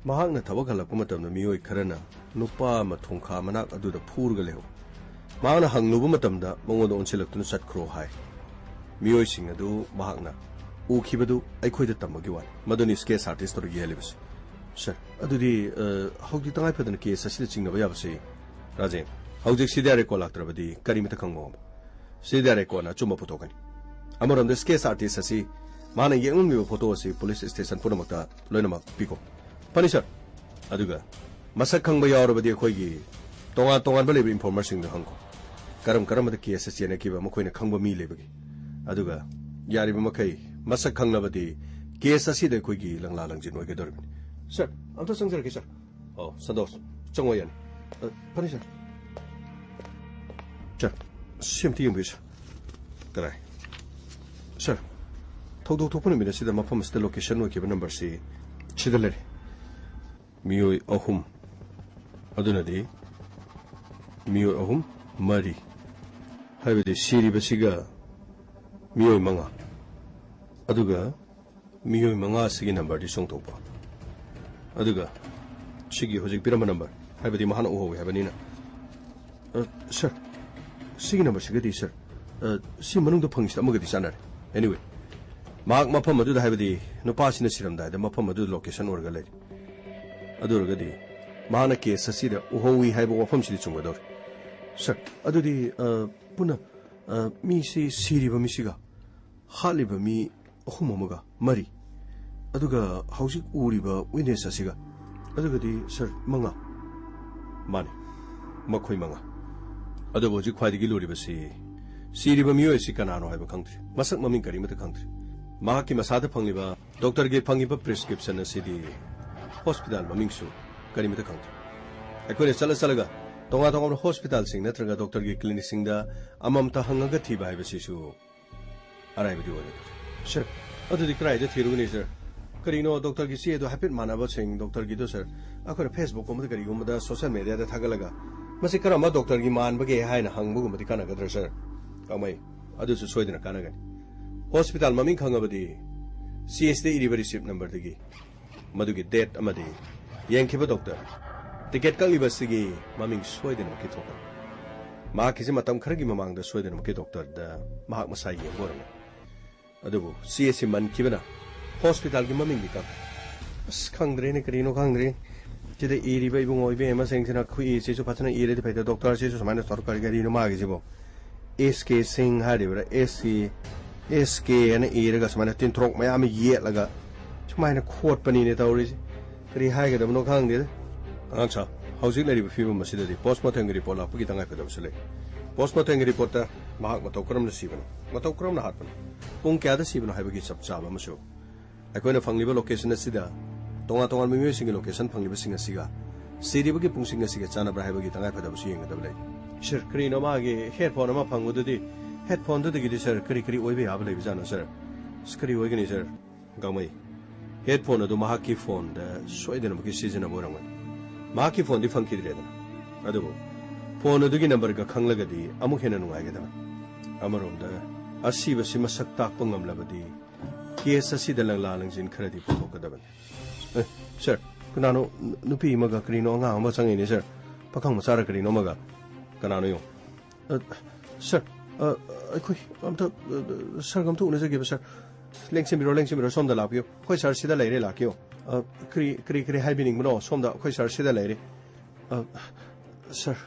ꯃꯍꯥꯛꯅ ꯊꯕꯛ ꯍꯜꯂꯛꯄ ꯃꯇꯝꯗ ꯃꯤꯑꯣꯏ ꯈꯔꯅ ꯅꯨꯄꯥ ꯑꯃ ꯊꯣꯡꯈꯥ ꯃꯅꯥꯛ ꯑꯗꯨꯗ ꯐꯨꯔꯒ ꯂꯩꯍꯧꯏ꯫ ꯃꯍꯥꯛꯅ ꯍꯪꯂꯨꯕ ꯃꯇꯝꯗ ꯃꯉꯣꯟꯗ ꯑꯣꯟꯁꯤꯜꯂꯛꯇꯨꯅ ꯆꯠꯈ꯭ꯔꯣ ꯍꯥꯏ꯫ ꯃꯤꯑꯣꯏꯁꯤꯡ ꯑꯗꯨ ꯃꯍꯥꯛꯅ ꯎꯈꯤꯕꯗꯨ ꯑꯩꯈꯣꯏꯗ ꯇꯝꯕꯒꯤ ꯋꯥꯅꯤ꯫ ꯃꯗꯨꯅꯤ ꯁ꯭ꯀꯦꯠꯁ ꯑꯥꯔꯇꯤꯁꯇꯨꯅ ꯌꯦꯛꯍꯜꯂꯤꯕꯁꯤ꯫ ꯁꯔ, ꯑꯗꯨꯗꯤ, ꯑ, ꯍꯧꯖꯤꯛ ꯇꯉꯥꯏ ꯐꯗꯅ ꯀꯦꯁ ꯑꯁꯤꯗ ꯆꯤꯡꯅꯕ ꯌꯥꯕꯁꯤ, ꯔꯥꯖꯦꯟ, ꯍꯧꯖꯤꯛ ꯁꯤ ꯗꯤ ꯑꯥꯔ ꯔꯦꯀꯣꯔꯗ ꯂꯥꯛꯇ꯭ꯔꯕꯗꯤ ꯀꯔꯤꯃꯇ ꯈꯪꯕ ꯉꯝꯃꯣꯏ꯫ ꯁꯤ ꯗꯤ ꯑꯥꯔ ꯔꯦꯀꯣꯔꯗꯅ ꯑꯆꯨꯝꯕ ꯄꯨꯊꯣꯛꯀꯅꯤ꯫ ꯑꯃꯔꯣꯝꯗ ꯁ꯭ꯀꯦꯠꯁ ꯑꯥꯔꯇꯤꯁ ꯑꯁꯤ ꯃꯥꯅ ꯌꯦꯛꯂꯝꯂꯤꯕ ꯐꯣꯇꯣ ꯑꯁꯤ ꯄꯨꯂꯤꯁ ꯁ꯭ꯇꯦꯁꯟ ꯄꯨꯝꯅꯃꯛꯇ ꯂꯣꯏꯅꯃꯛ ꯄꯤꯈꯣ꯫ ꯐꯅꯤ, ꯁꯔ꯫ ꯑꯗꯨꯒ ꯃꯁꯛ ꯈꯪꯕ ꯌꯥꯎꯔꯕꯗꯤ ꯑꯩꯈꯣꯏꯒꯤ ꯇꯣꯉꯥꯟ ꯇꯣꯉꯥꯟꯕ ꯂꯩꯕ ꯏꯟꯐꯣꯔꯃꯔꯁꯤꯡꯗ ꯍꯪꯈꯣ꯫ ꯀꯔꯝ ꯀꯔꯝꯕꯗ ꯀꯦꯁ ꯑꯁꯤ ꯆꯦꯟꯅꯈꯤꯕ ꯃꯈꯣꯏꯅ ꯈꯪꯕ ꯃꯤ ꯂꯩꯕꯒꯦ? ꯑꯗꯨꯒ ꯌꯥꯔꯤꯕ ꯃꯈꯩ ꯃꯁꯛ ꯈꯪꯂꯕꯗꯤ ꯀꯦꯁ ꯑꯁꯤꯗ ꯑꯩꯈꯣꯏꯒꯤ ꯂꯪꯂꯥ ꯂꯪꯖꯤꯟ ꯑꯣꯏꯒꯗꯧꯔꯤꯕꯅꯤ꯫ ꯁꯔ, ꯑꯝꯇ ꯆꯪꯖꯔꯛꯀꯦ, ꯁꯔ꯫ ꯑꯣ, ꯁꯟꯇꯣꯁ, ꯆꯪꯉꯣ ꯌꯥꯅꯤ꯫ ꯑ, ꯐꯅꯤ, ꯁꯔ꯫ ꯁꯔ, ꯁꯤ ꯑꯝꯇ ꯌꯦꯡꯕꯤꯌꯨ, ꯁꯔ꯫ ꯀꯗꯥꯏ? ꯁꯔ, ꯊꯧꯗꯣꯛ ꯊꯣꯛꯄ ꯅꯨꯃꯤꯠ ꯑꯁꯤꯗ ꯃꯐꯝ ꯑꯁꯤꯗ ꯂꯣꯀꯦꯁꯟ ꯑꯣꯏꯈꯤꯕ ꯅꯝꯕꯔꯁꯤ ꯁꯤꯗ ꯂꯩꯔꯦ꯫ ꯃꯤꯑꯣꯏ ꯑꯍꯨꯝ, ꯑꯗꯨꯅꯗꯤ ꯃꯤꯑꯣꯏ ꯑꯍꯨꯝ, ꯃꯔꯤ, ꯍꯥꯏꯕꯗꯤ ꯁꯤꯔꯤꯕꯁꯤꯒ ꯃꯤꯑꯣꯏ ꯃꯉꯥ, ꯑꯗꯨꯒ ꯃꯤꯑꯣꯏ ꯃꯉꯥ ꯑꯁꯤꯒꯤ ꯅꯝꯕꯔꯗꯤ ꯆꯣꯡꯊꯣꯛꯄ, ꯑꯗꯨꯒ ꯁꯤꯒꯤ ꯍꯧꯖꯤꯛ ꯄꯤꯔꯝꯕ ꯅꯝꯕꯔ, ꯍꯥꯏꯕꯗꯤ ꯃꯍꯥꯛꯅ ꯎꯍꯧꯏ ꯍꯥꯏꯕꯅꯤꯅ꯫ ꯑ, ꯁꯔ, ꯁꯤꯒꯤ ꯅꯝꯕꯔꯁꯤꯒꯗꯤ, ꯁꯔ, ꯑ, ꯁꯤ ꯃꯅꯨꯡꯗ ꯐꯪꯉꯤꯁꯤꯗ ꯑꯃꯒꯗꯤ ꯆꯥꯟꯅꯔꯦ꯫ Anyway, ꯃꯍꯥꯛ ꯃꯐꯝ ꯑꯗꯨꯗ, ꯍꯥꯏꯕꯗꯤ ꯅꯨꯄꯥꯁꯤꯅ ꯁꯤꯔꯝꯗꯥꯏꯗ ꯃꯐꯝ ꯑꯗꯨꯗ ꯂꯣꯀꯦꯁꯟ ꯑꯣꯏꯔꯒ ꯂꯩꯔꯤ꯫ ꯑꯗꯨ ꯑꯣꯏꯔꯒꯗꯤ ꯃꯍꯥꯛꯅ ꯀꯦꯁ ꯑꯁꯤꯗ ꯎꯍꯧꯏ ꯍꯥꯏꯕ ꯋꯥꯐꯝꯁꯤꯗꯤ ꯆꯨꯝꯒꯗꯧꯔꯤ꯫ ꯁꯥꯔ, ꯑꯗꯨꯗꯤ, ꯑ, ꯄꯨꯟꯅ, ꯑ, ꯃꯤꯁꯤ, ꯁꯤꯔꯤꯕ ꯃꯤꯁꯤꯒ ꯍꯥꯠꯂꯤꯕ ꯃꯤ ꯑꯍꯨꯝ ꯑꯃꯒ ꯃꯔꯤ, ꯑꯗꯨꯒ ꯍꯧꯖꯤꯛ ꯎꯔꯤꯕ ꯋꯤꯠꯅꯦꯁ ꯑꯁꯤꯒ, ꯑꯗꯨꯒꯗꯤ, ꯁꯥꯔ, ꯃꯉꯥ꯫ ꯃꯥꯅꯤ, ꯃꯈꯣꯏ ꯃꯉꯥ꯫ ꯑꯗꯨꯕꯨ ꯍꯧꯖꯤꯛ ꯈ꯭ꯋꯥꯏꯗꯒꯤ ꯂꯨꯔꯤꯕꯁꯤ, ꯁꯤꯔꯤꯕ ꯃꯤꯑꯣꯏ ꯑꯁꯤ ꯀꯅꯥꯅꯣ ꯍꯥꯏꯕ ꯈꯪꯗ꯭ꯔꯤ, ꯃꯁꯛ ꯃꯃꯤꯡ ꯀꯔꯤꯃꯠꯇ ꯈꯪꯗ꯭ꯔꯤ꯫ ꯃꯍꯥꯛꯀꯤ ꯃꯁꯥꯗ ꯐꯪꯂꯤꯕ, ꯗꯣꯛꯇꯔꯒꯤ ꯐꯪꯉꯤꯕ ꯄ꯭ꯔꯦꯁꯀ꯭ꯔꯤꯞꯁꯟ ꯑꯁꯤꯗꯤ ꯍꯣꯁꯄꯤꯇꯥꯜ ꯃꯃꯤꯡꯁꯨ ꯀꯔꯤꯃꯠꯇ ꯈꯪꯗ꯭ꯔꯤ꯫ ꯑꯩꯈꯣꯏꯅ ꯆꯠꯂ ꯆꯠꯂꯒ ꯇꯣꯉꯥꯟ ꯇꯣꯉꯥꯟꯕ ꯍꯣꯁꯄꯤꯇꯥꯜꯁꯤꯡ ꯅꯠꯇ꯭ꯔꯒ ꯗꯣꯛꯇꯔꯒꯤ ꯀ꯭ꯂꯤꯅꯤꯛꯁꯤꯡꯗ ꯑꯃꯃꯝꯇ ꯍꯪꯉꯒ ꯊꯤꯕ ꯍꯥꯏꯕꯁꯤꯁꯨ ꯑꯔꯥꯏꯕꯗꯤ ꯑꯣꯏꯔꯣꯏ꯫ ꯁꯥꯔ, ꯑꯗꯨꯗꯤ ꯀꯗꯥꯏꯗ ꯊꯤꯔꯨꯒꯅꯤ, ꯁꯥꯔ? ꯀꯔꯤꯅꯣ, ꯗꯣꯛꯇꯔꯒꯤ ꯆꯦ ꯑꯗꯨ ꯍꯥꯏꯐꯦꯠ ꯃꯥꯟꯅꯕꯁꯤꯡ, ꯗꯣꯛꯇꯔꯒꯤꯗꯣ, ꯁꯥꯔ, ꯑꯩꯈꯣꯏꯅ ꯐꯦꯁꯕꯨꯛꯀꯨꯝꯕꯗ ꯀꯔꯤꯒꯨꯝꯕꯗ, ꯁꯣꯁꯤꯌꯦꯜ ꯃꯦꯗꯤꯌꯥꯗ ꯊꯥꯒꯠꯂꯒ ꯃꯁꯤ ꯀꯔꯝꯕ ꯗꯣꯛꯇꯔꯒꯤ ꯃꯥꯟꯕꯒꯦ ꯍꯥꯏꯅ ꯍꯪꯕꯒꯨꯝꯕꯗꯤ ꯀꯥꯟꯅꯒꯗ꯭ꯔꯥ, ꯁꯥꯔ? ꯀꯥꯡꯃꯩ, ꯑꯗꯨꯁꯨ ꯁꯣꯏꯗꯅ ꯀꯥꯟꯅꯒꯅꯤ꯫ ꯍꯣꯁꯄꯤꯇꯥꯜ ꯃꯃꯤꯡ ꯈꯪꯉꯕꯗꯤ ꯆꯦꯁꯤꯗ ꯏꯔꯤꯕ ꯔꯤꯁꯤꯞ ꯅꯝꯕꯔꯗꯒꯤ ꯃꯗꯨꯒꯤ ꯗꯦꯠ ꯑꯃꯗꯤ ꯌꯦꯡꯈꯤꯕ ꯗꯣꯛꯇꯔ, ꯇꯤꯀꯦꯠ ꯀꯛꯂꯤꯕꯁꯤꯒꯤ ꯃꯃꯤꯡ ꯁꯣꯏꯗꯅꯃꯛꯀꯤ ꯊꯣꯛꯀꯅꯤ꯫ ꯃꯍꯥꯛꯀꯤꯁꯤ ꯃꯇꯝ ꯈꯔꯒꯤ ꯃꯃꯥꯡꯗ ꯁꯣꯏꯗꯅꯃꯛꯀꯤ ꯗꯣꯛꯇꯔꯗ ꯃꯍꯥꯛ ꯃꯁꯥ ꯌꯦꯡꯕ ꯑꯣꯏꯔꯝꯒꯅꯤ꯫ ꯑꯗꯨꯕꯨ ꯆꯦ ꯑꯁꯤ ꯃꯟꯈꯤꯕꯅ ꯍꯣꯁꯄꯤꯇꯥꯜꯒꯤ ꯃꯃꯤꯡꯗꯤ ꯀꯛꯈ꯭ꯔꯦ꯫ ꯑꯁ, ꯈꯪꯗ꯭ꯔꯦꯅꯦ, ꯀꯔꯤꯅꯣ ꯈꯪꯗ꯭ꯔꯦ꯫ ꯁꯤꯗ ꯏꯔꯤꯕ ꯏꯕꯨꯡꯉꯣ ꯏꯕꯦꯝꯃꯁꯤꯡꯁꯤꯅ ꯈꯨꯏꯁꯤꯁꯨ ꯐꯖꯅ ꯏꯔꯗꯤ ꯐꯩꯗ, ꯗꯣꯛꯇꯔꯁꯤꯁꯨ ꯁꯨꯃꯥꯏꯅ ꯇꯧꯔ ꯀꯔꯤ ꯀꯔꯤꯅꯣ ꯃꯥꯒꯤꯁꯤꯕꯣ? ꯑꯦꯁ ꯀꯦ ꯁꯤꯡ ꯍꯥꯏꯔꯤꯕ꯭ꯔꯥ? ꯑꯦꯁ ꯀꯦ, ꯑꯦꯁ ꯀꯦ ꯑꯅ ꯏꯔꯒ ꯁꯨꯃꯥꯏꯅ ꯇꯤꯟꯊꯣꯔꯣꯛ ꯃꯌꯥꯝ ꯑꯃ ꯌꯦꯠꯂꯒ ꯁꯨꯃꯥꯏꯅ ꯈꯣꯠꯄꯅꯤꯅꯦ ꯇꯧꯔꯤꯁꯦ꯫ ꯀꯔꯤ ꯍꯥꯏꯒꯗꯕꯅꯣ ꯈꯪꯗꯦꯗ꯫ ꯑꯉꯥꯡ ꯁꯥ, ꯍꯧꯖꯤꯛ ꯂꯩꯔꯤꯕ ꯐꯤꯕꯝ ꯑꯁꯤꯗꯗꯤ ꯄꯣꯁꯃꯣꯔꯇꯦꯝꯒꯤ ꯔꯤꯄꯣꯔꯠ ꯂꯥꯛꯄꯒꯤ ꯇꯉꯥꯏꯐꯗꯕꯁꯨ ꯂꯩ꯫ ꯄꯣꯁꯃꯣꯔꯇꯦꯝꯒꯤ ꯔꯤꯄꯣꯔꯠꯇ ꯃꯍꯥꯛ ꯃꯇꯧ ꯀꯔꯝꯅ ꯁꯤꯕꯅꯣ, ꯃꯇꯧ ꯀꯔꯝꯅ ꯍꯥꯠꯄꯅꯣ, ꯄꯨꯡ ꯀꯌꯥꯗ ꯁꯤꯕꯅꯣ ꯍꯥꯏꯕꯒꯤ ꯆꯞ ꯆꯥꯕ ꯑꯃꯁꯨ꯫ ꯑꯩꯈꯣꯏꯅ ꯐꯪꯂꯤꯕ ꯂꯣꯀꯦꯁꯟ ꯑꯁꯤꯗ ꯇꯣꯉꯥꯟ ꯇꯣꯉꯥꯟꯕ ꯃꯤꯑꯣꯏꯁꯤꯡꯒꯤ ꯂꯣꯀꯦꯁꯟ ꯐꯪꯂꯤꯕꯁꯤꯡ ꯑꯁꯤꯒ ꯁꯤꯔꯤꯕꯒꯤ ꯄꯨꯡꯁꯤꯡ ꯑꯁꯤꯒ ꯆꯥꯟꯅꯕ꯭ꯔꯥ ꯍꯥꯏꯕꯒꯤ ꯇꯉꯥꯏꯐꯗꯕꯁꯨ ꯌꯦꯡꯒꯗꯕ ꯂꯩ꯫ ꯁꯥꯔ, ꯀꯔꯤꯅꯣ ꯃꯥꯒꯤ ꯍꯦꯗꯐꯣꯟ ꯑꯃ ꯐꯪꯕꯗꯨꯗꯤ? ꯍꯦꯗꯐꯣꯟꯗꯨꯗꯒꯤꯗꯤ, ꯁꯥꯔ, ꯀꯔꯤ ꯀꯔꯤ ꯑꯣꯏꯕ ꯌꯥꯕ ꯂꯩꯕꯖꯥꯠꯅꯣ, ꯁꯥꯔ? ꯑꯁ, ꯀꯔꯤ ꯑꯣꯏꯒꯅꯤ, ꯁꯥꯔ? ꯒꯥꯡꯃꯩ, ꯍꯦꯗꯐꯣꯟ ꯑꯗꯨ ꯃꯍꯥꯛꯀꯤ ꯐꯣꯟꯗ ꯁꯣꯏꯗꯅꯃꯛꯀꯤ ꯁꯤꯖꯤꯟꯅꯕ ꯑꯣꯏꯔꯝꯒꯅꯤ꯫ ꯃꯍꯥꯛꯀꯤ ꯐꯣꯟꯗꯤ ꯐꯪꯈꯤꯗ꯭ꯔꯦꯗꯅ, ꯑꯗꯨꯕꯨ ꯐꯣꯟ ꯑꯗꯨꯒꯤ ꯅꯝꯕꯔꯒ ꯈꯪꯂꯒꯗꯤ ꯑꯃꯨꯛ ꯍꯦꯟꯅ ꯅꯨꯡꯉꯥꯏꯒꯗꯕ꯫ ꯑꯃꯔꯣꯝꯗ, ꯑꯁꯤꯕꯁꯤ ꯃꯁꯛ ꯇꯥꯛꯄ ꯉꯝꯂꯕꯗꯤ ꯀꯦꯁ ꯑꯁꯤꯗ ꯂꯪꯂꯥ ꯂꯪꯖꯤꯟ ꯈꯔꯗꯤ ꯄꯨꯊꯣꯛꯀꯗꯕꯅꯤ꯫ ꯑꯦ, ꯁꯥꯔ, ꯀꯅꯥꯅꯣ? ꯅꯨ-, ꯅꯨꯄꯤ ꯑꯃꯒ ꯀꯔꯤꯅꯣ ꯑꯉꯥꯡ ꯑꯃ ꯆꯪꯉꯤꯅꯦ, ꯁꯥꯔ꯫ ꯄꯥꯈꯪ ꯃꯆꯥꯔ ꯀꯔꯤꯅꯣ ꯑꯃꯒ꯫ ꯀꯅꯥꯅꯣ ꯌꯦꯡꯉꯨ꯫ ꯑ, ꯁꯥꯔ, ꯑ, ꯑꯩꯈꯣꯏ ꯑꯝꯇ, ꯑ, ꯁꯥꯔꯒ ꯑꯝꯇ ꯎꯅꯖꯒꯦꯕ, ꯁꯥꯔ꯫ ꯂꯦꯡꯁꯤꯟꯕꯤꯔꯣ, ꯂꯦꯡꯁꯤꯟꯕꯤꯔꯣ, ꯁꯣꯝꯗ ꯂꯥꯛꯄꯤꯌꯨ꯫ ꯑꯩꯈꯣꯏ ꯁꯥꯔ ꯁꯤꯗ ꯂꯩꯔꯦ, ꯂꯥꯛꯄꯤꯌꯨ꯫ ꯑ, ꯀꯔꯤ, ꯀꯔꯤ, ꯀꯔꯤ ꯍꯥꯏꯕꯤꯅꯤꯡꯕꯅꯣ? ꯁꯣꯝꯗ ꯑꯩꯈꯣꯏ ꯁꯥꯔ ꯁꯤꯗ ꯂꯩꯔꯦ꯫ ꯑ, ꯁꯥꯔ,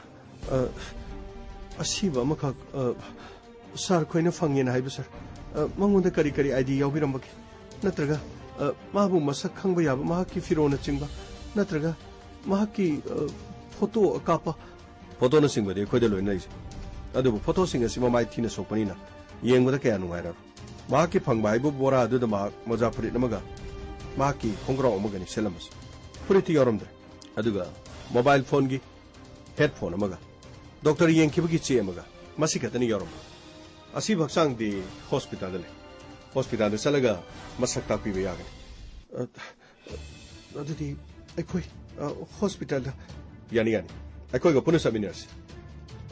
ꯑ, ꯑꯁꯤꯕ ꯑꯃꯈꯛ, ꯑ, ꯁꯥꯔ ꯈꯣꯏꯅ ꯐꯪꯉꯦꯅ ꯍꯥꯏꯕ, ꯁꯥꯔ꯫ ꯑ, ꯃꯉꯣꯟꯗ ꯀꯔꯤ ꯀꯔꯤ ꯑꯥꯏ ꯗꯤ ꯌꯥꯎꯕꯤꯔꯝꯕꯒꯦ? ꯅꯠꯇ꯭ꯔꯒ, ꯑ, ꯃꯥꯕꯨ ꯃꯁꯛ ꯈꯪꯕ ꯌꯥꯕ ꯃꯍꯥꯛꯀꯤ ꯐꯤꯔꯣꯜꯅꯆꯤꯡꯕ, ꯅꯠꯇ꯭ꯔꯒ ꯃꯍꯥꯛꯀꯤ, ꯑ, ꯐꯣꯇꯣ ꯀꯥꯞꯄ? ꯐꯣꯇꯣꯅꯆꯤꯡꯕꯗꯤ ꯑꯩꯈꯣꯏꯗ ꯂꯣꯏꯅ ꯂꯩꯖꯩ, ꯑꯗꯨꯕꯨ ꯐꯣꯇꯣꯁꯤꯡ ꯑꯁꯤ ꯃꯃꯥꯏ ꯊꯤꯅ ꯁꯣꯛꯄꯅꯤꯅ ꯌꯦꯡꯕꯗ ꯀꯌꯥ ꯅꯨꯡꯉꯥꯏꯔꯔꯣꯏ꯫ ꯃꯍꯥꯛꯀꯤ ꯐꯪꯕ ꯍꯥꯏꯕꯨ ꯕꯣꯔꯥ ꯑꯗꯨꯗ ꯃꯍꯥꯛ ꯃꯣꯖꯥ ꯐꯨꯔꯤꯠ ꯑꯃꯒ ꯃꯍꯥꯛꯀꯤ ꯈꯣꯡꯒ꯭ꯔꯥꯎ ꯑꯃꯒꯅꯤ ꯁꯦꯠꯂꯝꯕꯁꯦ꯫ ꯐꯨꯔꯤꯠꯇꯤ ꯌꯥꯎꯔꯝꯗ꯭ꯔꯦ꯫ ꯑꯗꯨꯒ ꯃꯣꯕꯥꯏꯜ ꯐꯣꯟꯒꯤ ꯍꯦꯠꯐꯣꯟ ꯑꯃꯒ ꯗꯣꯛꯇꯔ ꯌꯦꯡꯈꯤꯕꯒꯤ ꯆꯦ ꯑꯃꯒ, ꯃꯁꯤ ꯈꯛꯇꯅꯤ ꯌꯥꯎꯔꯝꯕ꯫ ꯑꯁꯤꯕ ꯍꯛꯆꯥꯡꯗꯤ ꯍꯣꯁꯄꯤꯇꯥꯜꯗ ꯂꯩ꯫ ꯍꯣꯁꯄꯤꯇꯥꯜꯗ ꯆꯠꯂꯒ ꯃꯁꯛ ꯇꯥꯛꯄꯤꯕ ꯌꯥꯒꯅꯤ꯫ ꯑ, ꯑꯗꯨꯗꯤ ꯑꯩꯈꯣꯏ, ꯑ, ꯍꯣꯁꯄꯤꯇꯥꯜꯗ? ꯌꯥꯅꯤ, ꯌꯥꯅꯤ꯫ ꯑꯩꯈꯣꯏꯒ ꯄꯨꯟꯅ ꯆꯠꯃꯤꯟꯅꯔꯁꯤ꯫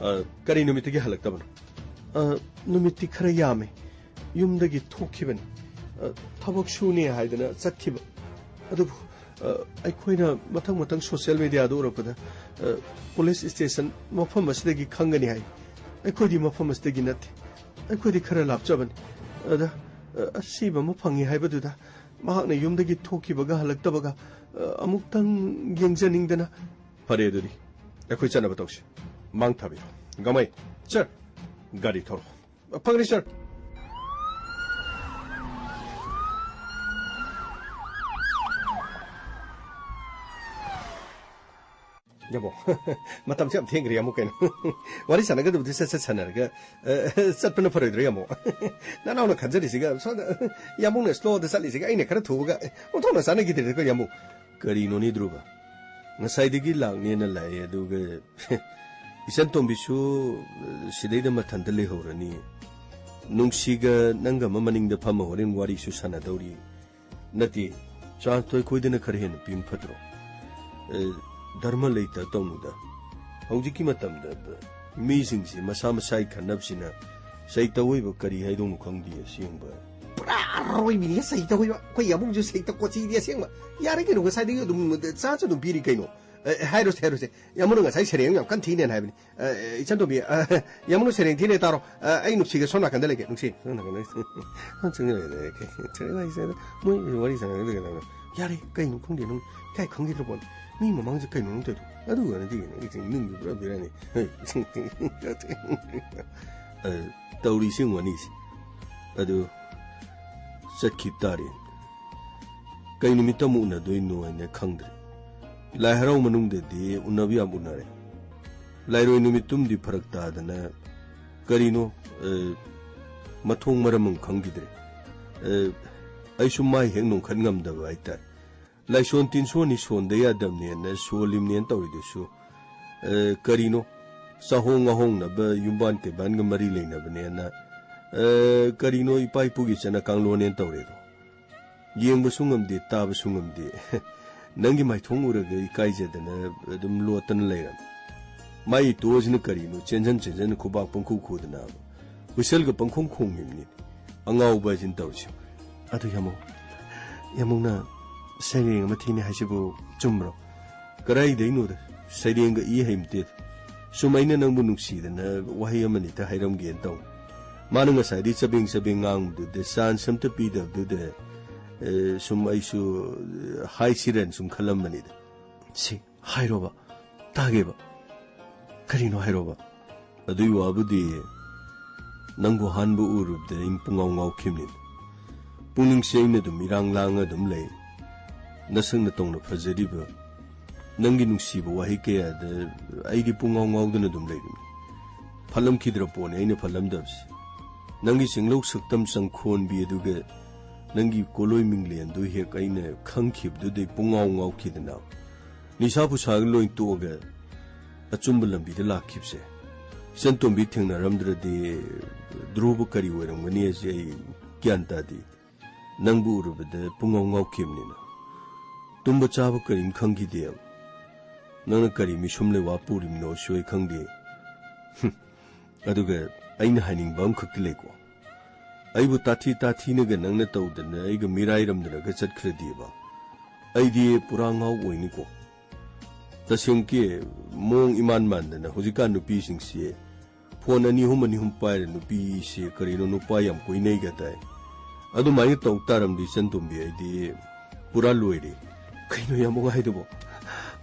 ꯑ, ꯀꯔꯤ ꯅꯨꯃꯤꯠꯇꯒꯤ ꯍꯜꯂꯛꯇꯕꯅꯣ? ꯑ, ꯅꯨꯃꯤꯠꯇꯤ ꯈꯔ ꯌꯥꯝꯃꯦ꯫ ꯌꯨꯝꯗꯒꯤ ꯊꯣꯛꯈꯤꯕꯅꯤ꯫ ꯑ, ꯊꯕꯛ ꯁꯨꯅꯤ ꯍꯥꯏꯗꯅ ꯆꯠꯈꯤꯕ꯫ ꯑꯗꯨꯕꯨ, ꯑ, ꯑꯩꯈꯣꯏꯅ ꯃꯊꯪ ꯃꯊꯪ ꯁꯣꯁꯤꯌꯦꯜ ꯃꯦꯗꯤꯌꯥꯗ ꯎꯔꯛꯄꯗ, ꯑ, ꯄꯨꯂꯤꯁ ꯁ꯭ꯇꯦꯁꯟ ꯃꯐꯝ ꯑꯁꯤꯗꯒꯤ ꯈꯪꯒꯅꯤ ꯍꯥꯏ꯫ ꯑꯩꯈꯣꯏꯗꯤ ꯃꯐꯝ ꯑꯁꯤꯗꯒꯤ ꯅꯠꯇꯦ꯫ ꯑꯩꯈꯣꯏꯗꯤ ꯈꯔ ꯂꯥꯞꯆꯕꯅꯤ꯫ ꯑꯗ, ꯑ, ꯑꯁꯤꯕ ꯑꯃ ꯐꯪꯉꯤ ꯍꯥꯏꯕꯗꯨꯗ ꯃꯍꯥꯛꯅ ꯌꯨꯝꯗꯒꯤ ꯊꯣꯛꯈꯤꯕꯒ ꯍꯜꯂꯛꯇꯕꯒ, ꯑ, ꯑꯃꯨꯛꯇꯪ ꯌꯦꯡꯖꯅꯤꯡꯗꯅ꯫ ꯐꯔꯦ, ꯑꯗꯨꯗꯤ ꯑꯩꯈꯣꯏ ꯆꯠꯅꯕ ꯇꯧꯁꯤ꯫ ꯃꯥꯡ ꯊꯥꯕꯤꯔꯣ꯫ ꯒꯃꯩ, ꯁꯔ, ꯒꯥꯔꯤ ꯊꯧꯔꯣ꯫ ꯐꯒꯅꯤ, ꯁꯔ꯫ ꯌꯥꯝꯕꯣ, ꯃꯇꯝꯁꯦ ꯌꯥꯝ ꯊꯦꯡꯈ꯭ꯔꯦ, ꯌꯥꯝꯕꯨꯡ, ꯀꯩꯅꯣ? ꯋꯥꯔꯤ ꯁꯥꯟꯅꯒꯗꯕꯗꯤ ꯁꯠ ꯁꯠ ꯁꯥꯟꯅꯔꯒ, ꯑ, ꯆꯠꯄꯅ ꯐꯔꯣꯏꯗ꯭ꯔꯣ, ꯌꯥꯝꯕꯨꯡ? ꯅꯅꯥꯎꯅ ꯈꯟꯖꯔꯤꯁꯤꯒ, ꯁꯣꯝꯗ ꯌꯥꯝꯕꯨꯡꯅ ꯁ꯭ꯂꯣꯗ ꯆꯠꯂꯤꯁꯤꯒ ꯑꯩꯅ ꯈꯔ ꯊꯨꯕꯒ ꯑꯣꯟꯊꯣꯛꯅ ꯆꯥꯟꯅꯈꯤꯗ꯭ꯔꯦꯗꯀꯣ, ꯌꯥꯝꯕꯨꯡ꯫ ꯀꯔꯤꯅꯣꯅꯦ, ꯙ꯭ꯔꯨꯕ? ꯉꯁꯥꯏꯗꯒꯤ ꯂꯥꯛꯅꯦꯅ ꯂꯥꯛꯑꯦ, ꯑꯗꯨꯒ ꯏꯆꯟ ꯇꯣꯝꯕꯤꯁꯨ ꯁꯤꯗꯩꯗ ꯃꯊꯟꯇ ꯂꯩꯍꯧꯔꯅꯤ꯫ ꯅꯨꯡꯁꯤꯒ ꯅꯪꯒ ꯑꯃ ꯃꯅꯤꯡꯗ ꯐꯝꯃ ꯍꯣꯔꯦꯟ ꯋꯥꯔꯤꯁꯨ ꯁꯥꯟꯅꯗꯧꯔꯤ꯫ ꯅꯠꯇꯦ, ꯆꯥꯟꯁꯇꯣ ꯑꯩꯈꯣꯏꯗꯅ ꯈꯔ ꯍꯦꯟꯅ ꯄꯤꯕ ꯐꯠꯇ꯭ꯔꯣ? ꯑꯦ, ꯙꯔꯃ ꯂꯩꯇ ꯇꯧꯅꯨꯗ꯫ ꯍꯧꯖꯤꯛꯀꯤ ꯃꯇꯝꯗ ꯃꯤꯁꯤꯡꯁꯦ ꯃꯁꯥ ꯃꯁꯥꯒꯤ ꯈꯟꯅꯕꯁꯤꯅ ꯁꯩꯇ ꯑꯣꯏꯕ ꯀꯔꯤ ꯍꯥꯏꯗꯧꯅꯣ ꯈꯪꯗꯦ ꯑꯁꯦꯡꯕ꯫ ꯄꯨꯔꯥ ꯑꯔꯣꯏꯕꯤꯅꯤ ꯁꯩꯇ ꯑꯣꯏꯕ꯫ ꯑꯩꯈꯣꯏ ꯌꯥꯝꯕꯨꯡꯁꯨ ꯁꯩꯇ ꯀꯣꯆꯤꯗꯤ ꯑꯁꯦꯡꯕ꯫ ꯌꯥꯔꯦ ꯀꯩꯅꯣ, ꯉꯁꯥꯏꯗꯒꯤ ꯑꯗꯨꯝ ꯆꯥꯟꯁ ꯑꯗꯨꯝ ꯄꯤꯔꯤ ꯀꯩꯅꯣ꯫ ꯑꯦ, ꯍꯥꯏꯔꯣꯁꯦ, ꯍꯥꯏꯔꯣꯁꯦ꯫ ꯌꯥꯝꯕꯨꯡꯅ ꯉꯁꯥꯏ ꯁꯩꯔꯦꯡ ꯌꯥꯝ ꯀꯟꯅ ꯊꯤꯅꯦꯅ ꯍꯥꯏꯕꯅꯤ꯫ ꯑ, ꯏꯆꯟꯇꯣꯝꯕꯤ, ꯑ, ꯌꯥꯝꯕꯨꯡꯅ ꯁꯩꯔꯦꯡ ꯊꯤꯅꯦ ꯇꯥꯔꯣ꯫ ꯑ, ꯑꯩ ꯅꯨꯡꯁꯤꯒ ꯁꯣꯝ ꯅꯥꯀꯟꯗ ꯂꯩꯒꯦ꯫ ꯅꯨꯡꯁꯤ, ꯁꯣꯝ ꯅꯥꯀꯟꯗ ꯂꯩꯒꯦ꯫ ꯃꯣꯏ ꯋꯥꯔꯤ ꯁꯥꯟꯅꯔꯒ ꯂꯩꯒꯗꯕꯅꯤ꯫ "ꯌꯥꯔꯦ, ꯀꯩꯅꯣ ꯈꯪꯗꯦ ꯅꯪ, ꯀꯥꯏ ꯈꯪꯈꯤꯗ꯭ꯔ ꯄꯣꯠꯅꯤ? ꯃꯤ ꯃꯃꯥꯡꯁꯦ ꯀꯩꯅꯣ ꯅꯪ ꯇꯧꯔꯤꯗꯣ?" ꯑꯗꯨꯒ ꯅꯠꯇꯦ ꯅꯪꯒꯤ ꯅꯨꯡꯒꯤ ꯄꯨꯔꯥ ꯕꯦꯔꯥꯅꯤ꯫ ꯑ, ꯇꯧꯔꯤꯁꯤ ꯌꯦꯡꯉꯣ ꯑꯅꯤꯁꯦ꯫ ꯑꯗꯨ ꯆꯠꯈꯤꯕ ꯇꯥꯔꯦ꯫ ꯀꯩ ꯅꯨꯃꯤꯠꯇ ꯑꯃꯨꯛ ꯎꯅꯗꯣꯏꯅꯣ ꯍꯥꯏꯅ ꯈꯪꯗ꯭ꯔꯦ꯫ ꯂꯥꯏ ꯍꯔꯥꯎ ꯃꯅꯨꯡꯗꯗꯤ ꯎꯅꯕ ꯌꯥꯝ ꯎꯅꯔꯦ꯫ ꯂꯥꯏꯔꯣꯏ ꯅꯨꯃꯤꯠꯇꯨꯝꯗꯤ ꯐꯔꯛ ꯇꯥꯗꯅ ꯀꯔꯤꯅꯣ, ꯑ, ꯃꯊꯣꯡ ꯃꯔꯝ ꯑꯃ ꯈꯪꯈꯤꯗ꯭ꯔꯦ꯫ ꯑ, ꯑꯩꯁꯨ ꯃꯥꯏ ꯍꯦꯛ ꯅꯣꯡꯈꯠ ꯉꯝꯗꯕ ꯍꯥꯏꯇꯥꯔꯦ꯫ ꯂꯥꯏꯁꯣꯟ ꯇꯤꯟꯁꯣꯟꯅꯤ ꯁꯣꯟꯗ ꯌꯥꯗꯕꯅꯦꯅ ꯁꯣꯜꯂꯤꯝꯅꯦꯅ ꯇꯧꯔꯤꯗꯨꯁꯨ, ꯑ, ꯀꯔꯤꯅꯣ, ꯆꯥꯍꯣꯡ ꯉꯥꯍꯣꯡꯅꯕ ꯌꯨꯝꯕꯥꯟ ꯀꯩꯕꯥꯟꯒ ꯃꯔꯤ ꯂꯩꯅꯕꯅꯦꯅ, ꯑ, ꯀꯔꯤꯅꯣ, ꯏꯄꯥ ꯏꯄꯨꯒꯤ ꯆꯠꯅ ꯀꯥꯡꯂꯣꯟꯅꯦꯅ ꯇꯧꯔꯦꯗꯣ꯫ ꯌꯦꯡꯕꯁꯨ ꯉꯝꯗꯦ, ꯇꯥꯕꯁꯨ ꯉꯝꯗꯦ꯫ ꯅꯪꯒꯤ ꯃꯥꯏꯊꯣꯡ ꯎꯔꯒ ꯏꯀꯥꯏꯖꯗꯅ ꯑꯗꯨꯝ ꯂꯣꯠꯇꯅ ꯂꯩꯔꯝꯃꯤ꯫ ꯃꯥꯏ ꯏꯇꯣꯁꯤꯅ ꯀꯔꯤꯅꯣ, ꯆꯦꯟꯖꯟ ꯆꯦꯟꯖꯟ ꯈꯨꯕꯥꯛ ꯄꯪꯈꯨ ꯈꯨꯗꯅ ꯍꯨꯏꯁꯜꯒ ꯄꯪꯈꯣꯡ ꯈꯣꯡꯉꯤꯕꯅꯤ꯫ ꯑꯉꯥꯎꯕ ꯍꯥꯏꯁꯤꯅ ꯇꯧꯔꯤꯁꯦ꯫ ꯑꯗꯨ ꯌꯥꯃꯧ, ꯌꯥꯃꯧꯅ ꯁꯩꯔꯦꯡ ꯑꯃ ꯊꯤꯅꯤ ꯍꯥꯏꯁꯤꯕꯨ ꯆꯨꯝꯕ꯭ꯔꯣ? ꯀꯗꯥꯏꯗꯩꯅꯣꯗ, ꯁꯩꯔꯦꯡꯒ ꯏ ꯍꯩꯝꯇꯦꯗ꯫ ꯁꯨꯝ ꯑꯩꯅ ꯅꯪꯕꯨ ꯅꯨꯡꯁꯤꯗꯅ ꯋꯥꯍꯩ ꯑꯃꯅꯤꯇ ꯍꯥꯏꯔꯝꯒꯦꯅ ꯇꯧꯅꯤ꯫ ꯃꯥꯅ ꯉꯁꯥꯏꯗꯩ ꯆꯕꯦꯡ ꯆꯕꯦꯡ ꯉꯥꯡꯕꯗꯨꯗ, ꯆꯥꯟꯁ ꯑꯝꯇ ꯄꯤꯗꯕꯗꯨꯗ, ꯑꯦ, ꯁꯨꯝ ꯑꯩꯁꯨ, ꯑꯦ, ꯍꯥꯏꯁꯤꯔꯅ ꯁꯨꯝ ꯈꯜꯂꯝꯕꯅꯤꯗ꯫ ꯁꯤ, ꯍꯥꯏꯔꯣꯕ, ꯇꯥꯒꯦꯕ꯫ ꯀꯔꯤꯅꯣ ꯍꯥꯏꯔꯣꯕ? ꯑꯗꯨꯏ ꯋꯥꯕꯨꯗꯤ ꯅꯪꯕꯨ ꯑꯍꯥꯟꯕ ꯎꯔꯨꯕꯗ ꯑꯩ ꯄꯨꯡꯉꯥꯎ ꯉꯥꯎꯈꯤꯕꯅꯤ꯫ ꯄꯨꯛꯅꯤꯡꯁꯦ ꯑꯩꯅ ꯑꯗꯨꯝ ꯏꯔꯥꯡ ꯂꯥꯡꯉ ꯑꯗꯨꯝ ꯂꯩ꯫ ꯅꯁꯛ ꯅꯇꯧꯅ ꯐꯖꯔꯤꯕ, ꯅꯪꯒꯤ ꯅꯨꯡꯁꯤꯕ ꯋꯥꯍꯩ ꯀꯌꯥꯗ ꯑꯩꯗꯤ ꯄꯨꯡꯉꯥꯎ ꯉꯥꯎꯗꯅ ꯑꯗꯨꯝ ꯂꯩꯔꯤꯅꯤ꯫ ꯐꯠꯂꯝꯈꯤꯗ꯭ꯔ ꯄꯣꯠꯅꯤ ꯑꯩꯅ ꯐꯠꯂꯝꯗꯕꯁꯦ꯫ ꯅꯪꯒꯤ ꯆꯤꯡꯂꯧ ꯁꯛꯇꯝ ꯆꯪꯈꯣꯟꯕꯤ ꯑꯗꯨꯒ ꯅꯪꯒꯤ ꯀꯣꯂꯣꯏ ꯃꯤꯡꯂꯦꯟꯗꯨ ꯍꯦꯛ ꯑꯩꯅ ꯈꯪꯈꯤꯕꯗꯨꯗꯩ ꯄꯨꯡꯉꯥꯎ ꯉꯥꯎꯈꯤꯗꯅ ꯅꯤꯁꯥ ꯄꯨꯁꯥꯒ ꯂꯣꯏ ꯇꯣꯛꯑꯒ ꯑꯆꯨꯝꯕ ꯂꯝꯕꯤꯗ ꯂꯥꯛꯈꯤꯕꯁꯦ꯫ ꯏꯆꯟꯇꯣꯝꯕꯤ ꯊꯦꯡꯅꯔꯝꯗ꯭ꯔꯗꯤ ꯙ꯭ꯔꯨꯕ ꯀꯔꯤ ꯑꯣꯏꯔꯝꯒꯅꯤ ꯍꯥꯏꯁꯦ ꯑꯩ ꯒ꯭ꯌꯥꯟ ꯇꯥꯗꯦ꯫ ꯅꯪꯕꯨ ꯎꯔꯨꯕꯗ ꯄꯨꯡꯉꯥꯎ ꯉꯥꯎꯈꯤꯕꯅꯤꯅ꯫ ꯇꯨꯝꯕ ꯆꯥꯕ ꯀꯔꯤꯝ ꯈꯪꯈꯤꯗꯦ꯫ ꯅꯪꯅ ꯀꯔꯤ ꯃꯤꯁꯨꯝ ꯂꯩꯋꯥ ꯄꯨꯔꯤꯕꯅꯣꯁꯨ ꯑꯩ ꯈꯪꯗꯦ꯫ ꯍꯨꯝ꯫ ꯑꯗꯨꯒ ꯑꯩꯅ ꯍꯥꯏꯅꯤꯡꯕ ꯑꯃꯈꯛꯇꯤ ꯂꯩꯀꯣ꯫ ꯑꯩꯕꯨ ꯇꯥꯊꯤ ꯇꯥꯊꯤꯅꯒ ꯅꯪꯅ ꯇꯧꯗꯅ ꯑꯩꯒ ꯃꯤꯔꯥꯏꯔꯝꯗꯅꯒ ꯆꯠꯈ꯭ꯔꯗꯤꯕ, ꯑꯩꯗꯤ ꯄꯨꯔꯥ ꯉꯥꯎ ꯑꯣꯏꯅꯤꯀꯣ꯫ ꯇꯁꯦꯡꯀꯤ ꯃꯑꯣꯡ ꯏꯃꯥꯟ ꯃꯥꯟꯗꯅ ꯍꯧꯖꯤꯛꯀꯥꯟ ꯅꯨꯄꯤꯁꯤꯡꯁꯤ ꯐꯣꯟ ꯑꯅꯤ ꯑꯍꯨꯝ, ꯑꯅꯤ ꯑꯍꯨꯝ ꯄꯥꯏꯔ ꯅꯨꯄꯤꯁꯤ ꯀꯔꯤꯅꯣ ꯅꯨꯄꯥ ꯌꯥꯝ ꯀꯣꯏꯅꯩꯒ ꯇꯥꯏ꯫ ꯑꯗꯨꯃꯥꯏꯅ ꯇꯧ ꯇꯥꯔꯝꯗꯤ ꯏꯆꯟꯇꯣꯝꯕꯤ ꯑꯩꯗꯤ ꯄꯨꯔꯥ ꯂꯣꯏꯔꯦ꯫ ꯀꯩꯅꯣ ꯌꯥꯝꯕꯨꯡ ꯍꯥꯏꯗꯨꯕꯣ?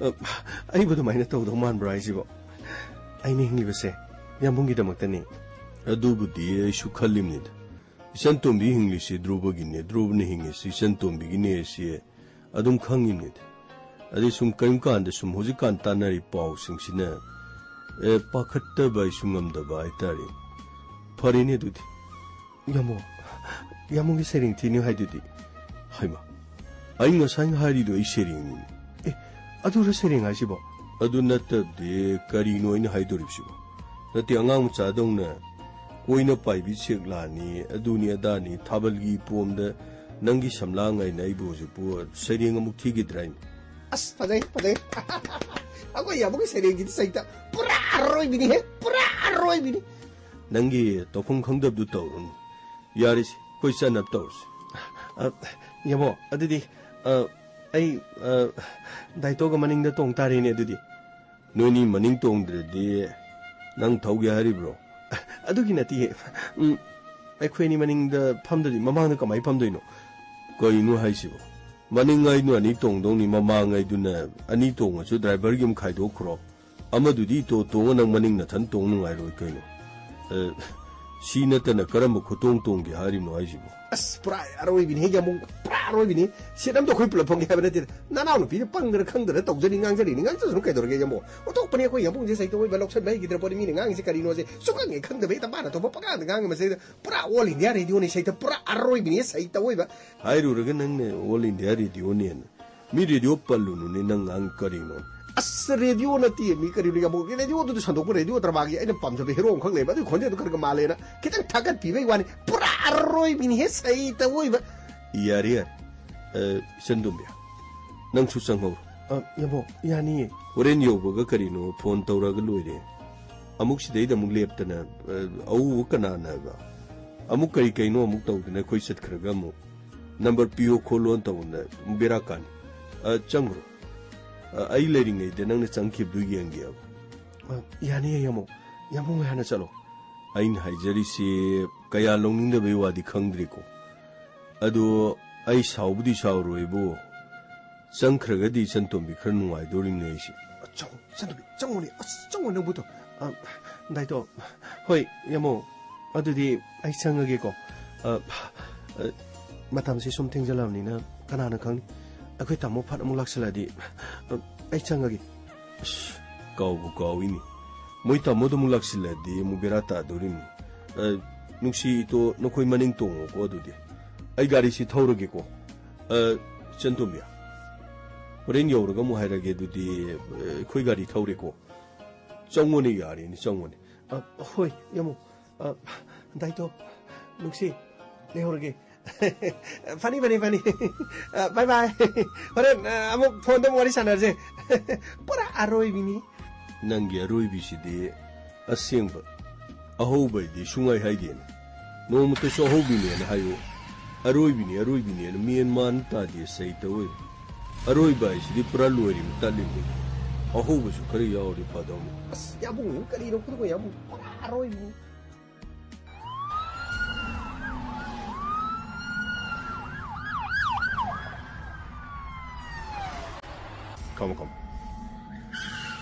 ꯑ, ꯑꯩꯕꯨ ꯑꯗꯨꯃꯥꯏꯅ ꯇꯧꯗꯧ ꯃꯥꯟꯕ꯭ꯔꯣ ꯍꯥꯏꯁꯤꯕꯣ? ꯑꯩꯅ ꯍꯤꯡꯂꯤꯕꯁꯦ ꯌꯥꯝꯕꯨꯡꯒꯤꯗꯃꯛꯇꯅꯤ꯫ ꯑꯗꯨꯕꯨꯗꯤ ꯑꯩꯁꯨ ꯈꯜꯂꯤꯝꯅꯤꯗ꯫ ꯏꯆꯟ ꯇꯣꯝꯕꯤ ꯍꯤꯡꯂꯤꯁꯤ ꯙ꯭ꯔꯨꯕꯒꯤꯅꯦ, ꯙ꯭ꯔꯨꯕꯅ ꯍꯤꯡꯉꯤꯁꯤ ꯏꯆꯟ ꯇꯣꯝꯕꯤꯒꯤꯅꯦ ꯁꯤ ꯑꯗꯨꯝ ꯈꯪꯉꯤꯝꯅꯤꯗ꯫ ꯑꯗꯩ ꯁꯨꯝ ꯀꯔꯤꯝ ꯀꯥꯟꯗ ꯁꯨꯝ ꯍꯧꯖꯤꯛꯀꯥꯟ ꯇꯥꯟꯅꯔꯤ ꯄꯥꯎꯁꯤꯡꯁꯤꯅ, ꯑꯦ, ꯄꯥꯈꯠꯇꯕ ꯑꯩꯁꯨ ꯉꯝꯗꯕ ꯍꯥꯏꯇꯥꯔꯦ꯫ ꯐꯔꯦꯅꯦ ꯑꯗꯨꯗꯤ꯫ ꯌꯥꯝꯕꯨꯡ, ꯌꯥꯝꯕꯨꯡꯒꯤ ꯁꯩꯔꯦꯡ ꯊꯤꯅꯤ ꯍꯥꯏꯗꯨꯗꯤ? ꯍꯩꯃꯥ, ꯑꯩ ꯉꯁꯥꯏ ꯍꯥꯏꯔꯤꯗꯣ ꯑꯩ ꯁꯩꯔꯦꯡꯅꯤꯅꯦ꯫ ꯑꯦ, ꯑꯗꯨꯔ ꯁꯩꯔꯦꯡ ꯍꯥꯏꯁꯤꯕꯣ? ꯑꯗꯨ ꯅꯠꯇꯕꯗꯤ ꯀꯔꯤꯅꯣ ꯑꯩꯅ ꯍꯥꯏꯗꯣꯔꯤꯕꯁꯤꯕꯣ? ꯅꯠꯇꯦ, ꯑꯉꯥꯡ ꯃꯆꯥꯗꯧꯅ ꯀꯣꯏꯅ ꯄꯥꯏꯕꯤ ꯁꯦꯛꯂꯥꯅꯤ, ꯑꯗꯨꯅꯤ ꯑꯗꯥꯅꯤ, ꯊꯥꯕꯜꯒꯤ ꯄꯣꯝꯗ ꯅꯪꯒꯤ ꯁꯝꯂꯥꯡ ꯍꯥꯏꯅ ꯑꯩꯕꯨ ꯍꯧꯖꯤꯛꯄꯨ ꯁꯩꯔꯦꯡ ꯑꯃꯨꯛ ꯊꯤꯈꯤꯗ꯭ꯔꯥ ꯍꯥꯏꯅꯤ꯫ ꯑꯁ, ꯐꯖꯩ, ꯐꯖꯩ꯫ ꯑꯩꯈꯣꯏ ꯌꯥꯝꯕꯨꯡꯒꯤ ꯁꯩꯔꯦꯡꯒꯤꯗꯤ ꯁꯩꯇ ꯄꯨꯔꯥ ꯑꯔꯣꯏꯕꯤꯅꯤꯍꯦ, ꯄꯨꯔꯥ ꯑꯔꯣꯏꯕꯤꯅꯤ꯫ ꯅꯪꯒꯤ ꯇꯧꯐꯝ ꯈꯪꯗꯕꯗꯨ ꯇꯧꯔꯨꯅꯨ꯫ ꯌꯥꯔꯤꯁꯤ, ꯑꯩꯈꯣꯏ ꯆꯠꯅꯕ ꯇꯧꯔꯁꯤ꯫ ꯑ, ꯌꯥꯝꯕꯨꯡ, ꯑꯗꯨꯗꯤ, ꯑ, ꯑꯩ, ꯑ, ꯗꯥꯏꯇꯣꯒ ꯃꯅꯤꯡꯗ ꯇꯣꯡ ꯇꯥꯔꯦꯅꯦ ꯑꯗꯨꯗꯤ꯫ ꯅꯣꯏꯅꯤ ꯃꯅꯤꯡ ꯇꯣꯡꯗ꯭ꯔꯗꯤ ꯅꯪ ꯊꯧꯒꯦ ꯍꯥꯏꯔꯤꯕ꯭ꯔꯣ? ꯑꯗꯨꯒꯤ ꯅꯠꯇꯤꯌꯦ꯫ ꯎꯝ, ꯑꯩꯈꯣꯏ ꯑꯅꯤ ꯃꯅꯤꯡꯗ ꯐꯝꯗ꯭ꯔꯗꯤ ꯃꯃꯥꯡꯗ ꯀꯃꯥꯏ ꯐꯝꯗꯣꯏꯅꯣ? ꯀꯩꯅꯣ ꯍꯥꯏꯁꯤꯕꯣ? ꯃꯅꯤꯡ ꯍꯥꯏꯗꯨꯅ ꯑꯅꯤ ꯇꯣꯡꯗꯧꯅꯤ, ꯃꯃꯥꯡ ꯍꯥꯏꯗꯨꯅ ꯑꯅꯤ ꯇꯣꯡꯉꯁꯨ ꯗ꯭ꯔꯥꯏꯚꯔꯒꯤ ꯑꯃ ꯈꯥꯏꯗꯣꯛꯈ꯭ꯔꯣ꯫ ꯑꯃꯗꯨꯗꯤ ꯏꯇꯣ ꯇꯣꯡꯉ ꯅꯪ ꯃꯅꯤꯡ ꯅꯊꯟ ꯇꯣꯡ ꯅꯨꯡꯉꯥꯏꯔꯣꯏ ꯀꯩꯅꯣ꯫ ꯑ, ꯁꯤ ꯅꯠꯇꯅ ꯀꯔꯝꯕ ꯈꯨꯇꯣꯡ ꯇꯣꯡꯒꯦ ꯍꯥꯏꯔꯤꯕꯅꯣ ꯍꯥꯏꯁꯤꯕꯣ? ꯑꯁ, ꯄꯨꯔꯥ ꯑꯔꯣꯏꯕꯤꯅꯤ ꯍꯦ ꯌꯥꯝꯕꯨꯡ, ꯄꯨꯔꯥ ꯑꯔꯣꯏꯕꯤꯅꯤ꯫ ꯁꯤꯠ ꯑꯝꯗ ꯑꯩꯈꯣꯏ ꯄꯨꯂꯞ ꯐꯝꯒꯦ ꯍꯥꯏꯕ ꯅꯠꯇꯦ꯫ ꯅꯅꯥꯎꯅꯨꯄꯤꯅ ꯄꯪꯗꯅ ꯈꯪꯗꯅ ꯇꯧꯖꯔꯤ, ꯉꯥꯡꯖꯔꯤꯅꯤ, ꯉꯥꯡꯖꯁꯅꯨ ꯀꯩꯗꯧꯔꯒꯦ ꯌꯥꯝꯕꯨꯡ? ꯑꯣꯟꯊꯣꯛꯄꯅꯤ ꯑꯩꯈꯣꯏ ꯌꯥꯝꯕꯨꯡꯁꯦ ꯁꯩꯇ ꯑꯣꯏꯕ ꯂꯧꯁꯟꯕ ꯍꯩꯈꯤꯗ꯭ꯔ ꯄꯣꯠꯅꯤ, ꯃꯤꯅ ꯉꯥꯡꯉꯤꯁꯦ ꯀꯔꯤꯅꯣꯁꯦ ꯁꯨꯛꯈꯪ ꯍꯦꯛ ꯈꯪꯗꯕ ꯍꯦꯛꯇ ꯃꯥꯅ ꯊꯣꯛꯄ ꯄꯉꯥꯡꯗ ꯉꯥꯡꯉꯤ ꯃꯁꯤꯗ꯫ ꯄꯨꯔꯥ ꯑꯣꯜ ꯏꯟꯗꯤꯌꯥ ꯔꯦꯗꯤꯑꯣꯅꯤ ꯁꯩꯇ, ꯄꯨꯔꯥ ꯑꯔꯣꯏꯕꯤꯅꯤ ꯁꯩꯇ ꯑꯣꯏꯕ꯫ ꯍꯥꯏꯔꯨꯔꯒ ꯅꯪꯅ ꯑꯣꯜ ꯏꯟꯗꯤꯌꯥ ꯔꯦꯗꯤꯑꯣꯅꯦꯅ꯫ ꯃꯤ ꯔꯦꯗꯤꯑꯣ ꯄꯜꯂꯨꯅꯨꯅꯦ, ꯅꯪ ꯉꯥꯡ ꯀꯔꯤꯅꯣ? ꯑꯁ, ꯔꯦꯗꯤꯑꯣ ꯅꯠꯇꯦ, ꯃꯤ ꯀꯔꯤꯅꯣ ꯌꯥꯝꯕꯨꯡ? ꯔꯦꯗꯤꯑꯣꯗꯨꯗ ꯁꯟꯗꯣꯛꯄ ꯔꯦꯗꯤꯑꯣ ꯗ꯭ꯔꯃꯥꯒꯤ ꯑꯩꯅ ꯄꯥꯝꯖꯕ ꯍꯦꯔꯣ ꯑꯃꯈꯛ ꯂꯩꯕ, ꯑꯗꯨꯒꯤ ꯈꯣꯟꯖꯦꯜꯗꯣ ꯈꯔ ꯈꯔ ꯃꯥꯜꯂꯦꯅ ꯈꯤꯇꯪ ꯊꯥꯒꯠꯄꯤꯕꯩ ꯋꯥꯅꯤ꯫ ꯄꯨꯔꯥ ꯑꯔꯣꯏꯕꯤꯅꯤꯍꯦ, ꯁꯩꯇ ꯑꯣꯏꯕ꯫ ꯌꯥꯔꯦ, ꯌꯥꯔꯦ꯫ ꯑ, ꯏꯆꯟ ꯇꯣꯝꯕꯤ, ꯅꯪꯁꯨ ꯆꯪꯍꯧꯔꯣ꯫ ꯑ, ꯌꯥꯝꯕꯨꯡ, ꯌꯥꯅꯤꯌꯦ꯫ ꯍꯣꯔꯦꯟ ꯌꯧꯕꯒ ꯀꯔꯤꯅꯣ ꯐꯣꯟ ꯇꯧꯔꯒ ꯂꯣꯏꯔꯦ꯫ ꯑꯃꯨꯛ ꯁꯤꯗꯩꯗ ꯑꯃꯨꯛ ꯂꯦꯞꯇꯅ, ꯑ, ꯑꯎꯕ ꯀꯅꯥꯅ ꯍꯥꯏꯕ? ꯑꯃꯨꯛ ꯀꯔꯤ ꯀꯩꯅꯣ ꯑꯃꯨꯛ ꯇꯧꯗꯅ ꯑꯩꯈꯣꯏ ꯆꯠꯈ꯭ꯔꯒ ꯑꯃꯨꯛ ꯅꯝꯕꯔ ꯄꯤꯌꯣ ꯈꯣꯠꯂꯣꯅ ꯇꯧꯗꯅ ꯕꯦꯔꯥ ꯀꯥꯅꯤ꯫ ꯑ, ꯆꯪꯈ꯭ꯔꯣ꯫ ꯑ, ꯑꯩ ꯂꯩꯔꯤꯉꯩꯗ ꯅꯪꯅ ꯆꯪꯈꯤꯕꯗꯨ ꯌꯦꯡꯒꯦꯕ꯫ ꯑ, ꯌꯥꯅꯤꯌꯦ ꯌꯥꯝꯕꯨꯡ꯫ ꯌꯥꯝꯕꯨꯡ ꯍꯥꯟꯅ ꯆꯠꯂꯣ꯫ ꯑꯩꯅ ꯍꯥꯏꯖꯔꯤꯁꯤ ꯀꯌꯥ ꯂꯧꯅꯤꯡꯗꯕꯩ ꯋꯥꯗꯤ ꯈꯪꯗ꯭ꯔꯤꯀꯣ꯫ ꯑꯗꯣ ꯑꯩ ꯁꯥꯎꯕꯨꯗꯤ ꯁꯥꯎꯔꯣꯏꯕꯨ, ꯆꯪꯈ꯭ꯔꯒꯗꯤ ꯏꯆꯟꯇꯣꯝꯕꯤ ꯈꯔ ꯅꯨꯡꯉꯥꯏꯗꯣꯔꯤꯅꯦ ꯑꯩꯁꯦ꯫ ꯆꯪꯉꯣ, ꯏꯆꯟꯇꯣꯝꯕꯤ, ꯆꯪꯉꯣꯅꯦ꯫ ꯑꯁ, ꯆꯪꯉꯣ ꯅꯪꯕꯨ ꯇꯧ-, ꯑ, ꯗꯥꯏꯇꯣ꯫ ꯍꯣꯏ, ꯌꯥꯝꯕꯨꯡ꯫ ꯑꯗꯨꯗꯤ ꯑꯩ ꯆꯪꯉꯒꯦꯀꯣ꯫ ꯑ, ꯑ, ꯃꯇꯝꯁꯤ ꯁꯨꯝ ꯊꯦꯡꯖꯜꯂꯕꯅꯤꯅ ꯀꯅꯥꯅ ꯈꯪꯅꯤ? ꯑꯩꯈꯣꯏ ꯇꯥꯃꯣ ꯐꯠ ꯑꯃꯨꯛ ꯂꯥꯛꯁꯜꯂꯗꯤ, ꯑ, ꯑꯩ ꯆꯪꯉꯒꯦ꯫ ꯑꯁ, ꯀꯥꯎꯕꯨ ꯀꯥꯎꯏꯅꯤ꯫ ꯃꯣꯏ ꯇꯥꯃꯣꯗꯣ ꯑꯃꯨꯛ ꯂꯥꯛꯁꯤꯜꯂꯗꯤ ꯑꯃꯨꯛ ꯕꯦꯔꯥ ꯇꯥꯗꯣꯔꯤꯅꯤ꯫ ꯑ, ꯅꯨꯡꯁꯤ ꯏꯇꯣ, ꯅꯈꯣꯏ ꯃꯅꯤꯡ ꯇꯣꯡꯉꯣꯀꯣ ꯑꯗꯨꯗꯤ꯫ ꯑꯩ ꯒꯥꯔꯤꯁꯤ ꯊꯧꯔꯒꯦꯀꯣ꯫ ꯑ, ꯏꯆꯟꯇꯣꯝꯕꯤ, ꯍꯣꯔꯦꯟ ꯌꯧꯔꯒ ꯑꯃꯨꯛ ꯍꯥꯏꯔꯒꯦ ꯑꯗꯨꯗꯤ, ꯑ, ꯑꯩꯈꯣꯏ ꯒꯥꯔꯤ ꯊꯧꯔꯦꯀꯣ꯫ ꯆꯪꯉꯣꯅꯦ, ꯌꯥꯔꯦꯅꯦ, ꯆꯪꯉꯣꯅꯦ꯫ ꯑ, ꯍꯣꯏ, ꯌꯥꯝꯕꯨꯡ꯫ ꯑ, ꯗꯥꯏꯇꯣ, ꯅꯨꯡꯁꯤ, ꯂꯩꯍꯧꯔꯒꯦ꯫ ꯐꯅꯤ, ꯐꯅꯤ, ꯐꯅꯤ꯫ ꯑ, bye bye꯫ ꯍꯣꯔꯦꯟ, ꯑ, ꯑꯃꯨꯛ ꯐꯣꯟꯗ ꯑꯃꯨꯛ ꯋꯥꯔꯤ ꯁꯥꯟꯅꯔꯁꯦ꯫ ꯄꯨꯔꯥ ꯑꯔꯣꯏꯕꯤꯅꯤ꯫ ꯅꯪꯒꯤ ꯑꯔꯣꯏꯕꯤꯁꯤꯗꯤ ꯑꯁꯦꯡꯕ ꯑꯍꯧꯕ ꯍꯥꯏꯗꯤ ꯁꯨꯡꯍꯥꯏ ꯍꯥꯏꯗꯦꯅꯦ꯫ ꯅꯣꯡꯃꯇꯁꯨ ꯑꯍꯧꯕꯤꯅꯦꯅ ꯍꯥꯏꯌꯨ꯫ ꯑꯔꯣꯏꯕꯤꯅꯤ, ꯑꯔꯣꯏꯕꯤꯅꯦꯅ ꯃꯦꯟ ꯃꯥꯟ ꯇꯥꯗꯦ ꯁꯩꯇ ꯑꯣꯏ꯫ ꯑꯔꯣꯏꯕ ꯍꯥꯏꯁꯤꯗꯤ ꯄꯨꯔꯥ ꯂꯣꯏꯔꯤꯕ ꯇꯠꯂꯤꯕꯅꯤ꯫ ꯑꯍꯧꯕꯁꯨ ꯈꯔ ꯌꯥꯎꯔꯗꯤ ꯐꯗꯧꯅꯤ꯫ ꯑꯁ, ꯌꯥꯝꯕꯨꯡ, ꯀꯔꯤꯅꯣ ꯈꯨꯗꯤꯡꯃꯛ ꯌꯥꯝꯕꯨꯡ? ꯄꯨꯔꯥ ꯑꯔꯣꯏꯕꯤꯅꯤ꯫ ꯈꯝꯃꯣ, ꯈꯝꯃꯣ꯫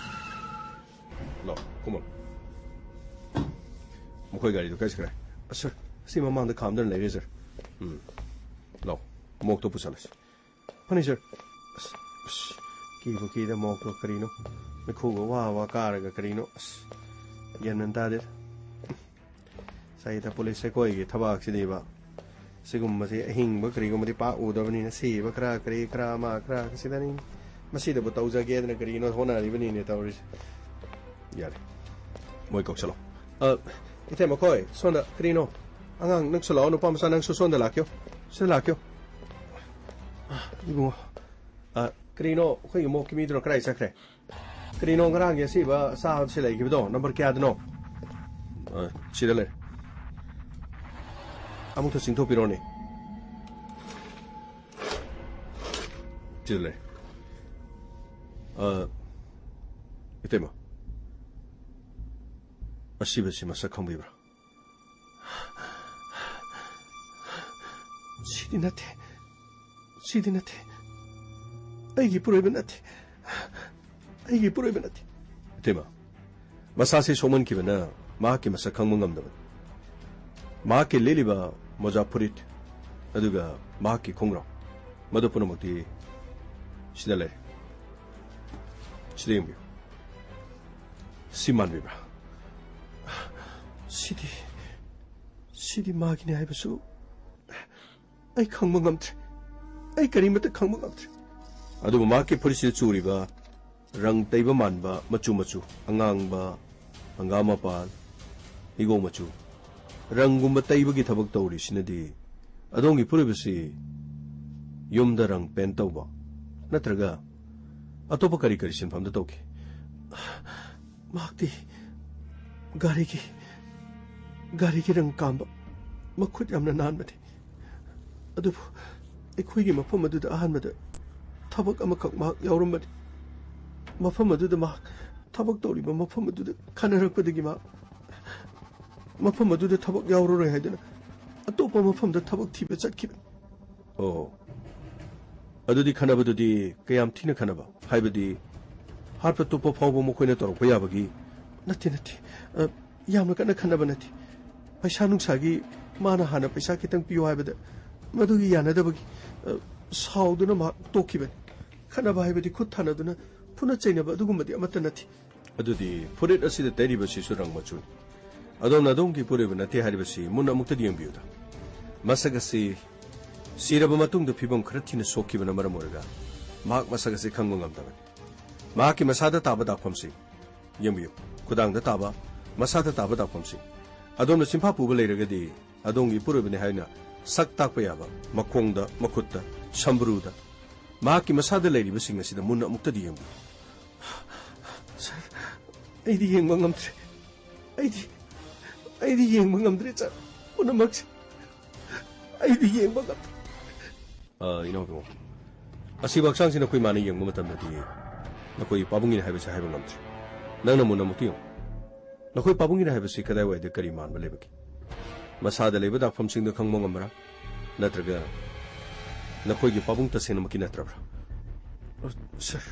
ꯂꯥꯎ, ꯀꯨꯝꯃꯣ꯫ ꯃꯈꯣꯏ ꯒꯥꯔꯤꯗꯨ ꯀꯥꯏ ꯆꯠꯈ꯭ꯔꯦ? ꯑꯁ, sir, ꯁꯤ ꯃꯃꯥꯡꯗ ꯈꯥꯝꯗꯅ ꯂꯩꯔꯦ, sir꯫ ꯎꯝ꯫ ꯂꯥꯎ, ꯃꯣꯛꯇꯣ ꯄꯨꯁꯜꯂꯁꯤ꯫ ꯐꯅꯤ, sir꯫ ꯑꯁ, ꯑꯁ, ꯀꯤꯕꯨ ꯀꯤꯗ ꯃꯣꯛꯇꯣ ꯀꯔꯤꯅꯣ? ꯃꯩꯈꯨꯒ ꯋꯥ ꯋꯥ ꯀꯥꯔꯒ ꯀꯔꯤꯅꯣ? ꯑꯁ, ꯒ꯭ꯌꯥꯟ ꯃꯦꯟ ꯇꯥꯗꯦ꯫ ꯉꯁꯥꯏꯗ ꯄꯨꯂꯤꯁ ꯑꯩꯈꯣꯏꯒꯤ ꯊꯕꯛꯁꯤꯗꯤꯕ, ꯁꯤꯒꯨꯝꯕꯁꯤ ꯑꯍꯤꯡꯕ ꯀꯔꯤꯒꯨꯝꯕꯗꯤ ꯄꯥꯛ ꯎꯗꯕꯅꯤꯅ, ꯁꯤꯕ ꯈꯔ, ꯀꯔꯤ ꯈꯔ, ꯑꯃ ꯈꯔ, ꯁꯤꯗꯅꯤ꯫ ꯃꯁꯤꯗꯕꯨ ꯇꯧꯖꯒꯦꯗꯅ ꯀꯔꯤꯅꯣ ꯍꯣꯠꯅꯔꯤꯕꯅꯤꯅꯦ ꯇꯧꯔꯤꯁꯦ꯫ ꯌꯥꯔꯦ, ꯃꯣꯏ ꯀꯧꯁꯜꯂꯣ꯫ ꯑ, ꯏꯇꯩꯃ ꯈꯣꯏ, ꯁꯣꯝꯗ ꯀꯔꯤꯅꯣ? ꯑꯉꯥꯡ ꯅꯪꯁꯨ ꯂꯥꯛꯑꯣ, ꯅꯨꯄꯥ ꯃꯆꯥ ꯅꯪꯁꯨ ꯁꯣꯝꯗ ꯂꯥꯛꯀꯦꯌꯣ꯫ ꯁꯤꯗ ꯂꯥꯛꯀꯦꯌꯣ꯫ ꯑ, ꯏꯕꯨꯡꯉꯣ, ꯑ, ꯀꯔꯤꯅꯣ ꯑꯩꯈꯣꯏꯒꯤ ꯃꯣꯛꯀꯤ ꯃꯤꯗꯨꯅ ꯀꯗꯥꯏ ꯆꯠꯈ꯭ꯔꯦ? ꯀꯔꯤꯅꯣ ꯉꯔꯥꯡꯒꯤ ꯑꯁꯤꯕ ꯆꯥꯕꯁꯤ ꯂꯩꯈꯤꯕꯗꯣ? ꯅꯝꯕꯔ ꯀꯌꯥꯗꯅꯣ? ꯑ, ꯁꯤꯗ ꯂꯩ꯫ ꯑꯃꯨꯛꯇ ꯆꯤꯡꯊꯣꯛꯄꯤꯔꯣꯅꯦ꯫ ꯁꯤꯗ ꯂꯩ꯫ ꯑ, ꯏꯇꯩꯃ, ꯑꯁꯤꯕꯁꯤ ꯃꯁꯛ ꯈꯪꯕꯤꯕ꯭ꯔꯥ? ꯁꯤꯗꯤ ꯅꯠꯇꯦ꯫ ꯁꯤꯗꯤ ꯅꯠꯇꯦ꯫ ꯑꯩꯒꯤ ꯏꯄꯨꯔꯣꯏꯕ ꯅꯠꯇꯦ꯫ ꯑꯩꯒꯤ ꯏꯄꯨꯔꯣꯏꯕ ꯅꯠꯇꯦ꯫ ꯏꯇꯩꯃ, ꯃꯁꯥꯁꯤ ꯁꯣꯛꯃꯟꯈꯤꯕꯅ ꯃꯍꯥꯛꯀꯤ ꯃꯁꯛ ꯈꯪꯕ ꯉꯝꯗꯕꯅꯤ꯫ ꯃꯍꯥꯛꯀꯤ ꯂꯤꯠꯂꯤꯕ ꯃꯣꯖꯥ ꯐꯨꯔꯤꯠ, ꯑꯗꯨꯒ ꯃꯍꯥꯛꯀꯤ ꯈꯣꯡꯒ꯭ꯔꯥꯎ, ꯃꯗꯨ ꯄꯨꯝꯅꯃꯛꯇꯤ ꯁꯤꯗ ꯂꯩꯔꯦ꯫ ꯁꯤꯗ ꯌꯦꯡꯕꯤꯌꯨ꯫ ꯁꯤ ꯃꯥꯟꯕꯤꯕ꯭ꯔꯥ? ꯁꯤꯗꯤ, ꯁꯤꯗꯤ ꯃꯥꯒꯤꯅꯤ ꯍꯥꯏꯕꯁꯨ ꯑꯩ ꯈꯪꯕ ꯉꯝꯗ꯭ꯔꯦ꯫ ꯑꯩ ꯀꯔꯤꯃꯠꯇ ꯈꯪꯕ ꯉꯝꯗ꯭ꯔꯦ꯫ ꯑꯗꯨꯕꯨ ꯃꯍꯥꯛꯀꯤ ꯐꯨꯔꯤꯠꯁꯤꯗ ꯆꯨꯔꯤꯕ ꯔꯪ ꯇꯩꯕ ꯃꯥꯟꯕ ꯃꯆꯨ ꯃꯆꯨ, ꯑꯉꯥꯡꯕ, ꯍꯪꯒꯥꯝ ꯃꯄꯥꯟ, ꯍꯤꯒꯣꯛ ꯃꯆꯨ, ꯔꯪꯒꯨꯝꯕ ꯇꯩꯕꯒꯤ ꯊꯕꯛ ꯇꯧꯔꯤꯁꯤꯅꯗꯤ ꯑꯗꯣꯝꯒꯤ ꯏꯄꯨꯔꯣꯏꯕꯁꯤ ꯌꯨꯝꯗ ꯔꯪ ꯄꯦꯟ ꯇꯧꯕ ꯅꯠꯇ꯭ꯔꯒ ꯑꯇꯣꯞꯄ ꯀꯔꯤ ꯀꯔꯤ ꯁꯤꯟꯐꯝꯗ ꯇꯧꯈꯤ? ꯃꯍꯥꯛꯇꯤ ꯒꯥꯔꯤꯒꯤ, ꯒꯥꯔꯤꯒꯤ ꯔꯪ ꯀꯥꯝꯕ, ꯃꯈꯨꯠ ꯌꯥꯝꯅ ꯅꯥꯟꯕꯅꯤ꯫ ꯑꯗꯨꯕꯨ ꯑꯩꯈꯣꯏꯒꯤ ꯃꯐꯝ ꯑꯗꯨꯗ ꯑꯍꯥꯟꯕꯗ ꯊꯕꯛ ꯑꯃꯈꯛ ꯃꯍꯥꯛ ꯌꯥꯎꯔꯝꯕꯅꯤ꯫ ꯃꯐꯝ ꯑꯗꯨꯗ ꯃꯍꯥꯛ ꯊꯕꯛ ꯇꯧꯔꯤꯕ ꯃꯐꯝ ꯑꯗꯨꯗ ꯈꯟꯅꯔꯛꯄꯗꯒꯤ ꯃꯍꯥꯛ ꯃꯐꯝ ꯑꯗꯨꯗ ꯊꯕꯛ ꯌꯥꯎꯔꯔꯣꯏ ꯍꯥꯏꯗꯨꯅ ꯑꯇꯣꯞꯄ ꯃꯐꯝꯗ ꯊꯕꯛ ꯊꯤꯕ ꯆꯠꯈꯤꯕꯅꯤ꯫ ꯑꯣ, ꯑꯗꯨꯗꯤ ꯈꯟꯅꯕꯗꯨꯗꯤ ꯀꯌꯥꯝ ꯊꯤꯅ ꯈꯟꯅꯕ? ꯍꯥꯏꯕꯗꯤ ꯍꯥꯠꯄ ꯇꯨꯞꯄ ꯐꯥꯎꯕ ꯃꯈꯣꯏꯅ ꯇꯧꯔꯛꯄ ꯌꯥꯕꯒꯤ? ꯅꯠꯇꯦ, ꯅꯠꯇꯦ꯫ ꯑ, ꯌꯥꯝꯅ ꯀꯟꯅ ꯈꯟꯅꯕ ꯅꯠꯇꯦ꯫ ꯄꯩꯁꯥ ꯅꯨꯡꯁꯥꯒꯤ ꯃꯥꯅ ꯍꯥꯟꯅ ꯄꯩꯁꯥ ꯈꯤꯇꯪ ꯄꯤꯌꯨ ꯍꯥꯏꯕꯗ ꯃꯗꯨꯒꯤ ꯌꯥꯅꯗꯕꯒꯤ, ꯑ, ꯁꯥꯎꯗꯨꯅ ꯃꯍꯥꯛ ꯇꯣꯛꯈꯤꯕꯅꯤ꯫ ꯈꯠꯅꯕ ꯍꯥꯏꯕꯗꯤ ꯈꯨꯠ ꯊꯥꯅꯗꯨꯅ ꯐꯨꯅ ꯆꯩꯅꯕ ꯑꯗꯨꯒꯨꯝꯕꯗꯤ ꯑꯃꯠꯇ ꯅꯠꯇꯦ꯫ ꯑꯗꯨꯗꯤ ꯐꯨꯔꯤꯠ ꯑꯁꯤꯗ ꯇꯩꯔꯤꯕꯁꯤꯁꯨ ꯔꯪ ꯃꯆꯨꯅꯤ꯫ ꯑꯗꯣꯝꯅ ꯑꯗꯣꯝꯒꯤ ꯏꯄꯨꯔꯣꯏꯕ ꯅꯠꯇꯦ ꯍꯥꯏꯔꯤꯕꯁꯤ ꯃꯨꯟꯅ ꯑꯃꯨꯛꯇꯗꯤ ꯌꯦꯡꯕꯤꯌꯨꯗ꯫ ꯃꯁꯛ ꯑꯁꯤ ꯁꯤꯔꯕ ꯃꯇꯨꯡꯗ ꯐꯤꯕꯝ ꯈꯔ ꯊꯤꯅ ꯁꯣꯛꯈꯤꯕꯅ ꯃꯔꯝ ꯑꯣꯏꯔꯒ ꯃꯍꯥꯛ ꯃꯁꯛ ꯑꯁꯤ ꯈꯪꯕ ꯉꯝꯗꯕꯅꯤ꯫ ꯃꯍꯥꯛꯀꯤ ꯃꯁꯥꯗ ꯇꯥꯕ ꯗꯥꯛꯐꯝꯁꯤꯡ ꯌꯦꯡꯕꯤꯌꯨ꯫ ꯈꯨꯗꯥꯡꯗ ꯇꯥꯕ, ꯃꯁꯥꯗ ꯇꯥꯕ ꯗꯥꯛꯐꯝꯁꯤꯡ꯫ ꯑꯗꯣꯝꯅ ꯆꯤꯟꯐꯥ ꯄꯨꯕ ꯂꯩꯔꯒꯗꯤ ꯑꯗꯣꯝꯒꯤ ꯏꯄꯨꯔꯣꯏꯕꯅꯤ ꯍꯥꯏꯅ ꯁꯛ ꯇꯥꯛꯄ ꯌꯥꯕ ꯃꯈꯣꯡꯗ, ꯃꯈꯨꯠꯇ, ꯁꯝꯕ꯭ꯔꯨꯗ, ꯃꯍꯥꯛꯀꯤ ꯃꯁꯥꯗ ꯂꯩꯔꯤꯕꯁꯤꯡ ꯑꯁꯤꯗ ꯃꯨꯟꯅ ꯑꯃꯨꯛꯇꯗꯤ ꯌꯦꯡꯕꯤꯌꯨ꯫ ꯁꯥꯔ, ꯑꯩꯗꯤ ꯌꯦꯡꯕ ꯉꯝꯗ꯭ꯔꯦ꯫ ꯑꯩꯗꯤ, ꯑꯩꯗꯤ ꯌꯦꯡꯕ ꯉꯝꯗ꯭ꯔꯦ, ꯁꯥꯔ꯫ ꯄꯨꯝꯅꯃꯛꯁꯦ ꯑꯩꯗꯤ ꯌꯦꯡꯕ ꯉꯝꯗ꯭ꯔꯦ꯫ ꯑ, ꯏꯅꯥꯎꯕꯨꯡꯉꯣ, ꯑꯁꯤꯕ ꯍꯛꯆꯥꯡꯁꯤ ꯅꯈꯣꯏ ꯃꯥꯅ ꯌꯦꯡꯕ ꯃꯇꯝꯗꯗꯤ ꯅꯈꯣꯏ ꯄꯥꯕꯨꯡꯒꯤꯅꯤ ꯍꯥꯏꯕꯁꯤ ꯍꯥꯏꯕ ꯉꯝꯗ꯭ꯔꯦ꯫ ꯅꯪꯅ ꯃꯨꯟꯅ ꯑꯃꯨꯛꯇ ꯌꯦꯡꯉꯨ꯫ ꯅꯈꯣꯏ ꯄꯥꯕꯨꯡꯒꯤꯅꯤ ꯍꯥꯏꯕꯁꯤ ꯀꯗꯥꯏꯋꯥꯏꯗ ꯀꯔꯤ ꯃꯥꯟꯕ ꯂꯩꯕꯒꯦ? ꯃꯁꯥꯗ ꯂꯩꯕ ꯗꯥꯛꯐꯝꯁꯤꯡꯗꯨ ꯈꯪꯕ ꯉꯝꯕ꯭ꯔꯥ? ꯅꯠꯇ꯭ꯔꯒ ꯅꯈꯣꯏꯒꯤ ꯄꯥꯕꯨꯡ ꯇꯁꯦꯡꯅꯃꯛꯀꯤ ꯅꯠꯇ꯭ꯔꯕ꯭ꯔꯥ? ꯑ, ꯁꯥꯔ,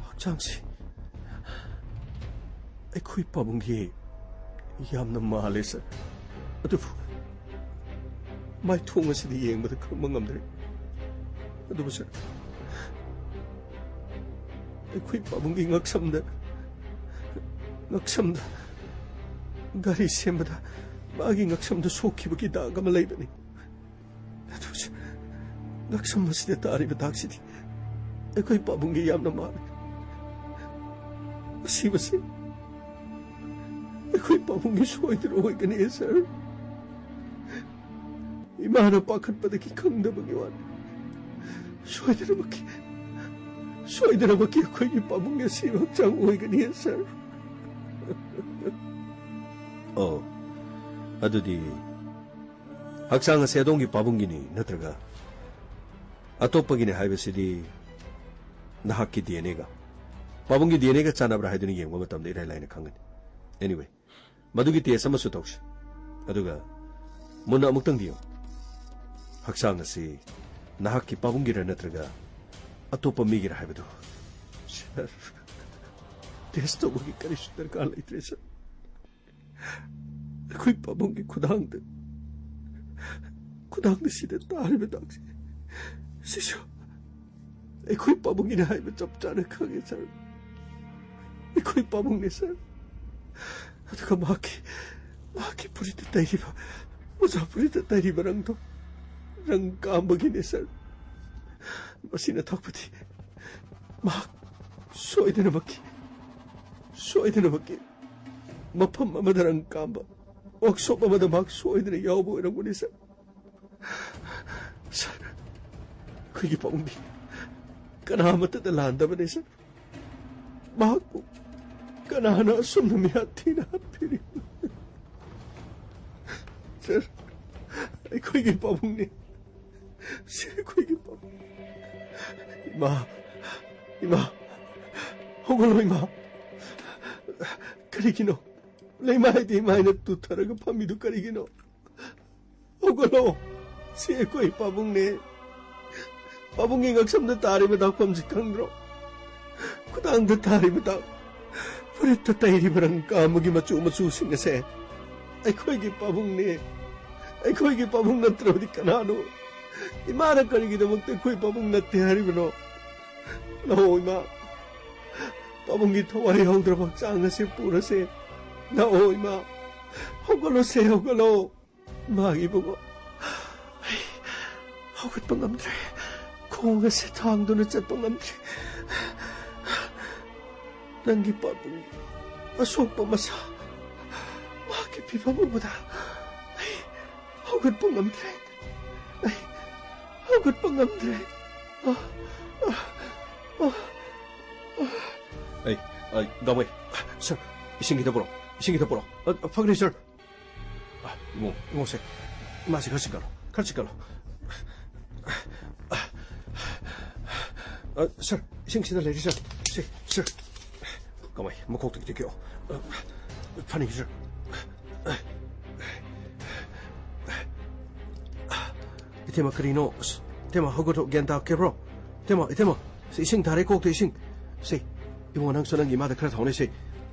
ꯍꯛꯆꯥꯡꯁꯤ ꯑꯩꯈꯣꯏ ꯄꯥꯕꯨꯡꯒꯤ ꯌꯥꯝꯅ ꯃꯥꯜꯂꯦ, ꯁꯥꯔ꯫ ꯑꯗꯨꯕꯨ ꯃꯥꯏꯊꯣꯡ ꯑꯁꯤꯗꯤ ꯌꯦꯡꯕꯗ ꯈꯪꯕ ꯉꯝꯗ꯭ꯔꯦ꯫ ꯑꯗꯨꯕꯨ, ꯁꯥꯔ, ꯑꯩꯈꯣꯏ ꯄꯥꯕꯨꯡꯒꯤ ꯉꯛꯁꯝꯗ, ꯉꯛꯁꯝꯗ ꯒꯥꯔꯤ ꯁꯦꯝꯕꯗ ꯃꯥꯒꯤ ꯉꯛꯁꯝꯗ ꯁꯣꯛꯈꯤꯕꯒꯤ ꯗꯥꯛ ꯑꯃ ꯂꯩꯕꯅꯤ꯫ ꯑꯗꯨ, ꯁꯥꯔ, ꯉꯛꯁꯝ ꯑꯁꯤꯗ ꯇꯥꯔꯤꯕ ꯗꯥꯛꯁꯤꯗꯤ ꯑꯩꯈꯣꯏ ꯄꯥꯕꯨꯡꯒꯤ ꯌꯥꯝꯅ ꯃꯥꯜꯂꯤ꯫ ꯑꯁꯤꯕꯁꯤ ꯑꯩꯈꯣꯏ ꯄꯥꯕꯨꯡꯒꯤ ꯁꯣꯏꯗꯅ ꯑꯣꯏꯒꯅꯤ, ꯁꯥꯔ꯫ ꯏꯃꯥꯅ ꯄꯥꯈꯠꯄꯗꯒꯤ ꯈꯪꯗꯕꯒꯤ ꯋꯥꯅꯤ꯫ ꯁꯣꯏꯗꯅꯃꯛꯀꯤ, ꯁꯣꯏꯗꯅꯃꯛꯀꯤ ꯑꯩꯈꯣꯏꯒꯤ ꯄꯥꯕꯨꯡꯒꯤ ꯑꯁꯤꯕ ꯍꯛꯆꯥꯡ ꯑꯣꯏꯒꯅꯤ, ꯁꯥꯔ꯫ ꯑꯣ, ꯑꯗꯨꯗꯤ ꯍꯛꯆꯥꯡ ꯑꯁꯤ ꯑꯗꯣꯝꯒꯤ ꯄꯥꯕꯨꯡꯒꯤꯅꯤ ꯅꯠꯇ꯭ꯔꯒ ꯑꯇꯣꯞꯄꯒꯤꯅꯤ ꯍꯥꯏꯕꯁꯤꯗꯤ ꯅꯍꯥꯛꯀꯤ ꯗꯤ ꯑꯦꯟ ꯑꯦꯒ, ꯄꯥꯕꯨꯡꯒꯤ ꯗꯤ ꯑꯦꯟ ꯑꯦꯒ ꯆꯥꯟꯅꯕ꯭ꯔꯥ ꯍꯥꯏꯗꯨꯅ ꯌꯦꯡꯕ ꯃꯇꯝꯗ ꯏꯔꯥꯏ ꯂꯥꯏꯅ ꯈꯪꯒꯅꯤ꯫ Anyway, ꯃꯗꯨꯒꯤ ꯇꯦꯁ ꯑꯃꯁꯨ ꯇꯧꯁꯤ꯫ ꯑꯗꯨꯒ ꯃꯨꯟꯅ ꯑꯃꯨꯛꯇꯪꯗꯤ ꯌꯦꯡꯉꯨ꯫ ꯍꯛꯆꯥꯡ ꯑꯁꯤ ꯅꯍꯥꯛꯀꯤ ꯄꯥꯕꯨꯡꯒꯤꯔ ꯅꯠꯇ꯭ꯔꯒ ꯑꯇꯣꯞꯄ ꯃꯤꯒꯤꯔ ꯍꯥꯏꯕꯗꯨ꯫ ꯁꯥꯔ, ꯇꯦꯁ ꯇꯧꯕꯒꯤ ꯀꯔꯤꯁꯨ ꯗꯔꯀꯥꯔ ꯂꯩꯇ꯭ꯔꯦ, ꯁꯥꯔ꯫ ꯑꯩꯈꯣꯏ ꯄꯥꯕꯨꯡꯒꯤ ꯈꯨꯗꯥꯡꯗ, ꯈꯨꯗꯥꯡꯗ ꯁꯤꯗ ꯇꯥꯔꯤꯕ ꯗꯥꯛꯁꯦ, ꯁꯤꯁꯨ ꯑꯩꯈꯣꯏ ꯄꯥꯕꯨꯡꯒꯤꯅꯤ ꯍꯥꯏꯕ ꯆꯞ ꯆꯥꯅ ꯈꯪꯉꯦ, ꯁꯥꯔ꯫ ꯑꯩꯈꯣꯏ ꯄꯥꯕꯨꯡꯅꯦ, ꯁꯥꯔ꯫ ꯑꯗꯨꯒ ꯃꯍꯥꯛꯀꯤ, ꯃꯍꯥꯛꯀꯤ ꯐꯨꯔꯤꯠꯇ ꯇꯩꯔꯤꯕ, ꯃꯣꯖꯥ ꯐꯨꯔꯤꯠꯇ ꯇꯩꯔꯤꯕ ꯔꯪꯗꯣ ꯔꯪ ꯀꯥꯝꯕꯒꯤꯅꯦ, ꯁꯥꯔ꯫ ꯃꯁꯤꯅ ꯇꯥꯛꯄꯗꯤ ꯃꯍꯥꯛ ꯁꯣꯏꯗꯅꯃꯛꯀꯤ, ꯁꯣꯏꯗꯅꯃꯛꯀꯤ ꯃꯐꯝ ꯑꯃꯗ ꯔꯪ ꯀꯥꯝꯕ ꯋꯥꯛꯁꯣꯞ ꯑꯃꯗ ꯃꯍꯥꯛ ꯁꯣꯏꯗꯅ ꯌꯥꯎꯕ ꯑꯣꯏꯔꯝꯒꯅꯤ, ꯁꯥꯔ꯫ ꯁꯥꯔ, ꯑꯩꯈꯣꯏꯒꯤ ꯄꯥꯕꯨꯡꯗꯤ ꯀꯅꯥ ꯑꯃꯠꯇꯗ ꯂꯥꯟꯗꯕꯅꯤ, ꯁꯥꯔ꯫ ꯃꯍꯥꯛꯄꯨ ꯀꯅꯥꯅ ꯑꯁꯨꯝꯅ ꯃꯤꯍꯥꯠ ꯊꯤꯅ ꯍꯥꯠꯄꯤꯔꯤꯕꯅꯣ? ꯁꯥꯔ, ꯑꯩꯈꯣꯏꯒꯤ ꯄꯥꯕꯨꯡꯅꯤ꯫ ꯁꯤ ꯑꯩꯈꯣꯏꯒꯤ ꯄꯥꯕꯨꯡ꯫ ꯏꯃꯥ, ꯏꯃꯥ, ꯍꯧꯒꯠꯂꯣ, ꯏꯃꯥ꯫ ꯀꯔꯤꯒꯤꯅꯣ? ꯂꯩꯃꯥꯏꯗ ꯏꯃꯥꯏꯅ ꯇꯨꯊꯔꯒ ꯐꯝꯃꯤꯗꯨ ꯀꯔꯤꯒꯤꯅꯣ? ꯍꯧꯒꯠꯂꯣ꯫ ꯁꯤ ꯑꯩꯈꯣꯏ ꯄꯥꯕꯨꯡꯅꯦ꯫ ꯄꯥꯕꯨꯡꯒꯤ ꯉꯛꯁꯝꯗ ꯇꯥꯔꯤꯕ ꯗꯥꯛꯐꯝꯁꯤ ꯈꯪꯗ꯭ꯔꯣ? ꯈꯨꯗꯥꯡꯗ ꯇꯥꯔꯤꯕ ꯗꯥꯛ, ꯐꯨꯔꯤꯠꯇ ꯇꯩꯔꯤꯕ ꯔꯪ ꯀꯥꯃꯒꯤ ꯃꯆꯨ ꯃꯆꯨꯁꯤꯡ ꯑꯁꯦ ꯑꯩꯈꯣꯏꯒꯤ ꯄꯥꯕꯨꯡꯅꯦ꯫ ꯑꯩꯈꯣꯏꯒꯤ ꯄꯥꯕꯨꯡ ꯅꯠꯇ꯭ꯔꯕꯗꯤ ꯀꯅꯥꯅꯣ? ꯏꯃꯥꯅ ꯀꯔꯤꯒꯤꯗꯃꯛꯇ ꯑꯩꯈꯣꯏ ꯄꯥꯕꯨꯡ ꯅꯠꯇꯦ ꯍꯥꯏꯔꯤꯕꯅꯣ? ꯂꯥꯛꯑꯣ ꯏꯃꯥ, ꯄꯥꯕꯨꯡꯒꯤ ꯊꯋꯥꯏ ꯌꯥꯎꯗ꯭ꯔꯕ ꯍꯛꯆꯥꯡ ꯑꯁꯦ ꯄꯨꯔꯁꯦ꯫ ꯂꯥꯛꯑꯣ ꯏꯃꯥ, ꯍꯧꯒꯠꯂꯣꯁꯦ, ꯍꯧꯒꯠꯂꯣ꯫ ꯃꯥꯒꯤ ꯏꯕꯨꯡꯉꯣ, ꯑꯩ ꯍꯧꯒꯠꯄ ꯉꯝꯗ꯭ꯔꯦ꯫ ꯈꯣꯡ ꯑꯁꯦ ꯊꯥꯡꯗꯨꯅ ꯆꯠꯄ ꯉꯝꯗ꯭ꯔꯦ꯫ ꯅꯪꯒꯤ ꯄꯥꯕꯨꯡꯒꯤ ꯑꯁꯣꯛꯄ ꯃꯁꯥ, ꯃꯍꯥꯛꯀꯤ ꯐꯤꯕꯝ ꯎꯕꯗ ꯑꯩ ꯍꯧꯒꯠꯄ ꯉꯝꯗ꯭ꯔꯦ꯫ ꯑꯩ ꯍꯧꯒꯠꯄ ꯉꯝꯗ꯭ꯔꯦ꯫ ꯑ, ꯑ, ꯑ, ꯑ꯫ ꯑꯩ, ꯑꯩ, ꯗꯥꯎꯃꯩ, ꯁꯔ, ꯏꯁꯤꯡ ꯈꯤꯇ ꯄꯨꯔꯛꯑꯣ, ꯏꯁꯤꯡ ꯈꯤꯇ ꯄꯨꯔꯛꯑꯣ꯫ ꯑ, ꯐꯒꯅꯤ, ꯁꯔ꯫ ꯑ, ꯏꯕꯨꯡ, ꯏꯕꯨꯡꯁꯦ, ꯏꯃꯥꯁꯦ ꯈꯔ ꯆꯤꯛꯀꯠꯂꯣ, ꯈꯔ ꯆꯤꯛꯀꯠꯂꯣ꯫ ꯑ, ꯁꯔ, ꯏꯁꯤꯡ ꯁꯤꯗ ꯂꯩꯔꯤ, ꯁꯔ꯫ ꯁꯤ, ꯁꯔ꯫ ꯀꯃꯥꯏ, ꯃꯈꯣꯛꯇ ꯈꯤꯇ ꯈꯤꯛꯑꯣ꯫ ꯑ, ꯐꯅꯤ, ꯁꯔ꯫ ꯏꯇꯩꯃ, ꯀꯔꯤꯅꯣ? ꯑꯁ, ꯏꯇꯩꯃ, ꯍꯧꯒꯠꯂꯣ, ꯒ꯭ꯌꯥꯟ ꯇꯥꯈ꯭ꯔꯕ꯭ꯔꯣ? ꯏꯇꯩꯃ, ꯏꯇꯩꯃ, ꯁꯤ ꯏꯁꯤꯡ ꯊꯥꯔꯦ ꯀꯣꯛꯇ, ꯏꯁꯤꯡ꯫ ꯁꯤ, ꯏꯕꯨꯡꯉꯣ, ꯅꯪꯁꯨ ꯅꯪꯒꯤ ꯏꯃꯥꯗ ꯈꯔ ꯊꯥꯎꯅꯦ, ꯁꯤ꯫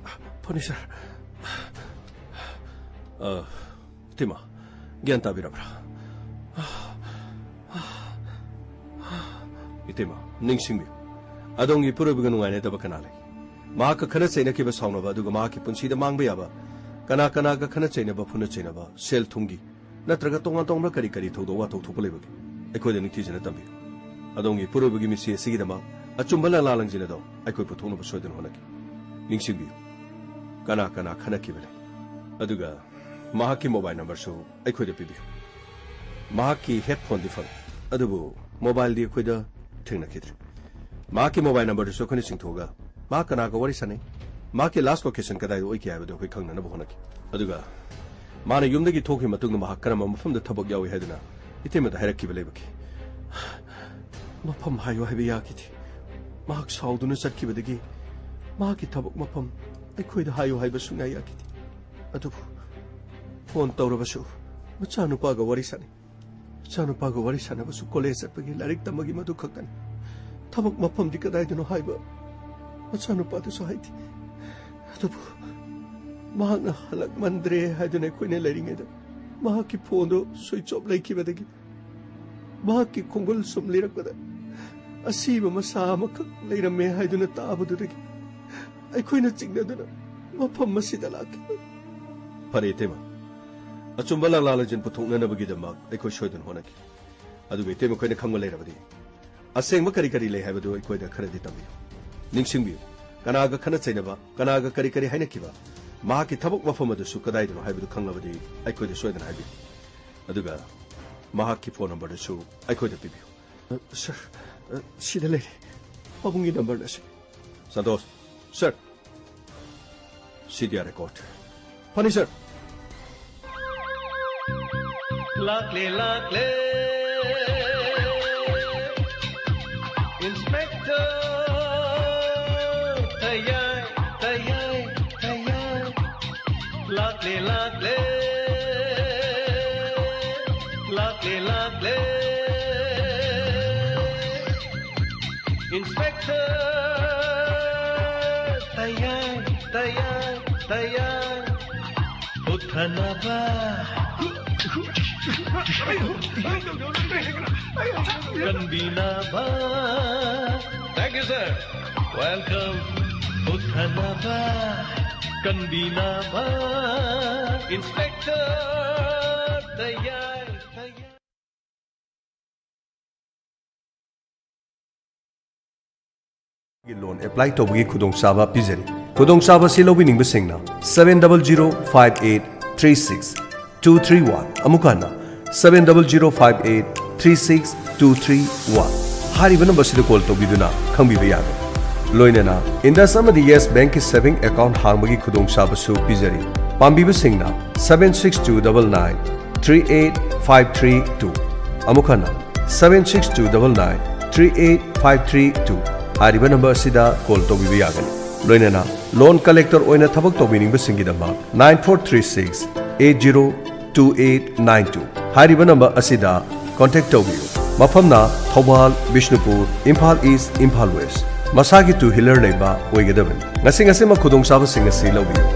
ꯐꯅꯤ, ꯁꯔ꯫ ꯑ, ꯏꯇꯩꯃ, ꯒ꯭ꯌꯥꯟ ꯇꯥꯕꯤꯔꯕ꯭ꯔꯥ? ꯏꯇꯩꯃ, ꯅꯤꯡꯁꯤꯡꯕꯤꯌꯨ, ꯑꯗꯣꯝꯒꯤ ꯏꯄꯨꯔꯣꯏꯕꯒ ꯅꯨꯡꯉꯥꯏꯅꯗꯕ ꯀꯅꯥ ꯂꯩ? ꯃꯍꯥꯛꯀ ꯈꯠꯅ ꯆꯩꯅꯈꯤꯕ, ꯁꯥꯎꯅꯕ, ꯑꯗꯨꯒ ꯃꯍꯥꯛꯀꯤ ꯄꯨꯟꯁꯤꯗ ꯃꯥꯡꯕ ꯌꯥꯕ ꯀꯅꯥ ꯀꯅꯥꯒ ꯈꯠꯅ ꯆꯩꯅꯕ, ꯐꯨꯅ ꯆꯩꯅꯕ, ꯁꯦꯜ ꯊꯨꯝꯒꯤ ꯅꯠꯇ꯭ꯔꯒ ꯇꯣꯉꯥꯟ ꯇꯣꯉꯥꯟꯕ ꯀꯔꯤ ꯀꯔꯤ ꯊꯧꯗꯣꯛ ꯋꯥꯊꯣꯛ ꯊꯣꯛꯄ ꯂꯩꯕꯒꯦ? ꯑꯩꯈꯣꯏꯗ ꯅꯤꯡꯊꯤꯖꯅ ꯇꯝꯕꯤꯌꯨ꯫ ꯑꯗꯣꯝꯒꯤ ꯏꯄꯨꯔꯣꯏꯕꯒꯤ ꯃꯤꯠꯁꯦ ꯑꯁꯤꯒꯤꯗꯃꯛ ꯑꯆꯨꯝꯕ ꯂꯥꯟꯂꯥ ꯂꯪꯖꯤꯟ ꯑꯗꯣ ꯑꯩꯈꯣꯏ ꯄꯨꯊꯣꯛꯅꯕ ꯁꯣꯏꯗꯅ ꯍꯣꯠꯅꯒꯦ꯫ ꯅꯤꯡꯁꯤꯡꯕꯤꯌꯨ, ꯀꯅꯥ ꯀꯅꯥ ꯈꯠꯅꯈꯤꯕ ꯂꯩ, ꯑꯗꯨꯒ ꯃꯍꯥꯛꯀꯤ ꯃꯣꯕꯥꯏꯜ ꯅꯝꯕꯔꯁꯨ ꯑꯩꯈꯣꯏꯗ ꯄꯤꯕꯤꯌꯨ꯫ ꯃꯍꯥꯛꯀꯤ ꯍꯦꯠ ꯐꯣꯟꯗꯤ ꯐꯪꯉꯤ, ꯑꯗꯨꯕꯨ ꯃꯣꯕꯥꯏꯜꯗꯤ ꯑꯩꯈꯣꯏꯗ ꯊꯦꯡꯅꯈꯤꯗ꯭ꯔꯦ꯫ ꯃꯍꯥꯛꯀꯤ ꯃꯣꯕꯥꯏꯜ ꯅꯝꯕꯔꯗꯨꯁꯨ ꯑꯩꯈꯣꯏꯅ ꯆꯤꯡꯊꯣꯛꯑꯒ ꯃꯍꯥꯛ ꯀꯅꯥꯒ ꯋꯥꯔꯤ ꯁꯥꯟꯅꯩ, ꯃꯍꯥꯛꯀꯤ ꯂꯥꯁ ꯂꯣꯀꯦꯁꯟ ꯀꯗꯥꯏꯗ ꯑꯣꯏꯒꯦ ꯍꯥꯏꯕꯗꯨ ꯑꯩꯈꯣꯏ ꯈꯪꯅꯅꯕ ꯍꯣꯠꯅꯈꯤ꯫ ꯑꯗꯨꯒ ꯃꯥꯅ ꯌꯨꯝꯗꯒꯤ ꯊꯣꯛꯈꯤꯕ ꯃꯇꯨꯡꯗ ꯃꯍꯥꯛ ꯀꯔꯝꯕ ꯃꯐꯝꯗ ꯊꯕꯛ ꯌꯥꯎꯏ ꯍꯥꯏꯗꯨꯅ ꯏꯇꯩꯃꯗ ꯍꯥꯏꯔꯛꯈꯤꯕ ꯂꯩꯕꯒꯦ? ꯃꯐꯝ ꯍꯥꯏꯌꯨ ꯍꯥꯏꯕ ꯌꯥꯈꯤꯗꯦ꯫ ꯃꯍꯥꯛ ꯁꯥꯎꯗꯨꯅ ꯆꯠꯈꯤꯕꯗꯒꯤ ꯃꯍꯥꯛꯀꯤ ꯊꯕꯛ ꯃꯐꯝ ꯑꯩꯈꯣꯏꯗ ꯍꯥꯏꯌꯨ ꯍꯥꯏꯕ ꯁꯨꯡꯌꯥ ꯌꯥꯈꯤꯗꯦ꯫ ꯑꯗꯨꯕꯨ ꯐꯣꯟ ꯇꯧꯔꯕꯁꯨ ꯃꯆꯥꯅꯨꯄꯥꯒ ꯋꯥꯔꯤ ꯁꯥꯟꯅꯩ꯫ ꯃꯆꯥꯅꯨꯄꯥꯒ ꯋꯥꯔꯤ ꯁꯥꯟꯅꯕꯁꯨ ꯀꯣꯂꯦꯖ ꯆꯠꯄꯒꯤ, ꯂꯥꯏꯔꯤꯛ ꯇꯝꯕꯒꯤ, ꯃꯗꯨ ꯈꯛꯇꯅꯤ꯫ ꯊꯕꯛ ꯃꯐꯝꯗꯤ ꯀꯗꯥꯏꯗꯅꯣ ꯍꯥꯏꯕ ꯃꯆꯥꯅꯨꯄꯥꯗꯨꯁꯨ ꯍꯥꯏꯗꯦ꯫ ꯑꯗꯨꯕꯨ ꯃꯍꯥꯛꯅ ꯍꯜꯂꯛꯃꯟꯗ꯭ꯔꯦ ꯍꯥꯏꯗꯨꯅ ꯑꯩꯈꯣꯏꯅ ꯂꯩꯔꯤꯉꯩꯗ ꯃꯍꯥꯛꯀꯤ ꯐꯣꯟꯗꯨ ꯁ꯭ꯋꯤꯆ ꯑꯣꯐ ꯂꯩꯈꯤꯕꯗꯒꯤ ꯃꯍꯥꯛꯀꯤ ꯈꯣꯡꯒꯨꯜ ꯁꯨꯝ ꯂꯤꯔꯛꯄꯗ ꯑꯁꯤꯕ ꯃꯆꯥ ꯑꯃꯈꯛ ꯂꯩꯔꯝꯃꯦ ꯍꯥꯏꯗꯨꯅ ꯇꯥꯕꯗꯨꯗꯒꯤ ꯑꯩꯈꯣꯏꯅ ꯆꯤꯡꯅꯗꯨꯅ ꯃꯐꯝ ꯑꯁꯤꯗ ꯂꯥꯛꯈꯤ꯫ ꯐꯔꯦ ꯏꯇꯩꯃ, ꯑꯆꯨꯝꯕ ꯂꯥꯡꯂꯥ ꯂꯥꯡꯖꯤꯟ ꯄꯨꯊꯣꯛꯅꯅꯕꯒꯤꯗꯃꯛ ꯑꯩꯈꯣꯏ ꯁꯣꯏꯗꯅ ꯍꯣꯠꯅꯈꯤ꯫ ꯑꯗꯨꯒ ꯏꯇꯩꯃ, ꯑꯩꯈꯣꯏꯅ ꯈꯪꯕ ꯂꯩꯔꯕꯗꯤ ꯑꯁꯦꯡꯕ ꯀꯔꯤ ꯀꯔꯤ ꯂꯩ ꯍꯥꯏꯕꯗꯨ ꯑꯩꯈꯣꯏꯗ ꯈꯔꯗꯤ ꯇꯝꯕꯤꯌꯨ꯫ ꯅꯤꯡꯁꯤꯡꯕꯤꯌꯨ, ꯀꯅꯥꯒ ꯈꯠꯅ ꯆꯩꯅꯕ, ꯀꯅꯥꯒ ꯀꯔꯤ ꯀꯔꯤ ꯍꯥꯏꯅꯈꯤꯕ, ꯃꯍꯥꯛꯀꯤ ꯊꯕꯛ ꯃꯐꯝ ꯑꯗꯨꯁꯨ ꯀꯗꯥꯏꯗꯅꯣ ꯍꯥꯏꯕꯗꯨ ꯈꯪꯂꯕꯗꯤ ꯑꯩꯈꯣꯏꯗ ꯁꯣꯏꯗꯅ ꯍꯥꯏꯕꯤꯌꯨ꯫ ꯑꯗꯨꯒ ꯃꯍꯥꯛꯀꯤ ꯐꯣꯟ ꯅꯝꯕꯔꯗꯨꯁꯨ ꯑꯩꯈꯣꯏꯗ ꯄꯤꯕꯤꯌꯨ꯫ ꯑ, ꯁꯥꯔ, ꯑ, ꯁꯤꯗ ꯂꯩꯔꯦ꯫ ꯄꯥꯕꯨꯡꯒꯤ ꯅꯝꯕꯔꯅ ꯁꯤ꯫ Santosh, sir, CD record. ꯐꯅꯤ, ꯁꯥꯔ꯫ ꯂꯥꯛꯂꯦ, ꯂꯥꯛꯂꯦ꯫ ꯏꯟꯁꯄꯦꯛꯇꯔ ꯇꯌꯥꯏ, ꯇꯌꯥꯏ, ꯇꯌꯥꯏ꯫ ꯂꯥꯛꯂꯦ, ꯂꯥꯛꯂꯦ꯫ ꯂꯥꯛꯂꯦ, ꯂꯥꯛꯂꯦ꯫ ꯏꯟꯁꯄꯦꯛꯇꯔ ꯇꯌꯥꯏ, ꯇꯌꯥꯏ, ꯇꯌꯥꯏ꯫ ꯎꯠꯊꯅꯕ, ꯀꯟꯕꯤꯅꯕ꯫ Thank you, sir. Welcome. ꯎꯠꯊꯅꯕ, ꯀꯟꯕꯤꯅꯕ꯫ ꯏꯟꯁꯄꯦꯛꯇꯔ ꯇꯌꯥꯏ, ꯇꯌꯥꯏ꯫ ꯂꯣꯟ ꯑꯦꯄ꯭ꯂꯥꯏ ꯇꯧꯕꯒꯤ ꯈꯨꯗꯣꯡꯆꯥꯕ ꯄꯤꯖꯔꯤ꯫ ꯈꯨꯗꯣꯡꯆꯥꯕ ꯑꯁꯤ ꯂꯧꯕꯤꯅꯤꯡꯕꯁꯤꯡꯅ seven double zero five eight three six two three one, ꯑꯃꯨꯛ ꯍꯟꯅ, seven double zero five eight three six two three one ꯍꯥꯏꯔꯤꯕ ꯅꯝꯕꯔꯁꯤꯗ ꯀꯣꯜ ꯇꯧꯕꯤꯗꯨꯅ ꯈꯪꯕꯤꯕ ꯌꯥꯒꯅꯤ꯫ ꯂꯣꯏꯅꯅ ꯏꯟꯗꯁ ꯑꯃꯗꯤ ꯌꯦꯁ ꯕꯦꯡꯛꯀꯤ ꯁꯦꯚꯤꯡ ꯑꯦꯀꯥꯎꯟꯠ ꯍꯥꯡꯕꯒꯤ ꯈꯨꯗꯣꯡꯆꯥꯕꯁꯨ ꯄꯤꯖꯔꯤ꯫ ꯄꯥꯝꯕꯤꯕꯁꯤꯡꯅ seven six two double nine three eight five three two, ꯑꯃꯨꯛ ꯍꯟꯅ, seven six two double nine three eight five three two ꯍꯥꯏꯔꯤꯕ ꯅꯝꯕꯔ ꯑꯁꯤꯗ ꯀꯣꯜ ꯇꯧꯕꯤꯕ ꯌꯥꯒꯅꯤ꯫ ꯂꯣꯏꯅꯅ ꯂꯣꯟ ꯀꯂꯦꯛꯇꯔ ꯑꯣꯏꯅ ꯊꯕꯛ ꯇꯧꯕꯤꯅꯤꯡꯕꯁꯤꯡꯒꯤꯗꯃꯛ nine four three six eight zero two eight nine two꯫ ꯍꯥꯏꯔꯤꯕ ꯅꯝꯕꯔ ꯑꯁꯤꯗ ꯀꯣꯟꯇꯦꯛ ꯇꯧꯕꯤꯌꯨ꯫ ꯃꯐꯝꯅ ꯊꯧꯕꯥꯜ, ꯕꯤꯁꯅꯨꯄꯨꯔ, ꯏꯝꯐꯥꯜ ꯏꯁ, ꯏꯝꯐꯥꯜ ꯋꯦꯁ꯫ ꯃꯁꯥꯒꯤ ꯇꯨ ꯍ꯭ꯋꯤꯂꯔ ꯂꯩꯕ ꯑꯣꯏꯒꯗꯕꯅꯤ꯫ ꯉꯁꯤ ꯉꯁꯤꯃꯛ ꯈꯨꯗꯣꯡꯆꯥꯕꯁꯤꯡ ꯑꯁꯤ ꯂꯧꯕꯤꯌꯨ꯫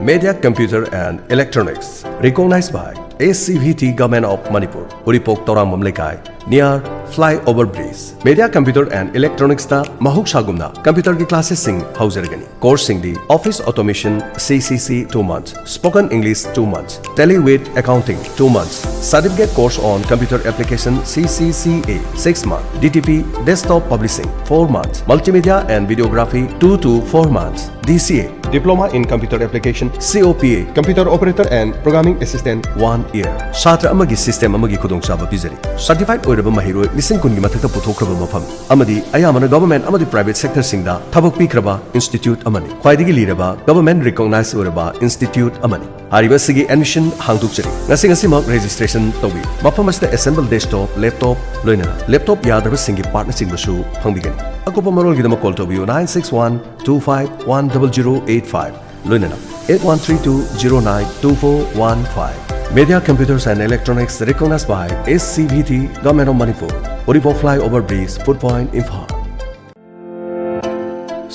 Media Computer and Electronics, recognized by S C V T Government of Manipur, ꯎꯔꯤꯄꯣꯛ ꯇꯧꯔꯥꯡꯕꯝ ꯂꯩꯀꯥꯏ, near flyover bridge꯫ Media Computer and Electronics ꯇ ꯃꯍꯧꯁꯥꯒꯨꯝꯅ ꯀꯝꯄ꯭ꯌꯨꯇꯔꯒꯤ ꯀ꯭ꯂꯥꯁꯦꯁꯁꯤꯡ ꯍꯧꯖꯔꯒꯅꯤ꯫ ꯀꯣꯔꯁꯁꯤꯡꯗꯤ Office Automation, C C C, two months, Spoken English, two months, Tally with Accounting, two months, Certificate Course on Computer Application, C C C A, six months, D T P, Desktop Publishing, four months, Multimedia and Videography, two to four months, D C A, Diploma in Computer Application, C O P A, Computer Operator and Programming Assistant, one year꯫ ꯁꯥꯇ꯭ꯔ ꯑꯃꯒꯤ system ꯑꯃꯒꯤ ꯈꯨꯗꯣꯡꯆꯥꯕ ꯄꯤꯖꯔꯤ꯫ ꯁꯔꯇꯤꯐꯥꯏꯗ ꯑꯣꯏꯔꯕ ꯃꯍꯩꯔꯣꯏ ꯂꯤꯁꯤꯡ ꯀꯨꯟꯒꯤ ꯃꯊꯛꯇ ꯄꯨꯊꯣꯛꯈ꯭ꯔꯕ ꯃꯐꯝ ꯑꯃꯗꯤ ꯑꯌꯥꯝꯕꯅ ꯒꯚꯔꯟꯃꯦꯟꯠ ꯑꯃꯗꯤ ꯄ꯭ꯔꯥꯏꯚꯦꯠ ꯁꯦꯛꯇꯔꯁꯤꯡꯗ ꯊꯕꯛ ꯄꯤꯈ꯭ꯔꯕ ꯏꯟꯁꯇꯤꯇ꯭ꯌꯨꯠ ꯑꯃꯅꯤ꯫ ꯈ꯭ꯋꯥꯏꯗꯒꯤ ꯂꯤꯔꯕ ꯒꯚꯔꯟꯃꯦꯟꯠ ꯔꯤꯀꯣꯛꯅꯥꯏꯖ ꯑꯣꯏꯔꯕ ꯏꯟꯁꯇꯤꯇ꯭ꯌꯨꯠ ꯑꯃꯅꯤ꯫ ꯍꯥꯏꯔꯤꯕ ꯑꯁꯤꯒꯤ ꯑꯦꯗꯃꯤꯁꯟ ꯍꯥꯡꯗꯣꯛꯆꯔꯤ꯫ ꯉꯁꯤ ꯉꯁꯤꯃꯛ ꯔꯦꯖꯤꯁꯇ꯭ꯔꯦꯁꯟ ꯇꯧꯕꯤꯌꯨ꯫ ꯃꯐꯝ ꯑꯁꯤꯗ ꯑꯦꯁꯦꯝꯕꯜ ꯗꯦꯁꯛꯇꯣꯞ, ꯂꯦꯞꯇꯣꯞ, ꯂꯣꯏꯅꯅ ꯂꯦꯞꯇꯣꯞ ꯌꯥꯗ꯭ꯔꯕꯁꯤꯡꯒꯤ ꯄꯥꯔꯠꯅꯆꯤꯡꯕꯁꯨ ꯐꯪꯕꯤꯒꯅꯤ꯫ ꯑꯀꯨꯞꯄ ꯃꯔꯣꯜꯒꯤꯗꯃꯛ ꯀꯣꯜ ꯇꯧꯕꯤꯌꯨ nine six one two five one double zero eight five, ꯂꯣꯏꯅꯅ eight one three two zero nine two four one five꯫ Media Computers and Electronics, recognized by S C V T, Government of Manipur, Uripok flyover bridge, Food Point, Imphal.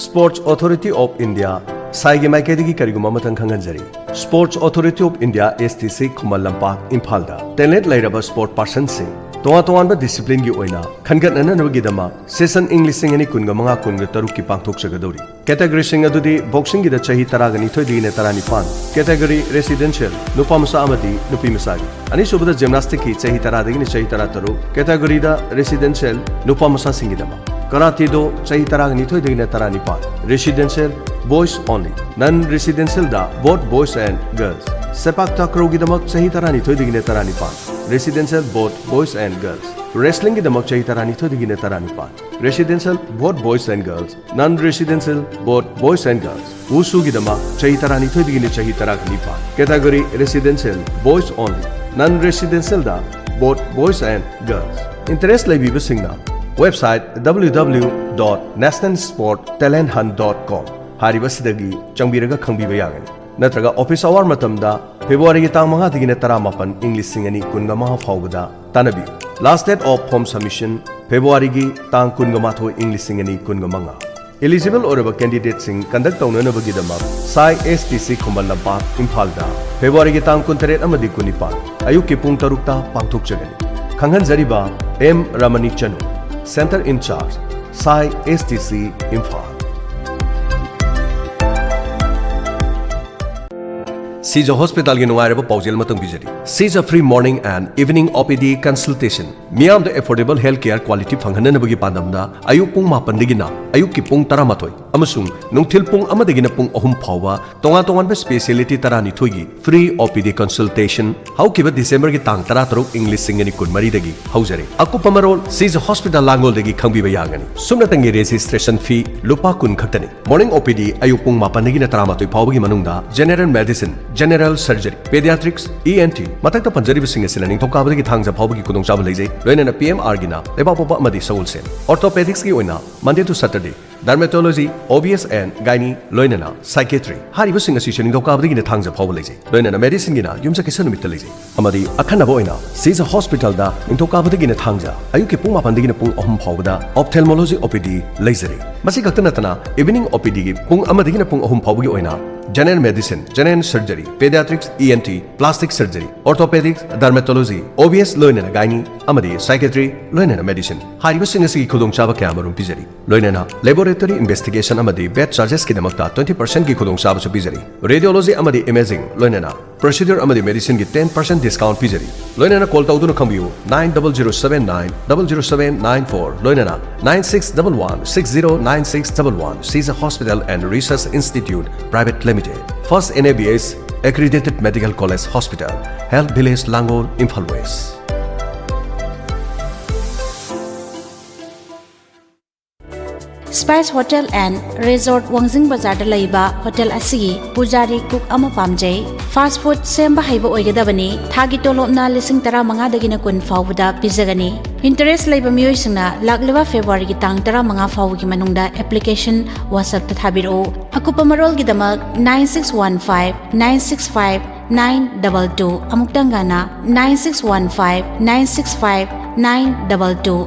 Sports Authority of India, ꯁꯥꯏꯒꯤ ꯃꯥꯏꯀꯩꯗꯒꯤ ꯀꯔꯤꯒꯨꯝꯕ ꯑꯃꯇꯪ ꯈꯪꯍꯟꯖꯔꯤ꯫ Sports Authority of India, S T C, Khuman Lampak, ꯏꯝꯐꯥꯜꯗ talent ꯂꯩꯔꯕ sport ꯄꯥꯔꯁꯟꯁꯤꯡ ꯇꯣꯉꯥꯟ ꯇꯣꯉꯥꯟꯕ ꯗꯤꯁꯤꯄ꯭ꯂꯤꯟꯒꯤ ꯑꯣꯏꯅ ꯈꯟꯒꯠꯅꯅꯕꯒꯤꯗꯃꯛ session ꯏꯪ ꯂꯤꯁꯤꯡ ꯑꯅꯤ ꯀꯨꯟꯒ ꯃꯉꯥ ꯀꯨꯟꯒ ꯇꯔꯨꯛꯀꯤ ꯄꯥꯡꯊꯣꯛꯆꯒꯗꯧꯔꯤ꯫ ꯀꯦꯇꯒꯣꯔꯤꯁꯤꯡ ꯑꯗꯨꯗꯤ ꯕꯣꯛꯁꯤꯡꯒꯤꯗ ꯆꯍꯤ ꯇꯔꯥꯒ ꯅꯤꯊꯣꯏꯗꯒꯤꯅ ꯇꯔꯥꯅꯤꯄꯥꯟ, ꯀꯦꯇꯒꯣꯔꯤ ꯔꯦꯁꯤꯗꯦꯟꯁꯤꯌꯦꯜ, ꯅꯨꯄꯥ ꯃꯆꯥ ꯑꯃꯗꯤ ꯅꯨꯄꯤ ꯃꯆꯥꯒꯤ꯫ ꯑꯅꯤꯁꯨꯕꯗ ꯖꯤꯝꯅꯥꯁꯇꯤꯛꯀꯤ ꯆꯍꯤ ꯇꯔꯥꯗꯒꯤꯅ ꯆꯍꯤ ꯇꯔꯥꯇꯔꯨꯛ, ꯀꯦꯇꯒꯣꯔꯤꯗ ꯔꯦꯁꯤꯗꯦꯟꯁꯤꯌꯦꯜ, ꯅꯨꯄꯥ ꯃꯆꯥꯁꯤꯡꯒꯤꯗꯃꯛ꯫ ꯀꯔꯥꯇꯤꯗꯣ ꯆꯍꯤ ꯇꯔꯥꯒ ꯅꯤꯊꯣꯏꯗꯒꯤꯅ ꯇꯔꯥꯅꯤꯄꯥꯟ, residential, boys only, non residential ꯗ both boys and girls꯫ ꯁꯦꯄꯥꯛ ꯇꯥꯀ꯭ꯔꯣꯒꯤꯗꯃꯛ ꯆꯍꯤ ꯇꯔꯥꯅꯤꯊꯣꯏꯗꯒꯤꯅ ꯇꯔꯥꯅꯤꯄꯥꯟ, residential, both boys and girls꯫ ꯔꯦꯁꯂꯤꯡꯒꯤꯗꯃꯛ ꯆꯍꯤ ꯇꯔꯥꯅꯤꯊꯣꯏꯗꯒꯤꯅ ꯇꯔꯥꯅꯤꯄꯥꯟ, residential, both boys and girls꯫ Non residential, both boys and girls꯫ ꯋꯨꯁꯨꯒꯤꯗꯃꯛ ꯆꯍꯤ ꯇꯔꯥꯅꯤꯊꯣꯏꯗꯒꯤꯅ ꯆꯍꯤ ꯇꯔꯥꯒ ꯅꯤꯄꯥꯟ꯫ Category residential, boys only, non residential ꯗ both boys and girls꯫ Interest ꯂꯩꯕꯤꯕꯁꯤꯡꯅ website W W W dot national sport talent hunt dot com ꯍꯥꯏꯔꯤꯕꯁꯤꯗꯒꯤ ꯆꯪꯕꯤꯔꯒ ꯈꯪꯕꯤꯕ ꯌꯥꯒꯅꯤ꯫ ꯅꯠꯇ꯭ꯔꯒ office hour ꯃꯇꯝꯗ Februaryꯒꯤ ꯇꯥꯡ ꯃꯉꯥꯗꯒꯤꯅ ꯇꯔꯥꯃꯥꯄꯟ, ꯏꯪ ꯂꯤꯁꯤꯡ ꯑꯅꯤ ꯀꯨꯟꯒ ꯃꯉꯥ ꯐꯥꯎꯕꯗ ꯇꯥꯟꯅꯕꯤꯌꯨ꯫ Last date of form submission Februaryꯒꯤ ꯇꯥꯡ ꯀꯨꯟꯒ ꯃꯥꯊꯣꯏ, ꯏꯪ ꯂꯤꯁꯤꯡ ꯑꯅꯤ ꯀꯨꯟꯒ ꯃꯉꯥ꯫ Eligible ꯑꯣꯏꯔꯕ candidateꯁꯤꯡ conduct ꯇꯧꯅꯅꯕꯒꯤꯗꯃꯛ ꯁꯥꯏ STC ꯈꯨꯃꯟ ꯂꯝꯄꯥꯛ, ꯏꯝꯐꯥꯜꯗ Februaryꯒꯤ ꯇꯥꯡ ꯀꯨꯟꯇꯔꯦꯠ ꯑꯃꯗꯤ ꯀꯨꯟꯅꯤꯄꯥꯟ ꯑꯌꯨꯛꯀꯤ ꯄꯨꯡ ꯇꯔꯨꯛꯇ ꯄꯥꯡꯊꯣꯛꯆꯒꯅꯤ꯫ ꯈꯪꯍꯟꯖꯔꯤꯕ M Ramani Chanu, Center in charge, SAI STC, Imphal. Shija ꯍꯣꯁꯄꯤꯇꯥꯜꯒꯤ ꯅꯨꯡꯉꯥꯏꯔꯕ ꯄꯥꯎꯖꯦꯜ ꯑꯃꯇꯪ ꯄꯤꯖꯔꯤ꯫ ꯁꯤꯖ free morning and evening OPD consultation꯫ ꯃꯤꯌꯥꯝꯗ affordable health care quality ꯐꯪꯍꯟꯅꯕꯒꯤ ꯄꯥꯟꯗꯝꯗ ꯑꯌꯨꯛ ꯄꯨꯡ ꯃꯥꯄꯟꯗꯒꯤꯅ ꯑꯌꯨꯛꯀꯤ ꯄꯨꯡ ꯇꯔꯥꯃꯥꯊꯣꯏ ꯑꯃꯁꯨꯡ ꯅꯨꯡꯊꯤꯜ ꯄꯨꯡ ꯑꯃꯗꯒꯤꯅ ꯄꯨꯡ ꯑꯍꯨꯝ ꯐꯥꯎꯕ ꯇꯣꯉꯥꯟ ꯇꯣꯉꯥꯟꯕ speciality ꯇꯔꯥꯅꯤꯊꯣꯏꯒꯤ free OPD consultation ꯍꯧꯈꯤꯕ Decemberꯒꯤ ꯇꯥꯡ ꯇꯔꯥꯇꯔꯨꯛ, ꯏꯪ ꯂꯤꯁꯤꯡ ꯑꯅꯤ ꯀꯨꯟꯃꯔꯤꯗꯒꯤ ꯍꯧꯖꯔꯤ꯫ ꯑꯀꯨꯞꯄ ꯃꯔꯣꯜ ꯁꯤꯖ ꯍꯣꯁꯄꯤꯇꯥꯜ ꯂꯥꯡꯒꯣꯜꯗꯒꯤ ꯈꯪꯕꯤꯕ ꯌꯥꯒꯅꯤ꯫ ꯁꯨꯞꯅꯇꯪꯒꯤ registration fee ꯂꯨꯄꯥ ꯀꯨꯟ ꯈꯛꯇꯅꯤ꯫ Morning OPD ꯑꯌꯨꯛ ꯄꯨꯡ ꯃꯥꯄꯟꯗꯒꯤꯅ ꯇꯔꯥꯃꯥꯊꯣꯏ ꯐꯥꯎꯕꯒꯤ ꯃꯅꯨꯡꯗ general medicine, general surgery, pediatrics, ENT, ꯃꯊꯛꯇ ꯄꯟꯖꯔꯤꯕꯁꯤꯡ ꯑꯁꯤꯅ ꯅꯤꯡꯊꯧꯀꯥꯕꯗꯒꯤ ꯊꯥꯡꯖ ꯐꯥꯎꯕꯒꯤ ꯈꯨꯗꯣꯡꯆꯥꯕ ꯂꯩꯖꯩ꯫ ꯂꯣꯏꯅꯅ PMRꯒꯤꯅ ꯂꯩꯕꯥꯛꯄꯣꯛꯄ ꯑꯃꯗꯤ ꯁꯒꯣꯜꯁꯦꯟ꯫ Orthopedicsꯀꯤ ꯑꯣꯏꯅ Monday to Saturday, dermatology, OBS and gynae, ꯂꯣꯏꯅꯅ psychiatry꯫ ꯍꯥꯏꯔꯤꯕꯁꯤꯡ ꯑꯁꯤꯁꯨ ꯅꯤꯡꯊꯧꯀꯥꯕꯗꯒꯤꯅ ꯊꯥꯡꯖ ꯐꯥꯎꯕ ꯂꯩꯖꯩ꯫ ꯂꯣꯏꯅꯅ medicineꯒꯤꯅ ꯌꯨꯝꯁꯀꯩꯁ ꯅꯨꯃꯤꯠꯇ ꯂꯩꯖꯩ꯫ ꯑꯃꯗꯤ ꯑꯈꯟꯅꯕ ꯑꯣꯏꯅ ꯁꯤꯖ ꯍꯣꯁꯄꯤꯇꯥꯜꯗ ꯅꯤꯡꯊꯧꯀꯥꯕꯗꯒꯤꯅ ꯊꯥꯡꯖ ꯑꯌꯨꯛꯀꯤ ꯄꯨꯡ ꯃꯥꯄꯟꯗꯒꯤꯅ ꯄꯨꯡ ꯑꯍꯨꯝ ꯐꯥꯎꯕꯗ ophthalmology OPD ꯂꯩꯖꯔꯤ꯫ ꯃꯁꯤ ꯈꯛꯇ ꯅꯠꯇꯅ evening OPDꯒꯤ ꯄꯨꯡ ꯑꯃꯗꯒꯤꯅ ꯄꯨꯡ ꯑꯍꯨꯝ ꯐꯥꯎꯕꯒꯤ ꯑꯣꯏꯅ general medicine, general surgery, pediatrics, ENT, plastic surgery, orthopedics, dermatology, OBS ꯂꯣꯏꯅꯅ gynae ꯑꯃꯗꯤ psychiatry ꯂꯣꯏꯅꯅ medicine꯫ ꯍꯥꯏꯔꯤꯕꯁꯤꯡ ꯑꯁꯤꯒꯤ ꯈꯨꯗꯣꯡꯆꯥꯕ ꯀꯌꯥ ꯑꯃꯔꯣꯝ ꯄꯤꯖꯔꯤ꯫ ꯂꯣꯏꯅꯅ laboratory investigation ꯑꯃꯗꯤ bed chargesꯀꯤꯗꯃꯛꯇ twenty percentꯀꯤ ꯈꯨꯗꯣꯡꯆꯥꯕꯁꯨ ꯄꯤꯖꯔꯤ꯫ Radiology ꯑꯃꯗꯤ imaging, ꯂꯣꯏꯅꯅ procedure ꯑꯃꯗꯤ medicineꯒꯤ ten percent discount ꯄꯤꯖꯔꯤ꯫ ꯂꯣꯏꯅꯅ call ꯇꯧꯗꯨꯅ ꯈꯪꯕꯤꯌꯨ, nine double zero seven nine double zero seven nine four, ꯂꯣꯏꯅꯅ nine six double one six zero nine six double one꯫ Caesar Hospital and Research Institute Private Limited, first NABS accredited medical college hospital, Health Village Langol, Imphal West. Spice Hotel and Resort, ꯋꯥꯡꯖꯤꯡ ꯕꯖꯥꯔꯗ ꯂꯩꯕ hotel ꯑꯁꯤꯒꯤ ꯄꯨꯖꯥꯔꯤ cook ꯑꯃ ꯄꯥꯝꯖꯩ꯫ Fast food ꯁꯦꯝꯕ ꯍꯩꯕ ꯑꯣꯏꯒꯗꯕꯅꯤ꯫ ꯊꯥꯒꯤ ꯇꯣꯂꯣꯞꯅ ꯂꯤꯁꯤꯡ ꯇꯔꯥꯃꯉꯥꯗꯒꯤꯅ ꯀꯨꯟ ꯐꯥꯎꯕꯗ ꯄꯤꯖꯒꯅꯤ꯫ ꯏꯟꯇꯔꯦꯁ ꯂꯩꯕ ꯃꯤꯑꯣꯏꯁꯤꯡꯅ ꯂꯥꯛꯂꯤꯕ ꯐꯦꯕ꯭ꯔꯨꯋꯥꯔꯤꯒꯤ ꯇꯥꯡ ꯇꯔꯥꯃꯉꯥ ꯐꯥꯎꯕꯒꯤ ꯃꯅꯨꯡꯗ ꯑꯦꯄ꯭ꯂꯤꯀꯦꯁꯟ WhatsApp-ꯇ ꯊꯥꯕꯤꯔꯛꯎ꯫ ꯑꯀꯨꯞꯄ ꯃꯔꯣꯜꯒꯤꯗꯃꯛ nine six one five nine six five nine double two, ꯑꯃꯨꯛꯇꯪꯒꯅ nine six one five nine six five nine double two꯫